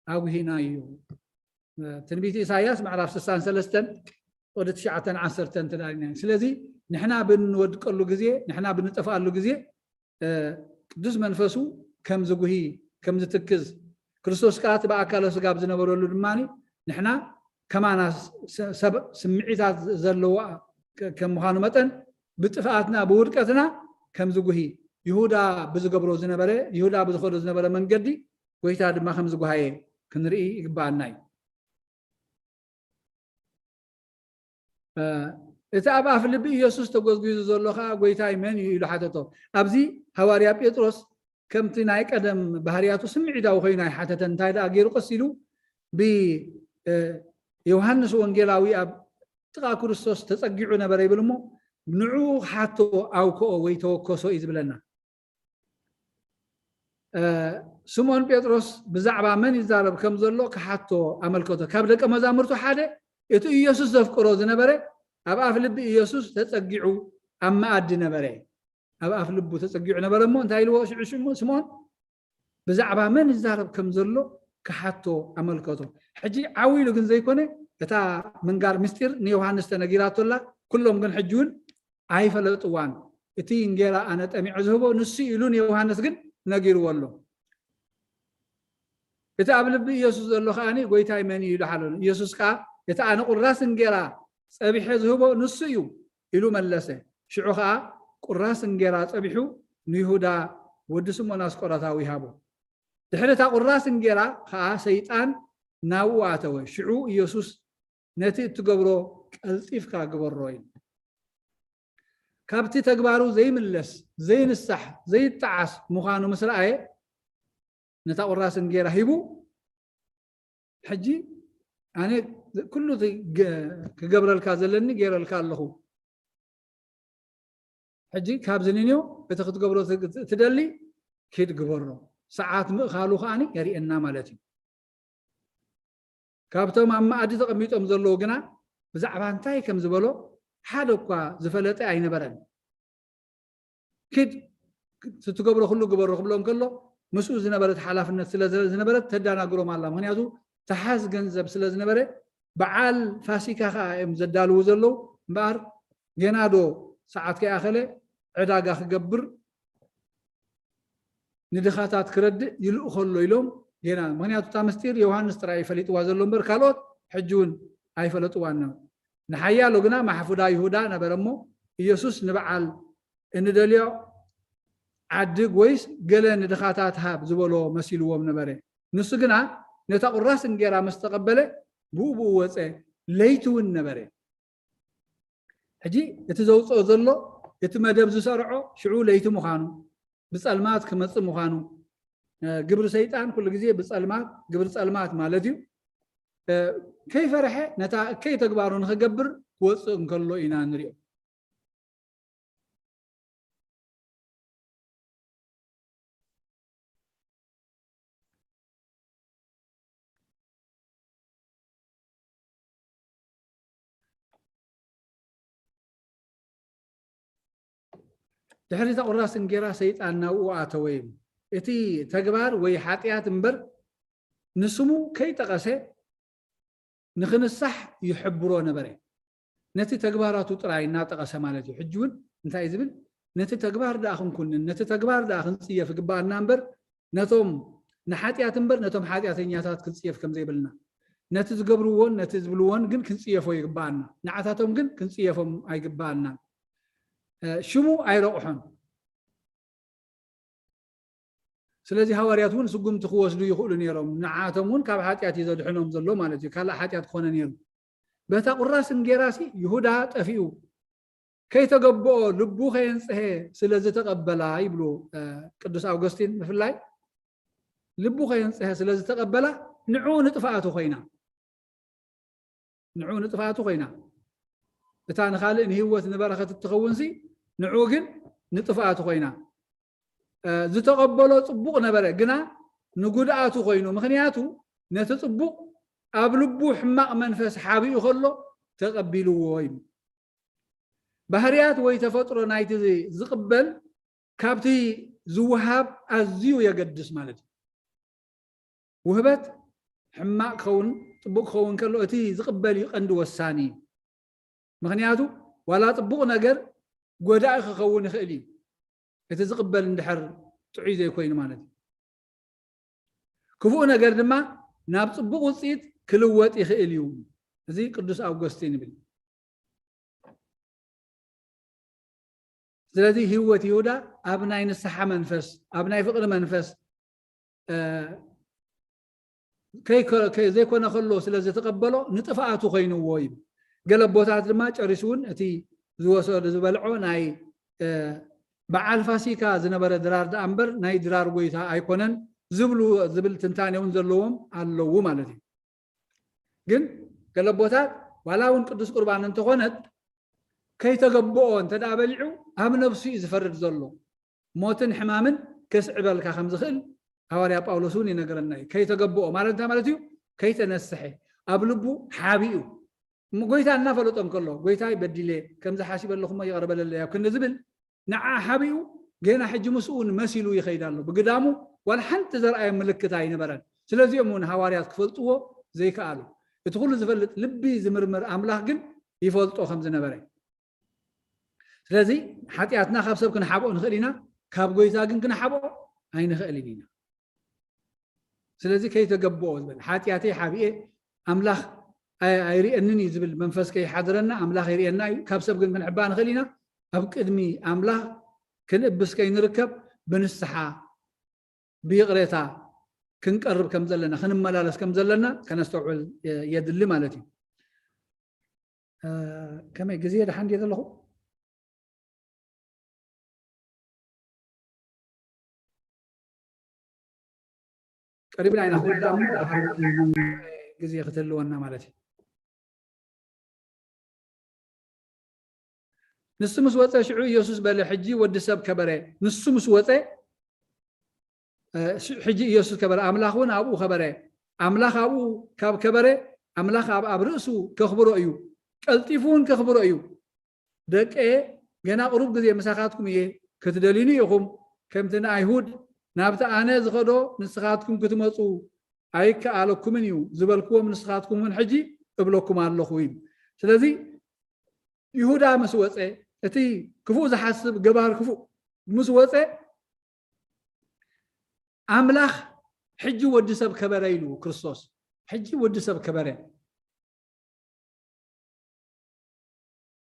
ኣጉሂናዮ። ትንቢት ኢሳያስ ምዕራፍ ስሳን ሰለስተን ወደ ትሽዓተን ዓሰርተን ትዳሪና። ስለዚ ንሕና ብንወድቀሉ ግዜ፣ ንሕና ብንጠፍኣሉ ግዜ ቅዱስ መንፈሱ ከም ዝጉሂ፣ ከም ዝትክዝ፣ ክርስቶስ ከዓ እቲ ብኣካለ ስጋ ኣብ ዝነበረሉ ድማ ንሕና ከማና ሰብ ስምዒታት ዘለዋ ከም ምዃኑ መጠን ብጥፍኣትና ብውድቀትና ከም ዝጉሂ ይሁዳ ብዝገብሮ ዝነበረ፣ ይሁዳ ብዝኸዶ ዝነበረ መንገዲ ጎይታ ድማ ከም ዝጓሃየ ክንርኢ ይግባኣና እዩ። እቲ ኣብ ኣፍ ልቢ ኢየሱስ ተጎዝጒዙ ዘሎ ከዓ ጎይታይ መን እዩ ኢሉ ሓተቶ። ኣብዚ ሃዋርያ ጴጥሮስ ከምቲ ናይ ቀደም ባህርያቱ ስምዒታዊ ኮይኑ ኣይሓተተን። እንታይ ደኣ ገይሩ ቀስ ኢሉ ብዮሃንስ ወንጌላዊ ኣብ ጥቓ ክርስቶስ ተጸጊዑ ነበረ ይብል እሞ ንዕኡ ክሓቶ ኣውክኦ ወይ ተወከሶ እዩ ዝብለና። ስምኦን ጴጥሮስ ብዛዕባ መን ይዛረብ ከም ዘሎ ክሓቶ ኣመልከቶ። ካብ ደቀ መዛሙርቱ ሓደ እቲ ኢየሱስ ዘፍቅሮ ዝነበረ ኣብ ኣፍ ልቢ ኢየሱስ ተጸጊዑ ኣብ መኣዲ ነበረ። ኣብ ኣፍ ልቡ ተጸጊዑ ነበረ እሞ እንታይ ኢልዎ ሽዑ ሽሙ ስምኦን ብዛዕባ መን ይዛረብ ከም ዘሎ ክሓቶ ኣመልከቶ። ሕጂ ዓው ኢሉ ግን ዘይኮነ እታ ምንጋር ምስጢር ንዮሃንስ ተነጊራቶላ። ኩሎም ግን ሕጂ እውን ኣይፈለጥዋን። እቲ እንጌራ ኣነ ጠሚዐ ዝህቦ ንሱ ኢሉ ንዮሃንስ ግን ነጊርዎ ኣሎ። እቲ ኣብ ልቢ ኢየሱስ ዘሎ ከዓኒ ጎይታይ መን እዩ ኢሉ ሓለሉ። ኢየሱስ ከኣ እቲ ኣነ ቁራስ እንጌራ ጸቢሐ ዝህቦ ንሱ እዩ ኢሉ መለሰ። ሽዑ ከኣ ቁራስ እንጌራ ጸቢሑ ንይሁዳ ወዲ ስምኦን ኣስቆሮታዊ ሃቦ። ድሕሪ እታ ቁራስ እንጌራ ከኣ ሰይጣን ናብኡ ኣተወ። ሽዑ ኢየሱስ ነቲ እትገብሮ ቀልጢፍካ ግበሮ ኢሉ። ካብቲ ተግባሩ ዘይምለስ፣ ዘይንሳሕ፣ ዘይጠዓስ ምዃኑ ምስ ረኣየ ነታ ቁራስ እንጌራ ሂቡ ሕጂ ኣነ ኩሉ ክገብረልካ ዘለኒ ገይረልካ ኣለኹ። ሕጂ ካብዚ ንንዮ እቲ ክትገብሮ ትደሊ ኪድ ግበሮ። ሰዓት ምእኻሉ ከዓኒ የርእየና ማለት እዩ። ካብቶም ኣብ መኣዲ ተቐሚጦም ዘለዉ ግና ብዛዕባ እንታይ ከም ዝበሎ ሓደ እኳ ዝፈለጠ ኣይነበረን። ኪድ ትገብሮ ኩሉ ግበሮ ክብሎ እንከሎ ምስኡ ዝነበረት ሓላፍነት ስለ ዝነበረት ተዳናግሮም ኣላ። ምክንያቱ ተሓዝ ገንዘብ ስለ ዝነበረ በዓል ፋሲካ ከዓ እዮም ዘዳልዉ ዘለዉ እምበኣር ገና ዶ ሰዓት ከይኣኸለ ዕዳጋ ክገብር ንድኻታት ክረድእ ይልእኸሎ ኢሎም ገና ምክንያቱ እታ ምስጢር ዮሃንስ ጥራይ ፈሊጥዋ ዘሎ እምበር ካልኦት ሕጂ እውን ኣይፈለጥዋን ነበሩ። ንሓያሎ ግና ማሕፉዳ ይሁዳ ነበረ እሞ፣ ኢየሱስ ንበዓል እንደልዮ ዓድግ ወይስ ገለ ንድኻታት ሃብ ዝበሎ መሲልዎም ነበረ። ንሱ ግና ነታ ቁራስ እንጌራ ምስ ተቐበለ፣ ብኡ ብኡ ወጸ፣ ለይቲ እውን ነበረ። ሕጂ እቲ ዘውጽኦ ዘሎ፣ እቲ መደብ ዝሰርዖ ሽዑ ለይቲ ምዃኑ፣ ብጸልማት ክመጽእ ምዃኑ፣ እ፣ ግብሪ ሰይጣን ኩሉ ግዜ ብጸልማት፣ ግብሪ ጸልማት ማለት እዩ። እ፣ ከይፈርሐ ነታ እከይ ተግባሩ ንኽገብር ክወጽእ እንከሎ ኢና ንሪኦ። ድሕሪ እታ ቁራስ እንጌራ ሰይጣን ናብኡ ኣተወ እዩ። እቲ ተግባር ወይ ሓጢኣት እምበር ንስሙ ከይጠቐሰ ንኽንሳሕ ይሕብሮ ነበረ። ነቲ ተግባራቱ ጥራይ እናጠቐሰ ማለት እዩ። ሕጂ እውን እንታይ እዩ ዝብል? ነቲ ተግባር ደኣ ክንኩንን፣ ነቲ ተግባር ደኣ ክንጽየፍ ይግብኣና እምበር፣ ነቶም ንሓጢኣት እምበር፣ ነቶም ሓጢኣተኛታት ክንጽየፍ ከም ዘይብልና፣ ነቲ ዝገብርዎን ነቲ ዝብልዎን ግን ክንጽየፎ ይግብኣና። ንዓታቶም ግን ክንጽየፎም ኣይግብኣናን። እ፣ ሽሙ ኣይረቑሖን። ስለዚ ሃዋርያት እውን ስጉምቲ ክወስዱ ይኽእሉ ነይሮም። ንዓቶም እውን ካብ ሓጢኣት እዩ ዘድሕኖም ዘሎ ማለት እዩ። ካልእ ሓጢኣት ክኾነ ነይሩ። በታ ቁራስ እንጌራሲ ይሁዳ ጠፊኡ። ከይተገብኦ ልቡ ከየንጽሄ ስለ ዝተቐበላ ይብሉ፣ እ፣ ቅዱስ ኣውገስቲን ብፍላይ። ልቡ ከየንጽሄ ስለ ዝተቐበላ ንዕኡ ንጥፍኣቱ ኮይና። ንዕኡ ንጥፍኣቱ ኮይና። እታ ንኻልእ ንህይወት ንበረኸት እትኸውንሲ ንዕኡ ግን ንጥፍኣቱ ኮይና። እ፣ ዝተቐበሎ ጽቡቕ ነበረ፣ ግና ንጉድኣቱ ኮይኑ። ምኽንያቱ ነቲ ጽቡቕ ኣብ ልቡ ሕማቕ መንፈስ ሓቢኡ ከሎ ተቐቢልዎ እዩ። ባህርያት ወይ ተፈጥሮ ናይቲ ዝቕበል ካብቲ ዝወሃብ ኣዝዩ የገድስ ማለት እዩ። ውህበት ሕማቕ ክኸውን ጽቡቕ ክኸውን ከሎ እቲ ዝቕበል እዩ ቀንዲ ወሳኒ። ምኽንያቱ ዋላ ጽቡቕ ነገር ጎዳኢ ክኸውን ይኽእል እዩ፣ እቲ ዝቕበል እንድሕር ጥዑይ ዘይኮይኑ ማለት እዩ። ክፉእ ነገር ድማ ናብ ጽቡቕ ውጽኢት ክልወጥ ይኽእል እዩ። እዚ ቅዱስ ኣውጎስቲን ይብል። ስለዚ ህይወት ይሁዳ ኣብ ናይ ንስሓ መንፈስ፣ ኣብ ናይ ፍቕሪ መንፈስ፣ እ፣ ከይከ-፣ ከ-፣ ዘይኮነ ከሎ ስለ ዝተቐበሎ ንጥፍኣቱ ኮይንዎ እዩ። ገለ ኣቦታት ድማ ጨሪሱ እውን እቲ ዝወሰዶ ዝበልዖ ናይ፣ እ፣ በዓል ፋሲካ ዝነበረ ድራር ደኣ እምበር ናይ ድራር ጎይታ ኣይኮነን ዝብሉ፣ ዝብል ትንታኔ እውን ዘለዎም ኣለዉ ማለት እዩ። ግን ገለ ኣቦታት ዋላ እውን ቅዱስ ቁርባን እንተኾነት ከይተገብኦ እንተ ደኣ በሊዑ ኣብ ነብሱ እዩ ዝፈርድ ዘሎ። ሞትን ሕማምን ከስዕበልካ ከም ዝኽእል ሃዋርያ ጳውሎስ እውን ይነግረና እዩ። ከይተገብኦ ማለት እንታይ ማለት እዩ? ከይተነስሐ ኣብ ልቡ ሓቢኡ እሞ ጎይታ እናፈለጦም ከሎ፣ "ጎይታይ በዲለ፣ ከምዚ ሓሲበ ኣለኹ እሞ ይቕረ በለለይ" ኣብ ክንዲ ዝብል ንዓ ሓቢኡ ገና ሕጂ ምስኡ እውን መሲሉ ይኸይድ ኣሎ። ብግዳሙ ዋላ ሓንቲ ዘርኣዮ ምልክት ኣይነበረን። ስለዚኦም እውን ሃዋርያት ክፈልጥዎ ዘይከኣሉ። እቲ ኩሉ ዝፈልጥ ልቢ ዝምርምር ኣምላኽ ግን ይፈልጦ ከም ዝነበረ። ስለዚ ሓጢኣትና ካብ ሰብ ክንሓብኦ ንኽእል ኢና፣ ካብ ጎይታ ግን ክንሓብኦ ኣይንኽእልን ኢና። ስለዚ ከይተገብኦ ዝበል ሓጢኣተይ ሓቢኤ ኣምላኽ ኣይ-፣ ኣይርእየንን እዩ ዝብል መንፈስ ከይሓድረና ኣምላኽ ይርእየና እዩ። ካብ ሰብ ግን ክንሕባእ ንኽእል ኢና። ኣብ ቅድሚ ኣምላኽ ክንእብስ ከይንርከብ ብንስሓ ብይቕሬታ ክንቀርብ ከም ዘለና፣ ክንመላለስ ከም ዘለና ከነስተውዕል የ-፣ የድሊ ማለት እዩ። እ፣ ከመይ ግዜ ደሓን ድየ ዘለኹ? ቀሪብና ኢና ክንውዳእ እሞ፣ ድሓር ግዜ ክትህልወና ማለት እዩ። ንሱ ምስ ወጸ፣ ሽዑ ኢየሱስ በለ፣ "ሕጂ ወዲ ሰብ ከበረ።" ንሱ ምስ ወጸ፣ እ፣ ሽ-፣ ሕጂ ኢየሱስ ከበረ፣ ኣምላኽ እውን ኣብኡ ከበረ። ኣምላኽ ኣብኡ ካብ ከበረ፣ ኣምላኽ ኣብ፣ ኣብ ርእሱ ከኽብሮ እዩ፣ ቀልጢፉ እውን ከኽብሮ እዩ። "ደቀየ፣ ገና ቁሩብ ግዜ ምሳኻትኩም እየ፣ ክትደልዩኒ ኢኹም፣ ከምቲ ንኣይሁድ ናብቲ ኣነ ዝኸዶ ንስኻትኩም ክትመጹ ኣይከኣለኩምን እዩ ዝበልክዎም ንስኻትኩም እውን ሕጂ እብለኩም ኣለኹ" እዩ። ስለዚ ይሁዳ ምስ ወጸ፣ እቲ ክፉእ ዝሓስብ ገባር ክፉእ ምስ ወጸ፣ ኣምላኽ "ሕጂ ወዲ ሰብ ከበረ" ኢሉ ክርስቶስ። ሕጂ ወዲ ሰብ ከበረ።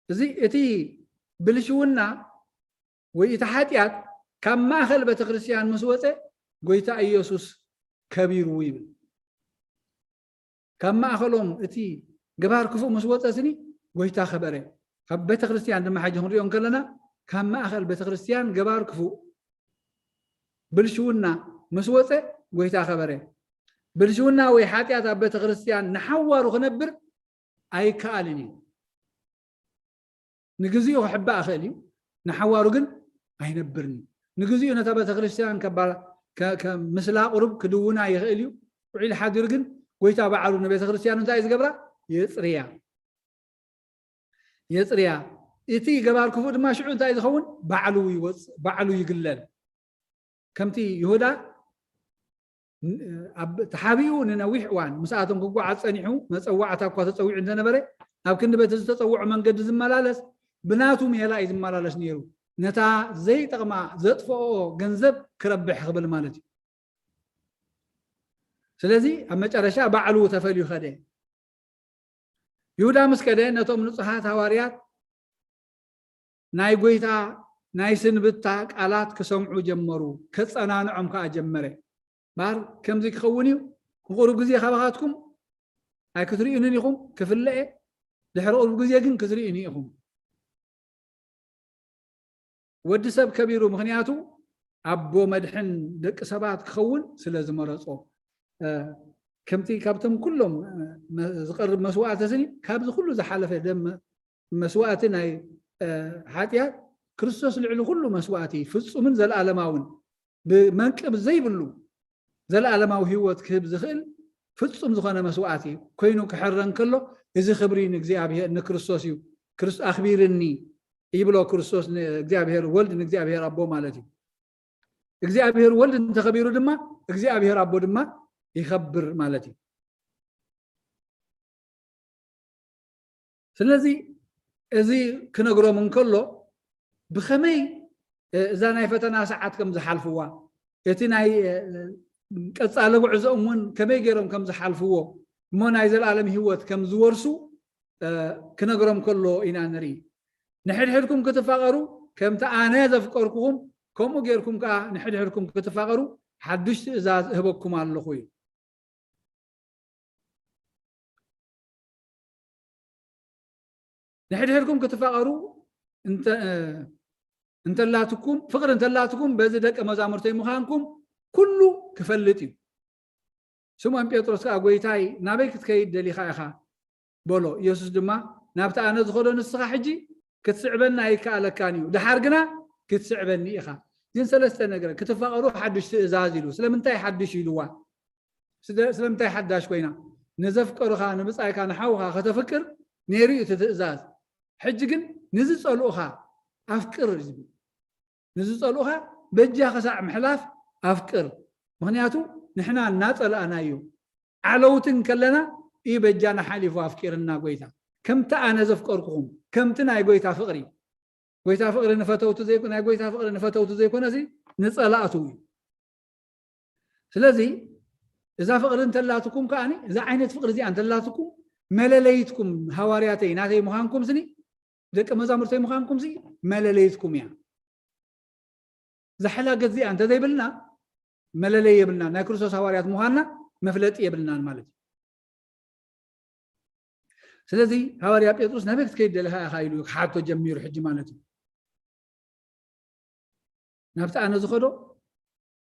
እዚ እቲ ብልሽውና ወይ እቲ ሓጢኣት ካብ ማእኸል ቤተክርስትያን ምስ ወፀ ጎይታ ኢየሱስ ከቢሩ ይብል። ካብ ማእኸሎም እቲ ገባር ክፉእ ምስ ወፀ ስኒ ጎይታ ከበረ። ካብ ቤተክርስትያን ድማ ሕጂ ክንሪኦ እንከለና ካብ ማእኸል ቤተክርስትያን ገባር ክፉእ ብልሽውና ምስ ወፀ ጎይታ ከበረ። ብልሽውና ወይ ሓጢኣት ኣብ ቤተክርስትያን ንሓዋሩ ክነብር ኣይከኣልን እዩ። ንግዚኡ ክሕባእ ይኽእል እዩ፣ ንሓዋሩ ግን ኣይነብርን እዩ። ንግዚኡ ነታ ቤተክርስትያን ምስላ ቁሩብ ክድውና ይኽእል እዩ። ውዒል ሓዲሩ ግን ጎይታ ባዕሉ ንቤተክርስትያኑ እንታይ እዩ ዝገብራ? የፅርያ። የፅርያ። እቲ ገባር ክፉእ ድማ ሽዑ እንታይ ዝኸውን? ባዕሉ ይወፅእ፣ ባዕሉ ይግለል። ከምቲ ይሁዳ ተሓቢኡ ንነዊሕ እዋን ምስኣቶም ክጓዓዝ ፀኒሑ፣ መፀዋዕታ እኳ ተፀዊዑ እንተነበረ፣ ናብ ክንዲ በቲ ዝተፀውዖ መንገዲ ዝመላለስ ብናቱ ሜላ እዩ ዝመላለስ ነይሩ። ነታ ዘይጠቕማ ዘጥፈኦ ገንዘብ ክረብሕ ክብል ማለት እዩ። ስለዚ ኣብ መጨረሻ ባዕሉ ተፈልዩ ከደ። ይሁዳ ምስ ከደ ነቶም ንጹሃት ሃዋርያት ናይ ጎይታ ናይ ስንብታ ቃላት ክሰምዑ ጀመሩ፣ ከጸናንዖም ከኣ ጀመረ። እምበኣር ከምዚ ክኸውን እዩ፣ ንቁሩብ ግዜ ካባኻትኩም ኣይክትርእዩንን ኢኹም፣ ክፍለ እየ፣ ድሕሪ ቁሩብ ግዜ ግን ክትርእዩኒ ኢኹም። ወዲ ሰብ ከቢሩ፣ ምኽንያቱ ኣቦ መድሕን ደቂ ሰባት ክኸውን ስለ ዝመረጾ። ከምቲ ካብቶም ኩሎም ዝቐርብ መስዋእቲ ስኒ ካብዚ ኩሉ ዝሓለፈ ደም መስዋእቲ ናይ ሓጢኣት ክርስቶስ ልዕሊ ኩሉ መስዋእቲ ፍጹምን ዘለኣለማውን ብመንቅብ ዘይብሉ ዘለኣለማዊ ህይወት ክህብ ዝኽእል ፍጹም ዝኾነ መስዋእቲ ኮይኑ ክሕረ እንከሎ፣ እዚ ክብሪ ንእግዚኣብሔር ንክርስቶስ እዩ። ኣኽቢርኒ ይብሎ ክርስቶስ ንእግዚኣብሔር ወልድ ንእግዚኣብሔር ኣቦ ማለት እዩ። እግዚኣብሔር ወልድ እንተኸቢሩ ድማ እግዚኣብሔር ኣቦ ድማ ይኸብር ማለት እዩ። ስለዚ እዚ ክነግሮም እንከሎ ብኸመይ እዛ ናይ ፈተና ሰዓት ከም ዝሓልፍዋ፣ እቲ ናይ ቀጻሊ ጉዕዞኦም እውን ከመይ ገይሮም ከም ዝሓልፍዎ እሞ ናይ ዘለኣለም ህይወት ከም ዝወርሱ ክነግሮም ከሎ ኢና ንርኢ። ንሕድሕድኩም ክትፋቐሩ ከምቲ ኣነ ዘፍቀርኩኹም ከምኡ ጌርኩም ከኣ ንሕድሕድኩም ክትፋቐሩ ሓድሽ ትእዛዝ እህበኩም ኣለኹ እዩ። ንሕድሕድኩም ክትፋቐሩ እንተ እንተላትኩም ፍቕሪ እንተላትኩም በዚ ደቀ መዛሙርተይ ምዃንኩም ኩሉ ክፈልጥ እዩ። ስምዖን ጴጥሮስ ከኣ ጎይታይ ናበይ ክትከይድ ደሊኻ ኢኻ በሎ። ኢየሱስ ድማ ናብቲ ኣነ ዝኸዶ ንስኻ ሕጂ ክትስዕበኒ ኣይከኣለካን እዩ፣ ደሓር ግና ክትስዕበኒ ኢኻ። እዚን ሰለስተ ነገር ክትፋቐሩ ሓድሽ ትእዛዝ ኢሉ። ስለምንታይ ሓድሽ ኢልዋ? ስለምንታይ ሓዳሽ ኮይና? ንዘፍቀሩኻ ንብጻይካ ንሓውኻ ከተፍቅር ነይሩ እዩ እቲ ትእዛዝ። ሕጂ ግን ንዝጸልኡኻ ኣፍቅር እዩ ዝብል። ንዝጸልኡኻ በጃ ክሳዕ ምሕላፍ ኣፍቅር። ምኽንያቱ ንሕና እናጸላእናዮ ዓለውቲ እንከለና እዩ በጃና ሓሊፉ ኣፍቂርና ጎይታ። ከምቲ ኣነ ዘፍቀርኩኹም ከምቲ ናይ ጎይታ ፍቕሪ፣ ጎይታ ፍቕሪ ንፈተውቲ ዘይኮ ናይ ጎይታ ፍቕሪ ንፈተውቲ ዘይኮነሲ ንጸላእቱ እዩ። ስለዚ እዛ ፍቕሪ እንተላትኩም ከኣ እዛ ዓይነት ፍቕሪ እዚኣ እንተላትኩም መለለይትኩም ሃዋርያተይ ናተይ ምዃንኩም ስኒ ደቂ መዛሙርተይ ምዃንኩም ሲ መለለይትኩም እያ። ዛሕላገት እዚኣ እንተዘይብልና መለለይ የብልናን። ናይ ክርስቶስ ሃዋርያት ምዃንና መፍለጢ የብልናን ማለት እዩ። ስለዚ ሃዋርያ ጴጥሮስ ናበይ ክትከይድ ደሊኻ ኢኻ ኢሉ ክሓቶ ጀሚሩ ሕጂ ማለት እዩ። ናብቲ ኣነ ዝኸዶ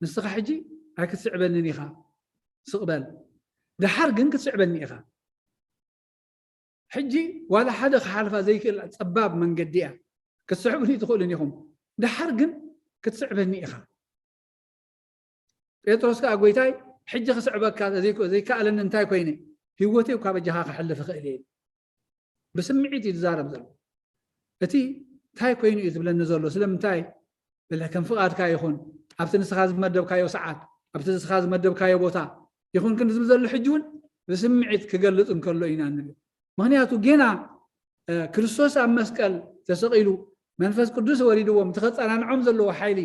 ንስኻ ሕጂ ኣይክትስዕበንን ኢኻ፣ ስቕ በል፣ ደሓር ግን ክትስዕበኒ ኢኻ። ሕጂ ዋላ ሓደ ክሓልፋ ዘይክእል ጸባብ መንገዲ እያ፣ ክትስዕቡኒ ትኽእሉን ኢኹም፣ ደሓር ግን ክትስዕበኒ ኢኻ። ጴጥሮስ ከኣ ጎይታይ ሕጂ ክስዕበካ ዘይከኣለኒ እንታይ ኮይነ? ህይወተይ እኳ በጃኻ ክሕልፍ እኽእል እየ። ብስምዒት እዩ ዝዛረብ ዘሎ። እቲ እንታይ ኮይኑ እዩ ዝብለኒ ዘሎ? ስለምንታይ? በለ ከም ፍቓድካ ይኹን፣ ኣብቲ ንስኻ ዝመደብካዮ ሰዓት፣ ኣብቲ ንስኻ ዝመደብካዮ ቦታ ይኹን ክንዲ ዝብል ዘሎ ሕጂ እውን ብስምዒት ክገልጽ እንከሎ ኢና ንብል። ምኽንያቱ ጌና ክርስቶስ ኣብ መስቀል ተሰቒሉ መንፈስ ቅዱስ ወሪድዎም እቲ ከጸናንዖም ዘለዎ ሓይሊ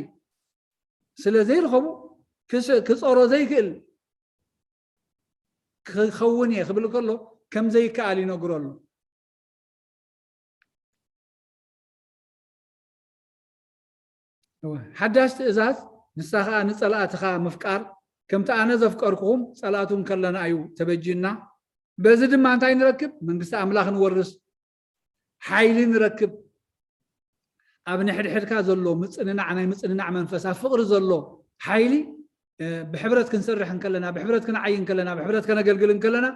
ስለ ዘይረኸቡ ክጸሮ ዘይክእል ክኸውን እየ ክብል ከሎ ከም ዘይከኣል ይነግሮ ኣሎ። እወ፣ ሓዳሽ ትእዛዝ ንሳ ኸኣ ንጸላእትኻ ምፍቃር፣ ከምቲ ኣነ ዘፍቀርኩኹም ጸላእቱ እንከለና እዩ ተበጅዩና። በዚ ድማ እንታይ ንረክብ? መንግስቲ ኣምላኽ ንወርስ፣ ሓይሊ ንረክብ። ኣብ ንሕድሕድካ ዘሎ ምጽንናዕ፣ ናይ ምጽንናዕ መንፈስ፣ ኣብ ፍቕሪ ዘሎ ሓይሊ፣ እ፣ ብሕብረት ክንሰርሕ እንከለና፣ ብሕብረት ክንዓይ እንከለና፣ ብሕብረት ከነገልግል እንከለና፣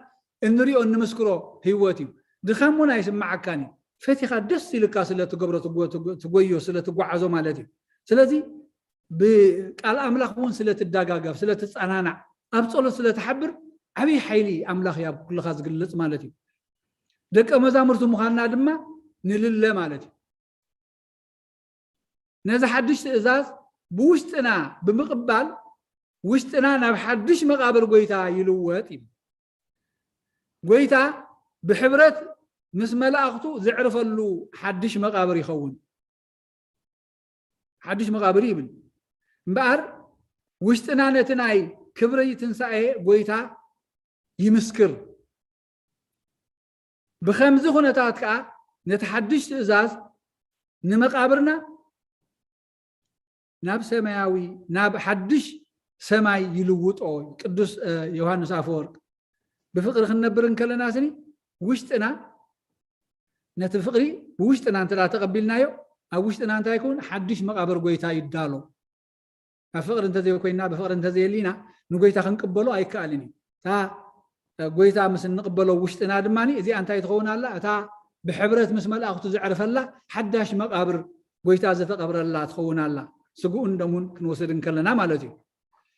እንሪኦ እንምስክሮ ህይወት እዩ። ድኻም እውን ኣይስምዓካን እዩ። ፈቲኻ ደስ ኢልካ ስለ ትገብሮ፣ ትጎ-፣ ትጎ-፣ ትጎዮ፣ ስለ ትጓዓዞ ማለት እዩ። ስለዚ ብቃል ኣምላኽ እውን ስለ ትደጋገፍ፣ ስለ ትጸናናዕ፣ ኣብ ጸሎት ስለ ትሓብር፣ ዓብዪ ሓይሊ ኣምላኽ እዩ ኣብ ኩልኻ ዝግለጽ ማለት እዩ። ደቀ መዛሙርቱ ምዃንና ድማ ንልለ ማለት እዩ። ነዚ ሓድሽ ትእዛዝ ብውሽጥና ብምቕባል፣ ውሽጥና ናብ ሓድሽ መቓብር ጎይታ ይልወጥ እዩ። ጎይታ ብሕብረት ምስ መላእኽቱ ዘዕርፈሉ ሓድሽ መቓብር ይኸውን። ሓድሽ መቓብር ይብል እምበኣር፣ ውሽጥና ነቲ ናይ ክብሪ ትንሳኤ ጎይታ ይምስክር። ብኸምዚ ኩነታት ከኣ ነቲ ሓድሽ ትእዛዝ ንመቓብርና ናብ ሰማያዊ፣ ናብ ሓድሽ ሰማይ ይልውጦ። ቅዱስ፣ እ፣ ዮሃንስ ኣፈወርቅ፣ ብፍቕሪ ክንነብር እንከለና ስኒ ውሽጥና፣ ነቲ ፍቕሪ ብውሽጥና እንተ ደኣ ተቐቢልናዮ፣ ኣብ ውሽጥና እንታይ ይከውን? ሓድሽ መቓብር ጎይታ ይዳሎ። ኣብ ፍቕሪ እንተዘይኮይንና፣ ብፍቕሪ እንተዘየሊና፣ ንጎይታ ክንቅበሎ ኣይከኣልን እዩ። እታ፣ እ፣ ጎይታ ምስ እንቕበሎ ውሽጥና ድማ እዚኣ እንታይ ትኸውን ኣላ? እታ ብሕብረት ምስ መላእኽቱ ዘዕርፈላ ሓዳሽ መቓብር ጎይታ ዝተቐብረላ ትኸውን ኣላ። ስግኡን ደሙን ክንወስድ እንከለና ማለት እዩ።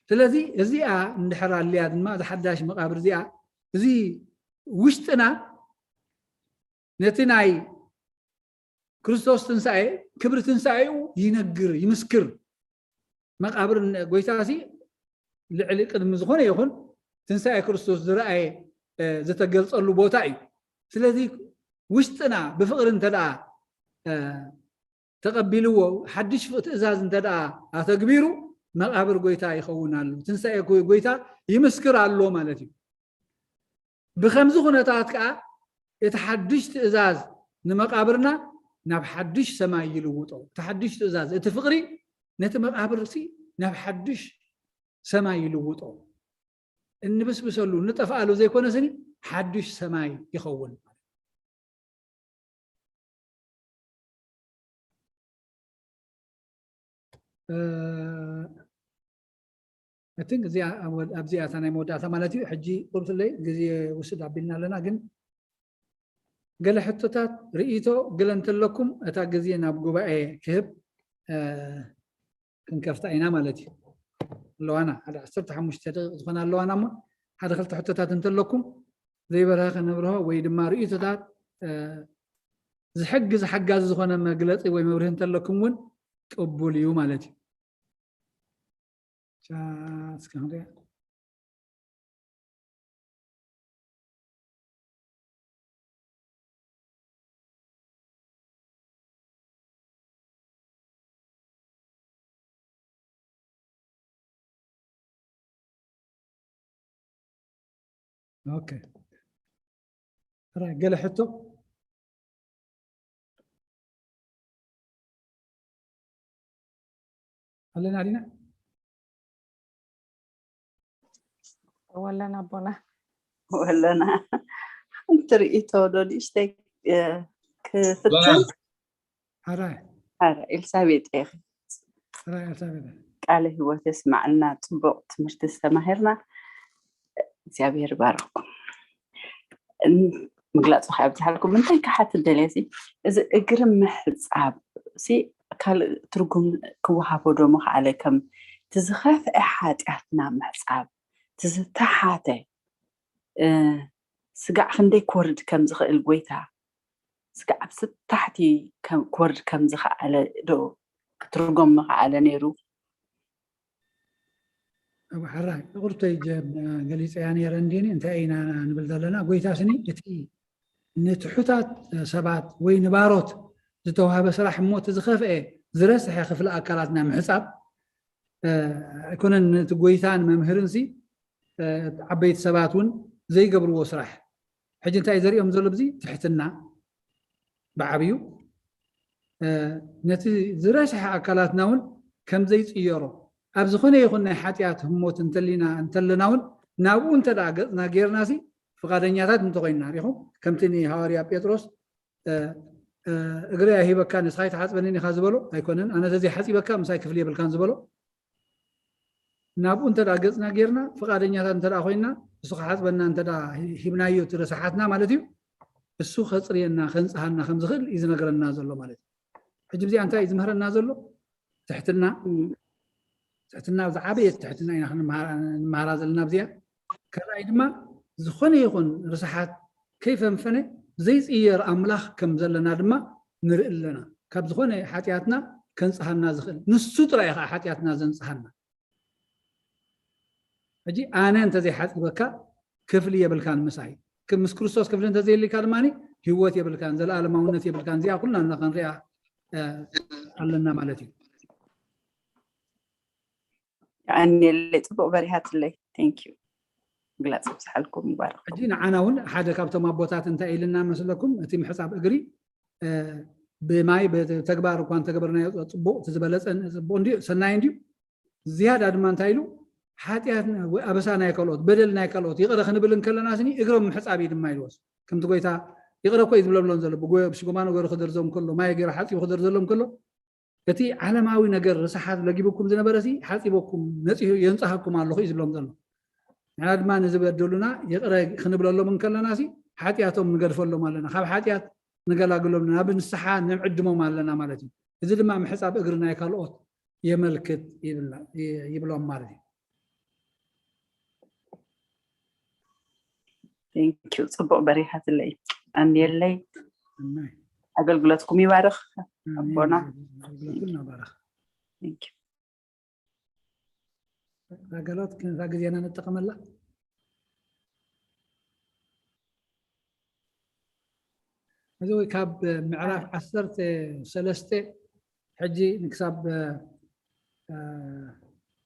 ስለዚ እዚኣ እንድሕር ኣልያ ድማ፣ እዛ ሓዳሽ መቓብር እዚኣ፣ እዚ ውሽጥና ነቲ ናይ ክርስቶስ ትንሳኤ፣ ክብሪ ትንሳኤኡ ይነግር፣ ይምስክር። መቓብር ን-፣ ጎይታ ሲ ልዕሊ ቅድሚ ዝኾነ ይኹን ትንሳኤ ክርስቶስ ዝረኣየ፣ እ፣ ዝተገልጸሉ ቦታ እዩ። ስለዚ ውሽጥና ብፍቕሪ እንተ ደኣ፣ እ፣ ተቐቢልዎ፣ ሓድሽ ፍቕ-፣ ትእዛዝ እንተ ደኣ ኣተግቢሩ፣ መቓብር ጎይታ ይኸውን ኣሎ። ትንሳኤ ጎ-፣ ጎይታ ይምስክር ኣሎ ማለት እዩ። ብኸምዚ ኩነታት ከኣ እቲ ሓድሽ ትእዛዝ ንመቓብርና ናብ ሓድሽ ሰማይ ይልውጦ። እቲ ሓድሽ ትእዛዝ፣ እቲ ፍቕሪ ነቲ መቓብርሲ ናብ ሓድሽ ሰማይ ይልውጦ። እንብስብሰሉ፣ እንጠፍኣሉ ዘይኮነ ስኒ ሓድሽ ሰማይ ይኸውን። እ፣ እቲ እዚኣ፣ ኣብዚኣ እታ ናይ መወዳእታ ማለት እዩ። ሕጂ ቁርብትለይ ግዜ ውስድ ኣቢልና ኣለና፣ ግን ገለ ሕቶታት፣ ርእይቶ ገለ እንተለኩም እታ ግዜ ናብ ጉባኤ ክህብ፣ እ፣ ክንከፍታ ኢና ማለት እዩ። ኣለዋና ሓደ ዓሰርተ ሓሙሽተ ደቂቕ ዝኾነ ኣለዋና እሞ፣ ሓደ ክልተ ሕቶታት እንተለኩም ዘይበርሀ ከነብርሆ ወይ ድማ ርእይቶታት፣ እ፣ ዝሕግዝ ሓጋዚ ዝኾነ መግለጺ ወይ መብርሂ እንተለኩም እውን ቅቡል እዩ ማለት እዩ። ቻ-፣ እስከ ክንሪኣ። ኦኬ። ሕራይ፣ ገለ ሕቶ ኣለና ዲና? ወለና ኣቦና። ወለና። ሓንቲ ርእይቶ ዶ ንእሽተይ፣ እ፣ ክፍትን? ሕራይ። ኧረ ኤልሳቤጥ ኢኺ። ሕራይ ኤልሳቤጥ። ቃለ ህይወት የስማዕልና። ጽቡቕ ትምህርቲ ዝተማሂርና። እግዚኣብሔር ይባርኽኩም። እን-፣ ምግላጹ ከየብዝሓልኩም፣ እንታይ ክሓትት ደልየ ሲ፣ እዚ እግሪ ምሕጻብ ሲ ካልእ ትርጉም ክወሃቦ ዶ ምኽኣለ? ከም እቲ ዝኸፍአ ሓጢኣትና ምሕጻብ፣ እቲ ዝተሓተ፣ እ፣ ስጋዕ ክንደይ ክወርድ ከም ዝኽእል ጎይታ፣ ስጋዕ ኣብ ታሕቲ ከም፣ ክወርድ ከም ዝኸኣለ ዶ ክትርጎም ምኽኣለ ነይሩ? ኣብ ሓራይ ይቕርተይ ጀ-፣ ገሊፀያ ነይረ እንዲኒ። እንታይ ኢና ንብል ዘለና? ጎይታ ስኒ እቲ ንትሑታት ሰባት ወይ ንባሮት ዝተዋህበ ስራሕ እሞ እቲ ዝኸፍአ ዝረስሐ ክፍሊ ኣካላትና ምሕፃብ፣ እ፣ ኣይኮነን ነቲ ጎይታ ንመምህርን ሲ፣ እ፣ ዓበይቲ ሰባት እውን ዘይገብርዎ ስራሕ። ሕጂ እንታይ እዩ ዘሪኦም ዘሎ? ብዚ ትሕትና ብዓብዩ፣ እ፣ ነቲ ዝረስሐ ኣካላትና እውን ከም ዘይጽየሮ፣ ኣብ ዝኾነ ይኹን ናይ ሓጢኣት ህሞት እንተሊና እንተለና እውን ናብኡ እንተ ደኣ ገጽና ጌርናሲ ፍቓደኛታት እንተኾይንና ሪኹም ከምቲ ንሃዋርያ ጴጥሮስ እግረይ ኣይሂበካ ንስኻ ኣይትሓፅበንን ኢኻ ዝበሎ ኣይኮነን። ኣነ ተዘይሓፂበካ ምሳይ ክፍሊ የብልካን ዝበሎ ናብኡ እንተ ገፅና ጌርና ፍቓደኛታት እንተ ኮይንና እሱ ክሓፅበና እንተ ሂብናዮ እቲ ረሳሓትና ማለት እዩ። እሱ ከፅርየና ከንፅሃና ከም ዝኽእል እዩ ዝነግረና ዘሎ ማለት እዩ። ሕጂ ብዚኣ እንታይ እዩ ዝምህረና ዘሎ? ትሕትና። ትሕትና ዝዓበየት ትሕትና ኢና ክንመሃራ ዘለና ኣብዚኣ። ካልኣይ ድማ ዝኾነ ይኹን ርስሓት ከይፈንፈነ ዘይፅየር ኣምላኽ ከም ዘለና ድማ ንርኢ ኣለና። ካብ ዝኾነ ሓጢኣትና ከንፅሃና ዝኽእል ንሱ ጥራይ ከዓ ሓጢኣትና ዘንፅሃና። ሕጂ ኣነ እንተዘይሓፂበካ ክፍሊ የብልካን ምሳይ። ምስ ክርስቶስ ክፍሊ እንተዘየልካ ድማ ህይወት የብልካን፣ ዘለኣለማውነት የብልካን። እዚኣ ኩልና ክንሪኣ ኣለና ማለት እዩ። የቐንየለይ፣ ፅቡቕ በሪሃትለይ። Thank you። ምግላፅ ብዝሓልኩም ይባርክ። ሕጂ ንዓና እውን ሓደ ካብቶም ኣቦታት እንታይ ኢልና መስለኩም? እቲ ምሕፃብ እግሪ ብማይ ብተግባር እኳ እንተገበርናዮ ፅቡቕ፣ እቲ ዝበለፀ ፅቡቕ እንዲዩ፣ ሰናይ እንዲዩ። ዝያዳ ድማ እንታይ ኢሉ? ሓጢኣት ኣበሳ ናይ ካልኦት፣ በደል ናይ ካልኦት ይቕረ ክንብል እንከለና ስኒ እግሮም ምሕፃብ እዩ ድማ ኢልዎስ። ከምቲ ጎይታ ይቕረ እኮ እዩ ዝብለብሎም ዘሎ። ብጎ ብሽጎማ ነገሩ ክደርዞም ከሎ፣ ማይ ገይሩ ሓፂቡ ክደርዘሎም ከሎ እቲ ዓለማዊ ነገር ርስሓት ለጊብኩም ዝነበረ ሲ ሓፂበኩም ነፂሁ የንፅሃኩም ኣለኹ እዩ ዝብሎም ዘሎ። ንሕና ድማ ንዝበደሉና ይቕረ ክንብለሎም እንከለና ሲ ሓጢኣቶም ንገድፈሎም ኣለና። ካብ ሓጢኣት ንገላግሎም ናብ ንስሓ ንዕድሞም ኣለና ማለት እዩ። እዚ ድማ ምሕፃብ እግሪ ናይ ካልኦት የመልክት ይብሎም ማለት እዩ። Thank you። ፅቡቕ በሪሃትለይ። ኣንየለይ። ኣገልግሎትኩም ይባርኽ ኣቦና። ኣገሎት ክንዛ ግዜና ንጠቐመላ። እዚ ወይ ካብ ምዕራፍ ዓሰርተ ሰለስተ ሕጂ ንክሳብ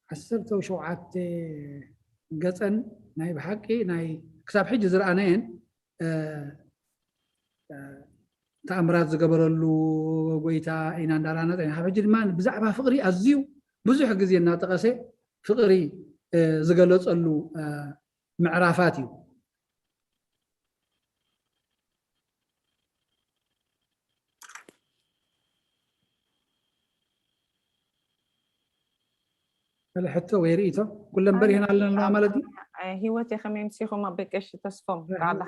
ዓሰርተ ሸውዓተ ገፀን ናይ ብሓቂ ናይ ክሳብ ሕጂ ዝረኣናየን ተኣምራት ዝገበረሉ ጎይታ ኢና እንዳራና ና። ካብ ሕጂ ድማ ብዛዕባ ፍቕሪ ኣዝዩ ብዙሕ ግዜ እናጠቐሰ ፍቕሪ ዝገለፀሉ ምዕራፋት እዩ። ሕቶ ወይ ርእቶ ኩለን በሪህን ኣለና ማለት እዩ። ህይወት የኸመይ ምሲኹም ኣበቀሽ ተስፎም ቃላ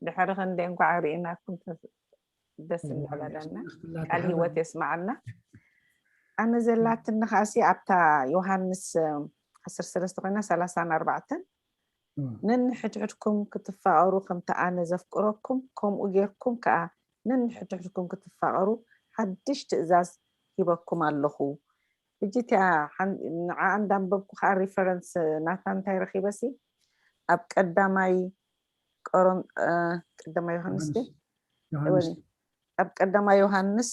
ድሕሪ ክንደ እንኳዕ ርኢናኩም ደስ እንዳበለና ቃል ህይወት የስማዓልና። ኣነ ዘላትኒ ከኣሲ ኣብታ ዮሃንስ ዓሰርተ ሰለስተ ኮይና ሰላሳን ኣርባዕተን ነንሕድሕድኩም ክትፋቐሩ ከምቲ ኣነ ዘፍቅረኩም ከምኡ ጌርኩም ከኣ ነንሕድሕድኩም ክትፋቐሩ ሓድሽ ትእዛዝ ሂበኩም ኣለኹ። ሕጂ እቲኣ ንዓ እንዳንበብኩ ከዓ ሪፈረንስ ናታ እንታይ ረኪበሲ ኣብ ቀዳማይ ቀዳማይ ዮሃንስ ኣብ ቀዳማይ ዮሃንስ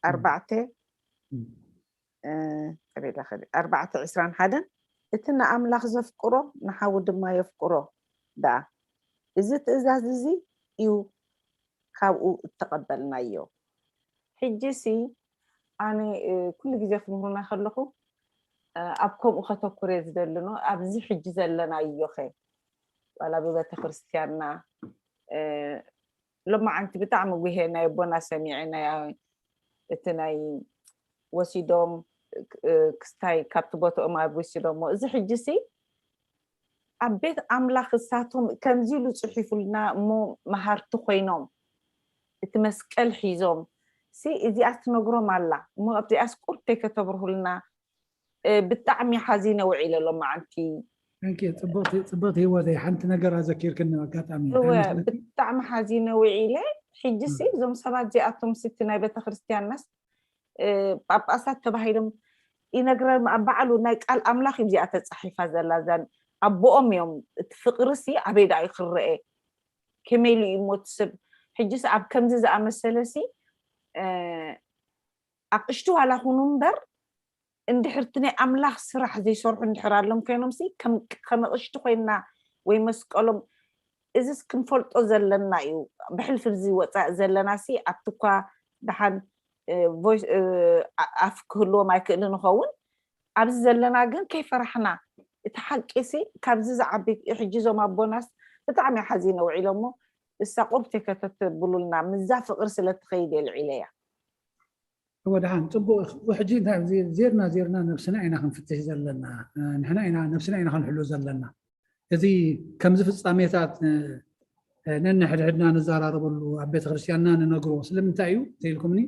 ኣርባዕተ ኣርባዕተ ዕስራን ሓደን እቲ ንኣምላኽ ዘፍቅሮ ንሓዉ ድማ የፍቅሮ ደኣ እዚ ትእዛዝ እዚ እዩ ካብኡ እተቐበልናዮ። ሕጂ ሲ ኣነ ኩሉ ግዜ ክምህሩና ከለኹ ኣብ ከምኡ ከተኩር እየ ዝደሊ ኖ ኣብዚ ሕጂ ዘለናዮ ኸ ዋላ ብቤተ ክርስቲያንና ሎማዓንቲ ብጣዕሚ ጉሄ ናይ ኣቦና ሰሚዐ ናይ እቲ ናይ ወሲዶም ክስታይ ካብቲ ቦትኦም ኣብ ወሲዶሞ እዚ ሕጂ ሲ ኣብ ቤት ኣምላኽ እሳቶም ከምዚ ኢሉ ጽሒፉልና እሞ መሃርቲ ኮይኖም እቲ መስቀል ሒዞም ሲ እዚኣ ትነግሮም ኣላ እሞ ኣብዚኣስ ቁርተይ ከተብርሁልና ብጣዕሚ ሓዚነ ውዒለ ሎማዓንቲ። ጽብቕቲ ህይወተይ ሓንቲ ነገር ኣዘኪርክኒ ኣጋጣሚ ብጣዕሚ ሓዚነ ውዒለ። ሕጂ ሲ እዞም ሰባት እዚኣቶም ስቲ ናይ ቤተክርስትያንናስ ጳጳሳት ተባሂሎም ይነግረም ኣብ ባዕሉ ናይ ቃል ኣምላኽ እዩ እዚኣ ተጻሒፋ ዘላ እዛን ኣቦኦም እዮም እቲ ፍቅሪ ሲ ኣበይ ደኣ እዩ ክረአ ከመይ ኢሉ እዩ እሞ እቲ ሰብ ሕጂ ሲ ኣብ ከምዚ ዝኣመሰለ ሲ ኣቕሽቲ ዋላ ኩኑ እምበር እንድሕርቲ ናይ ኣምላኽ ስራሕ ዘይሰርሑ እንድሕር ኣሎም ኮይኖም ሲ ከም ኣቕሽቲ ኮይንና ወይ መስቀሎም እዚስ ክንፈልጦ ዘለና እዩ ብሕልፊ እዚ ወፃእ ዘለና ሲ ኣብቲ እኳ ደሓን ኣፍ ክህልዎም ኣይክእልን ይኸውን ኣብዚ ዘለና ግን ከይፈራሕና፣ እቲ ሓቂ ሲ ካብዚ ዝዓቢ። ሕጂ እዞም ኣቦናስ ብጣዕሚ ሓዚነ ውዒሎሞ፣ እሳ ቁርብ ተከተተብሉልና፣ ምዛ ፍቅሪ ስለ ትኸይድ እየ ልዒለያ። እወ፣ ደሓን፣ ጽቡቕ። ሕጂ እንታይ፣ ዜርና ዜርና ነብስና ኢና ክንፍትሽ ዘለና። ንሕና ኢና ነብስና ኢና ክንሕሉ ዘለና። እዚ ከምዚ ፍጻሜታት ነንሕድሕድና ንዘራረበሉ፣ ኣብ ቤተክርስትያንና ንነግሮ። ስለምንታይ እዩ ተኢልኩምኒ?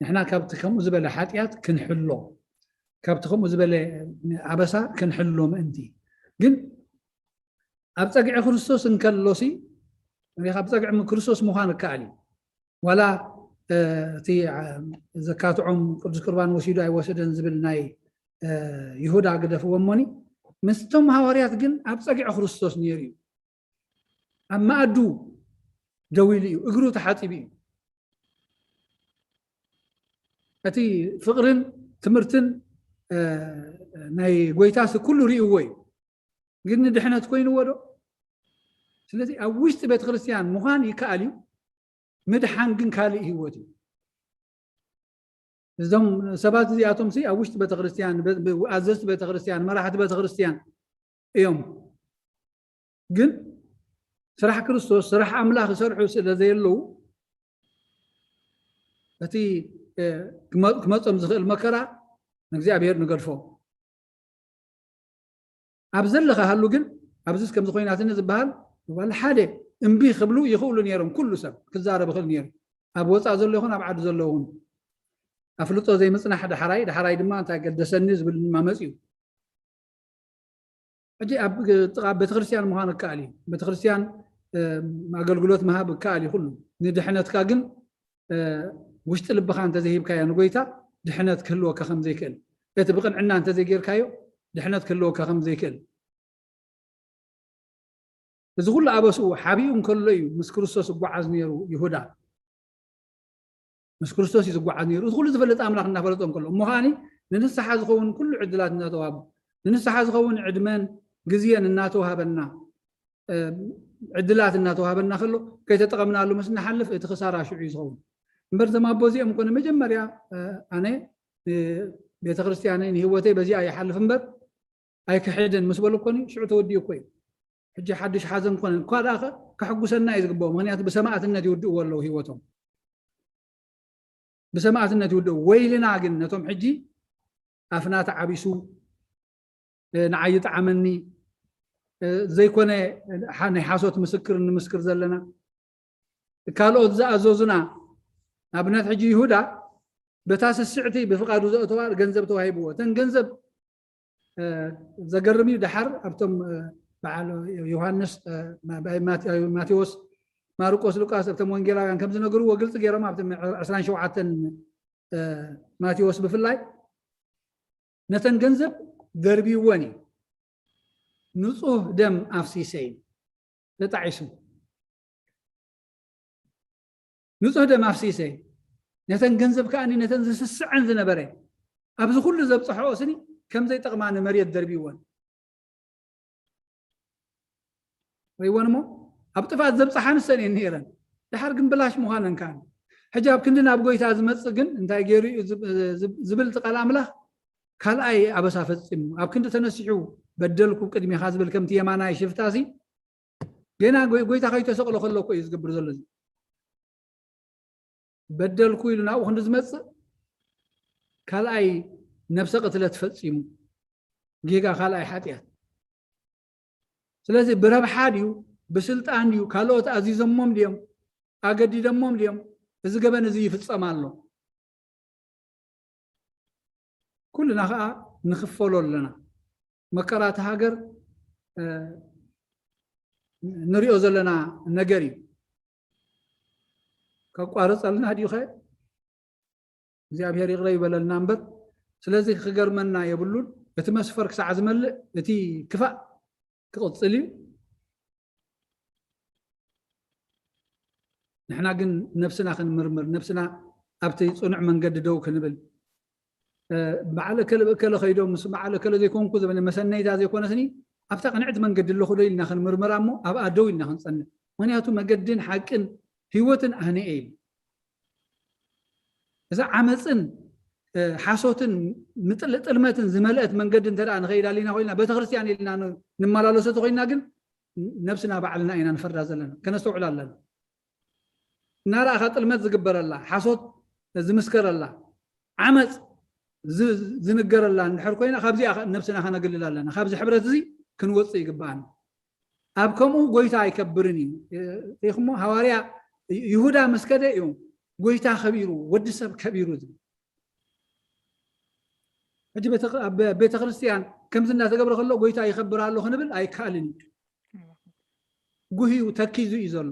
ንሕና ካብቲ ከምኡ ዝበለ ሓጢኣት ክንሕሎ፣ ካብቲ ከምኡ ዝበለ ኣበሳ ክንሕሎ ምእንቲ። ግን ኣብ ጸግዒ ክርስቶስ እንከሎሲ፣ ሪኻ፣ ኣብ ጸግዒ ክርስቶስ ምዃን ይከኣል እዩ። ዋላ እቲ ዘካትዖም ቅዱስ ቁርባን ወሲዱ ኣይወሰደን ዝብል ናይ ይሁዳ ግደፍዎ እሞኒ፣ ምስቶም ሃዋርያት ግን ኣብ ጸግዒ ክርስቶስ ነይሩ እዩ። ኣብ መኣዱ ደው ኢሉ እዩ፣ እግሩ ተሓጺቡ እዩ። እቲ ፍቕርን ትምህርትን ናይ ጎይታስ ኩሉ ርእይዎ እዩ። ግን ንድሕነት ኮይንዎ ዶ? ስለዚ ኣብ ውሽጢ ቤተክርስትያን ምዃን ይከኣል እዩ፣ ምድሓን ግን ካልእ ህይወት እዩ። እዞም ሰባት እዚኣቶም ሲ ኣብ ውሽጢ ቤተክርስትያን፣ ኣዘዝቲ ቤተክርስትያን፣ መራሕቲ ቤተክርስትያን እዮም። ግን ስራሕ ክርስቶስ፣ ስራሕ ኣምላኽ ይሰርሑ ስለ ዘየለዉ፣ እቲ ክመጾም ዝኽእል መከራ ንእግዚኣብሔር ንገድፎ። ኣብ ዘለኻ ሃሉ ግን፣ ኣብዚስ ከምዚ ኮይናትኒ ዝበሃል፣ ዋላ ሓደ እምቢ ክብሉ ይኽእሉ ነይሮም። ኩሉ ሰብ ክዛረብ ይኽእል ነይሩ። ኣብ ወፃእ ዘሎ ይኹን ኣብ ዓዲ ዘሎ ይኹን፣ ኣፍልጦ ዘይምፅናሕ ዳሕራይ፣ ዳሕራይ ድማ እንታይ ገደሰኒ ዝብል ድማ መፅዩ። ሕጂ ኣብ ጥቓ ቤተክርስትያን ምዃን ይከኣል እዩ። ቤተክርስትያን ኣገልግሎት ምሃብ ይከኣል እዩ ኩሉ። ንድሕነትካ ግን ውሽጢ ልብኻ እንተዘይሂብካዮ ንጎይታ፣ ድሕነት ክህልወካ ከም ዘይክእል፣ እቲ ብቕንዕና እንተዘይጌርካዮ ድሕነት ክህልወካ ከም ዘይክእል። እዚ ኩሉ ኣበስኡ ሓቢኡ እንከሎ እዩ ምስ ክርስቶስ እጓዓዝ ነይሩ ይሁዳ። ምስ ክርስቶስ እዩ ዝጓዓዝ ነይሩ። እዚ ኩሉ ዝፈልጥ ኣምላኽ እናፈለጦ እንከሎ፣ እሞ ከዓኒ ንንስሓ ዝኸውን ኩሉ ዕድላት እናተዋህቦ፣ ንንስሓ ዝኸውን ዕድመን ግዜን እናተዋህበና፣ ዕድላት እናተዋህበና ከሎ፣ ከይተጠቐምናሉ ምስ ንሓልፍ፣ እቲ ክሳራ ሽዑ እዩ ዝኸውን። እምበር እዞም ኣቦ እዚኦም እኮ ንመጀመርያ፣ ኣነ ቤተክርስትያነይ ንህይወተይ በዚኣ ይሓልፍ እምበር ኣይክሕድን ምስ በሉ እኮ ሽዑ ተወዲኡ እኮ እዩ። ሕጂ ሓድሽ ሓዘን ኮነ እኳ ደኣ ከ ከሕጉሰና እዩ ዝግብኦ። ምኽንያቱ ብሰማእትነት ይውድእዎ ኣለዉ ህይወቶም። ብሰማእትነት ይውድኡ። ወይልና ግን ነቶም ሕጂ ኣፍና ተዓቢሱ፣ ንዓይ ይጥዓመኒ፣ ዘይኮነ ናይ ሓሶት ምስክር ንምስክር ዘለና፣ ካልኦት ዝኣዘዙና፣ ንኣብነት ሕጂ ይሁዳ በታ ስስዕቲ ብፍቓዱ ዘእተዋ ገንዘብ ተዋሂብዎ። እተን ገንዘብ ዘገርም እዩ። ደሓር ኣብቶም በዓል ዮሃንስ፣ ማቴዎስ፣ ማርቆስ፣ ሉቃስ ኣብቶም ወንጌላውያን ከም ዝነገርዎ ግልፂ ገይሮም ኣብቲ ዕስራን ሸውዓተን ማቴዎስ ብፍላይ ነተን ገንዘብ ደርብይወን እዩ። ንጹህ ደም ኣፍሲሰ እዩ ተጣዒሱ። ንጹህ ደም ኣፍሲሰ ነተን ገንዘብ ከኣ ነተን ዝስስዐን ዝነበረ ኣብዚ ኩሉ ዘብጽሐኦ ስኒ ከም ዘይጠቕማ ንመሬት ደርብይወን። ርእይወን እሞ ኣብ ጥፍኣት ዘብጽሓ ንሰን እየን ነይረን። ድሓር ግን ብላሽ ምዃነን ከኣ ሕጂ ኣብ ክንዲ ናብ ጎይታ ዝመጽእ ግን እንታይ ገይሩ እዩ ዝብል እቲ ቃል ኣምላኽ ካልኣይ ኣበሳ ፈጺሙ ኣብ ክንዲ ተነሲሑ በደልኩ ቅድሜኻ ዝብል ከምቲ የማናይ ሽፍታሲ ገና ጎይታ ከይተሰቕሎ ከሎ እኮ እዩ ዝገብር ዘሎ። በደልኩ ኢሉ ናብኡ ክንዲ ዝመፅእ ካልኣይ ነብሰ ቅትለት ፈፂሙ፣ ጌጋ ካልኣይ ሓጢኣት። ስለዚ ብረብሓ ድዩ ብስልጣን ድዩ ካልኦት ኣዚዞሞም ድዮም ኣገዲዶሞም ድዮም እዚ ገበን እዚ ይፍፀም ኣሎ? ኩልና ከዓ ንኽፈሎ ኣለና። መከራ እቲ ሃገር ንሪኦ ዘለና ነገር እዩ። ከቋርፀልና ድዩ ኸ እግዚኣብሔር ይቕረ ይበለልና እምበር። ስለዚ ክገርመና የብሉን። እቲ መስፈር ክሳዕ ዝመልእ እቲ ክፋእ ክቕፅል እዩ። ንሕና ግን ነብስና ክንምርምር፣ ነብስና ኣብቲ ፅኑዕ መንገዲ ደው ክንብል፣ በዓል እከለ ብእከለ ከይዶም ምስ በዓል እከለ ዘይኮንኩ ዝበለ መሰነይታ ዘይኮነስኒ ኣብታ ቅንዕቲ መንገዲ ኣለኹ ዶ ኢልና ክንምርምራ እሞ ኣብኣ ደው ኢልና ክንፀንዕ። ምክንያቱ መገድን ሓቅን ህይወትን ኣነ እየ ኢሉ። እዛ ዓመፅን ሓሶትን ጥልመትን ዝመልአት መንገዲ እንተ ንኸይድ ኣሊና ኮይና፣ ቤተክርስትያን ኢልና ንመላለሶ ተኮይና ግን ነብስና ባዕልና ኢና ንፈርዳ ዘለና። ከነስተውዕል ኣለና። እናረኣኻ ጥልመት ዝግበረላ፣ ሓሶት ዝምስከረላ፣ ዓመፅ ዝንገረላ እንድሕር ኮይና፣ ካብዚኣ ነብስና ከነግልል ኣለና። ካብዚ ሕብረት እዚ ክንወፅእ ይግባኣና። ኣብ ከምኡ ጎይታ ኣይከብርን እዩ። ሪኢኹሞ፣ ሃዋርያ ይሁዳ ምስ ከደ እዩ ጎይታ ከቢሩ፣ ወዲ ሰብ ከቢሩ ዝብል። ሕጂ ኣብ ቤተ ክርስቲያን ከምዚ እናተገብረ ከሎ ጎይታ ይኸብር ኣሎ ክንብል ኣይከኣልን እዩ። ጉህዩ ተኪዙ እዩ ዘሎ።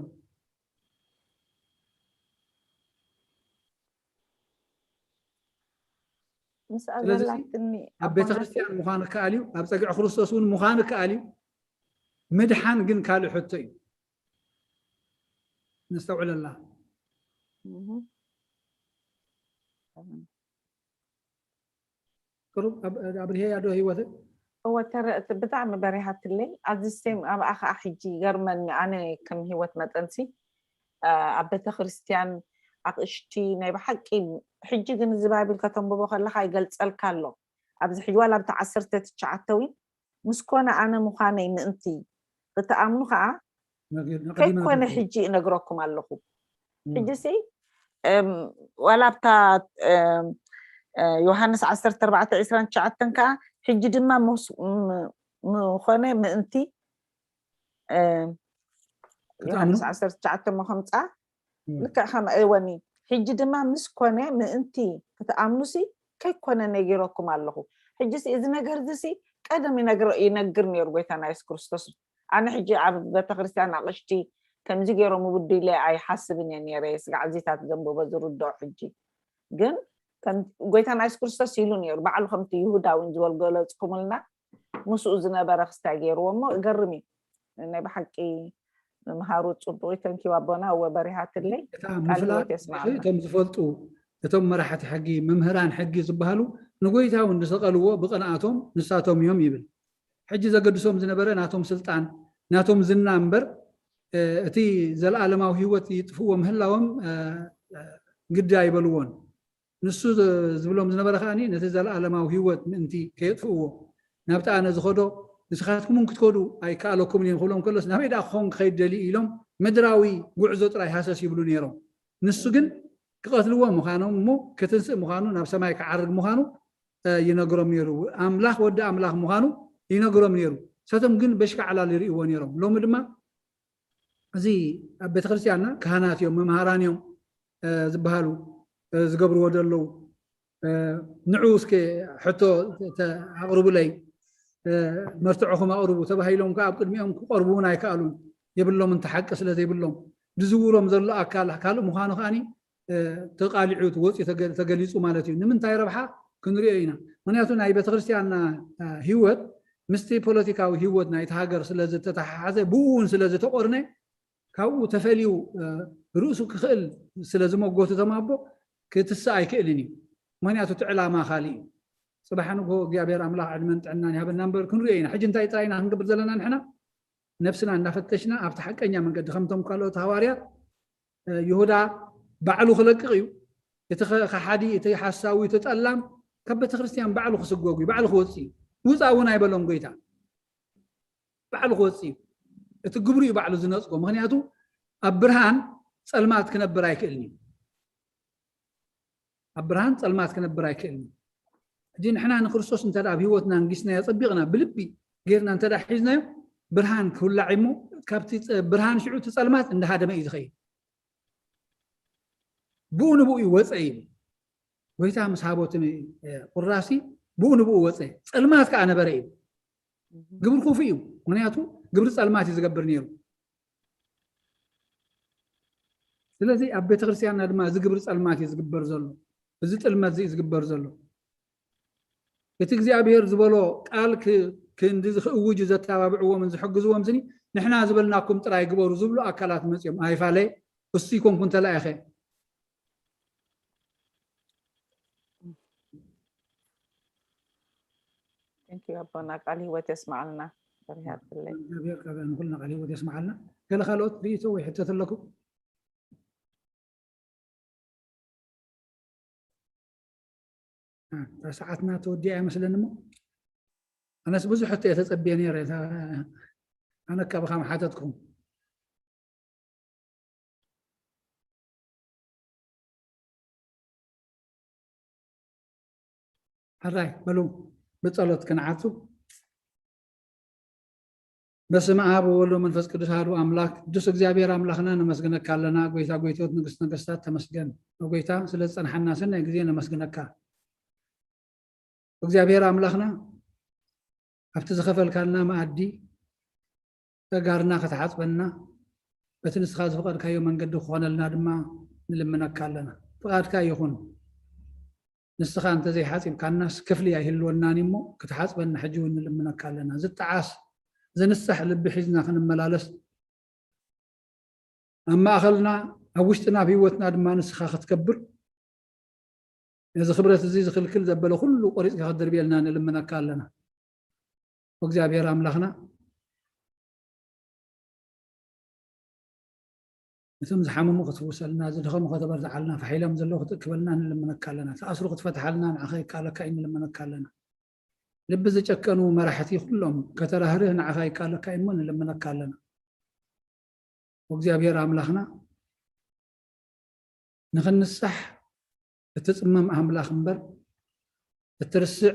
ምስኣ ዘላትኒ ኣብ ቤተ ክርስቲያን ምዃን ይከኣል እዩ፣ ኣብ ፀግዒ ክርስቶስ እውን ምዃን ይከኣል እዩ። ምድሓን ግን ካልእ ሕቶ እዩ። ነስተውዕለላ። ቅሩብ ኣብርሄ ያዶ ህይወት እወ ተረእቲ ብጣዕሚ በሪሃትለይ። ኣብዚ ስቴም ኣብኣ ከዓ ሕጂ ይገርመኒ፣ ኣነ ከም ህይወት መጠንሲ ኣብ ቤተክርስትያን ኣቕሽቲ ናይ ብሓቂ ሕጂ ግን እዚ ባይብል ከተንብቦ ከለካ ይገልፀልካ ኣሎ። ኣብዚ ሕጂ ዋላ ኣብቲ ዓሰርተ ትሽዓተ እውን ምስ ኮነ ኣነ ምዃነይ ምእንቲ ክትኣምኑ ከዓ ከይኮነ ሕጂ እነግረኩም ኣለኹ። ሕጂ ሲ ዋላ ኣብታ ዮሃንስ ዓሰርተ ኣርባዕተ ዕስራን ትሽዓተን ከዓ ሕጂ ድማ ምኾነ ምእንቲ ዮሃንስ ዓሰርተ ትሽዓተ ሞ ከምፃ ልክዕ ከም እወኒ ሕጂ ድማ ምስ ኮነ ምእንቲ ክትኣምኑሲ ከይኮነ ነጊረኩም ኣለኹ። ሕጂሲ እዚ ነገር እዚሲ ቀደም ይነግር ነይሩ ጎይታና የሱስ ክርስቶስ። ኣነ ሕጂ ኣብ ቤተክርስትያን ኣቕሽቲ ከምዚ ገይሮም ይብዱ ኢለ ኣይሓስብን እየ ነይረ። ስጋዕ እዚታት ዘንብቦ ዝርድኦ ሕጂ ግን ጎይታና የሱስ ክርስቶስ ኢሉ ነይሩ ባዕሉ ከምቲ ይሁዳ እውን ዝበልገለፅኩምልና ምስኡ ዝነበረ ክስታይ ገይርዎ እሞ እገርም እዩ። ናይ ብሓቂ ምምሃሩ ፅቡቅ እዩ። ተንኪው ኣቦና እወ በሪሃትለይ እታ ምፍላጥ እቶም ዝፈልጡ እቶም መራሕቲ ሕጊ መምህራን ሕጊ ዝበሃሉ ንጎይታ እውን ዝሰቀልዎ ብቅንኣቶም ንሳቶም እዮም ይብል። ሕጂ ዘገድሶም ዝነበረ ናቶም ስልጣን ናቶም ዝና እምበር እቲ ዘለኣለማዊ ህይወት ይጥፍዎ ምህላዎም ግዲ ኣይበልዎን። ንሱ ዝብሎም ዝነበረ ከኣ ነቲ ዘለኣለማዊ ህይወት ምእንቲ ከየጥፍእዎ ናብቲ ኣነ ዝኸዶ ንስኻትኩም እውን ክትከዱ ኣይከኣለኩምን እዮም ክብሎም ከሎስ ናበይ ደኣ ክኸውን ክኸይድ ደልዩ ኢሎም ምድራዊ ጉዕዞ ጥራይ ሃሰስ ይብሉ ነይሮም። ንሱ ግን ክቐትልዎ ምዃኖም እሞ ክትንስእ ምዃኑ ናብ ሰማይ ክዓርግ ምዃኑ ይነግሮም ነይሩ። ኣምላኽ ወዲ ኣምላኽ ምዃኑ ይነግሮም ነይሩ። ሰቶም ግን በሽካ ዓላል ይርእይዎ ነይሮም። ሎሚ ድማ እዚ ኣብ ቤተክርስትያንና ካህናት እዮም መምሃራን እዮም ዝበሃሉ ዝገብርዎ ዘለዉ ንዑ እስከ ሕቶ ኣቕርቡለይ መርትዕኹም ኣቕርቡ ተባሂሎም ከዓ ኣብ ቅድሚኦም ክቐርቡ እውን ኣይከኣሉን የብሎም እንተ ሓቂ ስለ ዘይብሎም ዝዝውሮም ዘሎ ኣካል ካልእ ምዃኑ ከዓኒ ተቃሊዑ እቲ ወፂኡ ተገሊፁ ማለት እዩ። ንምንታይ ረብሓ ክንሪኦ ኢና። ምክንያቱ ናይ ቤተክርስትያንና ህይወት ምስቲ ፖለቲካዊ ህይወት ናይቲ ሃገር ስለ ዝተተሓሓዘ ብኡ እውን ስለ ዝተቆርነ ካብኡ ተፈልዩ ርእሱ ክኽእል ስለ ዝመጎቱ እቶም ኣቦ ክትስእ ኣይክእልን እዩ። ምክንያቱ እቲ ዕላማ ካልእ እዩ። ፅባሕ ንግሆ እግዚኣብሔር ኣምላኽ ዕድመን ጥዕናን ይሃበና እምበር ክንሪኦ ኢና። ሕጂ እንታይ ጥራይ ኢና ክንገብር ዘለና ንሕና ነብስና እናፈተሽና ኣብቲ ሓቀኛ መንገዲ ከምቶም ካልኦት ሃዋርያት ይሁዳ ባዕሉ ክለቅቕ እዩ። እቲ ከሓዲ እቲ ሓሳዊ እቲ ጠላም ካብ ቤተክርስትያን ባዕሉ ክስጎግ እዩ። ባዕሉ ክወፅእ እዩ። ውፃ እውን ኣይበሎም ጎይታ ባዕሉ ክወፅእ እዩ። እቲ ግብሩ እዩ ባዕሉ ዝነፅጎ። ምክንያቱ ኣብ ብርሃን ፀልማት ክነብር ኣይክእልን እዩ። ኣብ ብርሃን ፀልማት ክነብር ኣይክእልን እዩ። ሕጂ ንሕና ንክርስቶስ እንተ ኣብ ህይወትና ንጊስናዮ ፀቢቕና ብልቢ ጌርና እንተ ሒዝናዮ ብርሃን ክውላዕ እሞ ካብቲ ብርሃን ሽዑ እቲ ፀልማት እንዳሃደመ እዩ ዝኸይድ። ብኡ ንብኡ እዩ ወፀ ይብል ጎይታ ምስ ሃቦ እቲ ቁራሲ ብኡ ንብኡ ወፀ። ፀልማት ከዓ ነበረ ይብል። ግብሪ ክፉእ እዩ። ምክንያቱ ግብሪ ፀልማት እዩ ዝገብር ነይሩ። ስለዚ ኣብ ቤተክርስትያንና ድማ እዚ ግብሪ ፀልማት እዩ ዝግበር ዘሎ። እዚ ጥልመት እዚ እዩ ዝግበር ዘሎ። እቲ እግዚኣብሔር ዝበሎ ቃል ክንዲ ክእውጁ ዘተባብዕዎምን ዝሕግዝዎም ስኒ ንሕና ዝበልናኩም ጥራይ ግበሩ ዝብሉ ኣካላት መፅኦም ኣይፋለ እሱ ይኮንኩ እንተለኣኸ ኣቦና ቃል ህይወት የስማዓልና። በሪሃትለይ እግዚኣብሔር ንኩልና ቃል ህይወት የስማዓልና። ገለ ካልኦት ርእቶ ወይ ሕተት ኣለኩም? እታ ሰዓትና ተወዲኣ ይመስለኒ እሞ፣ ኣነስ ብዙሕ ሕቶ እየ ተጸብየ ነይረ። እታ ኣነ ካብ ካም ሓተትኩም። ሕራይ በሉ፣ ብጸሎት ክንዓቱ። በስመ ኣብ ወወልድ ወመንፈስ ቅዱስ ኣሐዱ ኣምላክ። ቅዱስ እግዚኣብሔር ኣምላኽና ነመስግነካ ኣለና። ጎይታ ጎይቶት፣ ንግስቲ ነገስታት ተመስገን። ጎይታ ስለ ዝጸንሓና ሰናይ ግዜ ነመስግነካ። እግዚኣብሔር ኣምላኽና ኣብቲ ዝኸፈልካልና መኣዲ ተጋርና ከተሓጽበና፣ በቲ ንስኻ ዝፈቐድካዮ መንገዲ ክኾነልና ድማ ንልምነካ ኣለና። ፍቓድካ ይኹን። ንስኻ እንተዘይሓጺብካናስ ክፍሊ ኣይህልወናን እዩ እሞ፣ ክትሓጽበና ሕጂ እውን ንልምነካ ኣለና። ዝጠዓስ ዝንሳሕ ልቢ ሒዝና ክንመላለስ፣ ኣብ ማእኸልና፣ ኣብ ውሽጥና፣ ኣብ ህይወትና ድማ ንስኻ ክትከብር፣ ነዚ ክብረት እዚ ዝኽልክል ዘበለ ኩሉ ቆሪጽካ ክትድርብየልና ንልምነካ ኣለና። እግዚኣብሔር ኣምላኽና፣ ነቶም ዝሓመሙ ክትፍውሰልና፣ ዝደኸሙ ከተበርትዓልና፣ ፋሕ ኢሎም ዘለዉ ክትእክበልና ንልምነካ ኣለና። ተኣስሩ ክትፈትሓልና ንዓኻ ይከኣለካ እዩ ንልምነካ ኣለና። ልቢ ዝጨከኑ መራሕቲ ኩሎም ከተራህርህ ንዓኻ ይከኣለካ እዩ እሞ ንልምነካ ኣለና። እግዚኣብሔር ኣምላኽና፣ ንኽንሳሕ እትጽመም ኣምላኽ እምበር፣ እትርስዕ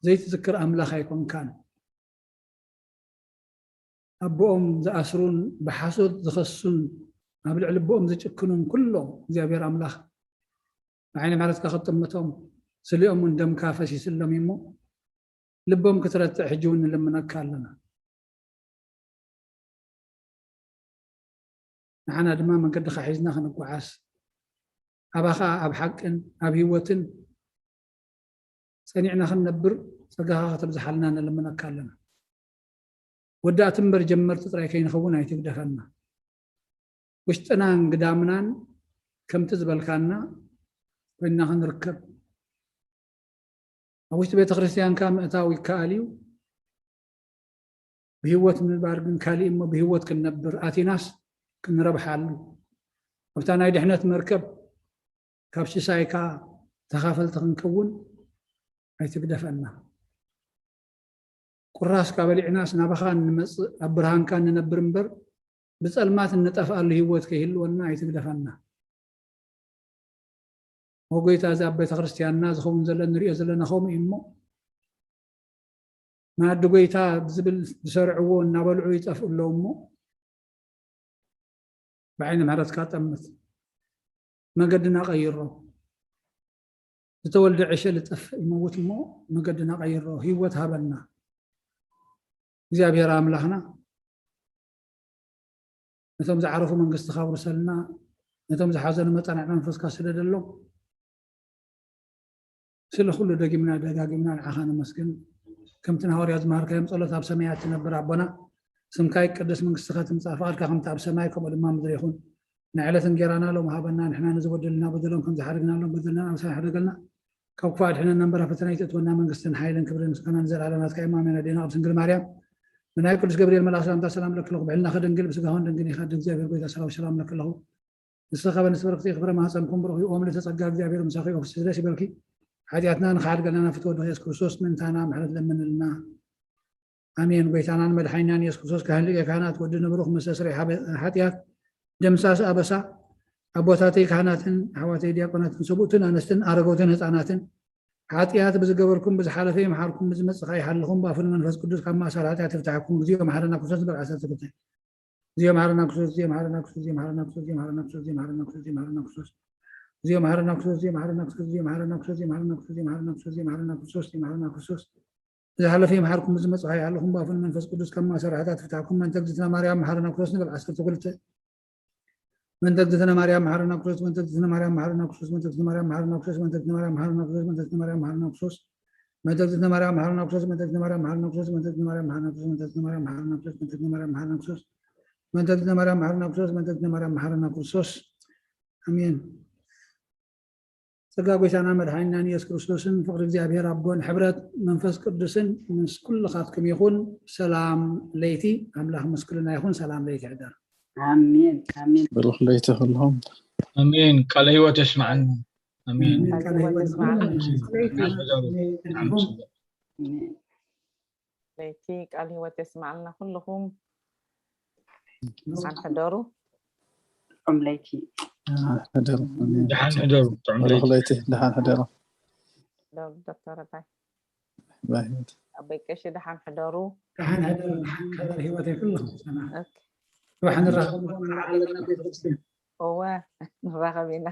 ዘይትዝክር ኣምላኽ ኣይኮንካን። ኣቦኦም ዝኣስሩን ብሓሶት ዝኸሱን፣ ኣብ ልዕሊ ኣቦኦም ዝጭክኑን ኩሎም እግዚኣብሔር ኣምላኽ ብዓይኒ ምሕረትካ ክትጥምቶም፣ ስሊኦም እውን ደምካ ፈሲስሎም እዩ እሞ፣ ልቦም ክትረትዕ ሕጂ እውን ንልምነካ ኣለና። ንዓና ድማ መንገድኻ ሒዝና ክንጓዓዝ፣ ኣባኻ ኣብ ሓቅን ኣብ ህይወትን ጸኒዕና ክንነብር ጸጋኻ ከተብዝሓልና ንልምነካ ኣለና። ወዳእቲ እምበር ጀመርቲ ጥራይ ከይንኸውን ኣይትግደፈና። ውሽጥናን ግዳምናን ከምቲ ዝበልካና ኮይንና ክንርከብ፣ ኣብ ውሽጢ ቤተ ክርስቲያንካ ምእታው ይከኣል እዩ። ብህይወት ምንባር ግን ካሊእ እሞ፣ ብህይወት ክንነብር ኣቲናስ ክንረብሓሉ፣ ኣብታ ናይ ድሕነት መርከብ ካብ ሲሳይካ ተኻፈልቲ ክንከውን ኣይትግደፈና። ቁራስካ በሊዕናስ ናባኻ እንመጽእ፣ ኣብ ብርሃንካ እንነብር እምበር፣ ብጸልማት እንጠፍኣሉ ህይወት ከይህልወና ኣይትግደፈና። ኦ ጎይታ፣ እዚ ኣብ ቤተ ክርስቲያንና ዝኸውን ዘሎ ንሪኦ ዘለና ከምኡ እዩ እሞ፣ መኣዲ ጎይታ ዝብል ዝሰርዕዎ እናበልዑ ይጠፍኡ ኣለዉ እሞ፣ ብዓይኒ ምሕረትካ ጠምት፣ መገድና ቀይሮ። ዝተወልደ ዕሸል ዝጠፍእ ይመውት እሞ፣ መገድና ቀይሮ፣ ህይወት ሃበና። እግዚኣብሔር ኣምላኽና፣ ነቶም ዝዓረፉ መንግስትኻ ኣውርሰልና፣ ነቶም ዝሓዘኑ መጸናዕቲ መንፈስካ ስደደሎም። ስለ ኩሉ ደጊምና ደጋጊምና ንዓኻ ነመስግን። ከምቲ ንሃዋርያት ዝመሃርካዮም ጸሎት፣ ኣብ ሰማያት ትነብር ኣቦና፣ ስምካ ይቀደስ፣ መንግስትኻ ትምጻእ፣ ፍቓድካ ከምቲ ኣብ ሰማይ ከምኡ ድማ ምድሪ ይኹን። ንዕለት እንጌራና ሎም ሃበና፣ ንሕና ንዝበደሉና በደሎም ከም ዝሓደግናሎም በደልና ኣብ ሰማይ ሕደገልና፣ ካብ ክፉእ ኣድሕነና እምበር፣ ኣብ ፈተና ኣይተእትወና፣ መንግስትን ሓይልን ክብርን ምስጋናን ንዘለኣለም ናትካ እዮም፣ ኣሜን። ኣዴና ቅድስት ድንግል ማርያም፣ ብናይ ቅዱስ ገብርኤል መልኣክ ሰላምታ ሰላም ለኪ ኣለኹ፣ ብሕልና ከደንግል ብስጋ ሆን ደንግል ኢኻ፣ ኣደ እግዚኣብሔር ጎይታ ሰራዊት ሰላም ለኪ ኣለኹ። ንስኺ ከበ ንስበርክቲ ክብረ ማህፀንኩም ብሩኽ እዩ፣ ኦም ልዕተ ጸጋ እግዚኣብሔር ምሳኺ፣ ኦፍሲ ደስ ይበልኪ። ሓጢኣትና ንኽሓድገልና ናብ ፍትወ ወልድኺ የሱስ ክርስቶስ ምእንታና ምሕረት ለምንልና። ኣሜን። ጎይታናን መድሓኒናን የሱስ ክርስቶስ፣ ካህን ሊቀ ካህናት፣ ወዲ ንብሩኽ፣ መስተስረይ ሓበ-፣ ሓጢኣት፣ ደምሳስ ኣበሳ፣ ኣቦታተይ ካህናትን ኣሕዋተይ ዲያቆናትን፣ ሰብኡትን ኣንስትን ኣረገውትን ህፃናትን፣ ሓጢኣት ብዝገበርኩም ብዝሓለፈ ይምሓርኩም፣ ብዝመጽእ ኸኣ ይሓልኹም፣ ብኣፉ ንመንፈስ ቅዱስ ካብ ማእሰር ሓጢኣት ይፍታሕኩም። እግዚኦ መሓረና ክርስቶስ ንበል ዓሰርተ ክልተ። እግዚኦ መሓረና ክርስቶስ፣ እግዚኦ መሓረና ክርስቶስ፣ እግዚኦ መሓረና ክርስቶስ፣ እግዚኦ መሓረና ክርስቶስ፣ እግዚኦ መሓረና ክርስቶስ፣ እግዚኦ መሓረና ክርስቶስ፣ እግዚኦ መሓረና ክርስቶስ፣ እግዚኦ መሓረና ክርስቶስ፣ እግዚኦ መሓረና ክርስቶስ፣ እግዚኦ መሓረና ክርስቶስ፣ እግዚኦ መሓረና ክርስቶስ፣ እግዚኦ መሓረና ክርስቶስ፣ ብዝሓለፈ ይምሓርኩም፣ ብዝመጽእ ኸኣ ይሓልኹም፣ ብኣፉ ንመንፈስ ቅዱስ ካብ ማእሰር ሓጢኣት ይፍታሕኩም። ምእንተ እግዝእትነ ማርያም መሓረና ክርስቶስ ንበል ዓሰርተ ክልተ። ምእንተ እግዝእትነ ማርያም መሓረና ክርስቶስ፣ ምእንተ እግዝእትነ ማርያም መሓረና ክርስቶስ፣ ምእንተ እግዝእትነ ማርያም መሓረና ክርስቶስ፣ ምእንተ እግዝእትነ ማርያም መሓረና ክርስቶስ፣ ምእንተ እግዝእትነ ማርያም መሓረና ክርስቶስ፣ ምእንተ እግዝእትነ ማርያም መሓረና ክርስቶስ፣ ምእንተ እግዝእትነ ማርያም መሓረና ክርስቶስ፣ ምእንተ እግዝእትነ ማርያም መሓረና ክርስቶስ፣ ምእንተ እግዝእትነ ማርያም መሓረና ክርስቶስ፣ ምእንተ እግዝእትነ ማርያም መሓረና ክርስቶስ፣ ምእንተ እግዝእትነ ማርያም መሓረና ክርስቶስ። ኣሜን። ጸጋ ጎይታና መድሓኒናን የሱስ ክርስቶስን ፍቕሪ እግዚኣብሔር ኣቦን ሕብረት መንፈስ ቅዱስን ምስ ኩልኻትኩም ይኹን። ሰላም ለይቲ ኣምላኽ ምስ ኩልና ይኹን። ሰላም ለይቲ ሕደር። ኣሜን፣ ኣሜን። ብሩኽ ለይቲ ኩልኹም። ኣሜን። ቃለ ህይወት የስምዓና። ኣሜን። ቃለ ህይወት ይስማዕና። ይስማዕና። ኣሜን። ኣሜን። ለይቲ ቃል ህይወት የስማዕልና ኩልኹም። ደሓን ሕደሩ። ጥዑም ለይቲ። ሕደሩ። ደሓን ሕደሩ። ጥዑም ብሩኽ ለይቲ። ለይቲ። ደሓን ሕደሩ። ዶ- ዶክተር ኣባይ ባይ ህይወት። ኣቦይ ቀሺ ደሓን ሕደሩ። ደሓን ሕደሩ። ደሓን ሕደር ህይወተይ ኩልኹም ሰማዕቲ። ኦኬ። ጽባሕ ንራኸብ ኣለና ቤተክርስትያን። እወ ንራኸብ ኢና።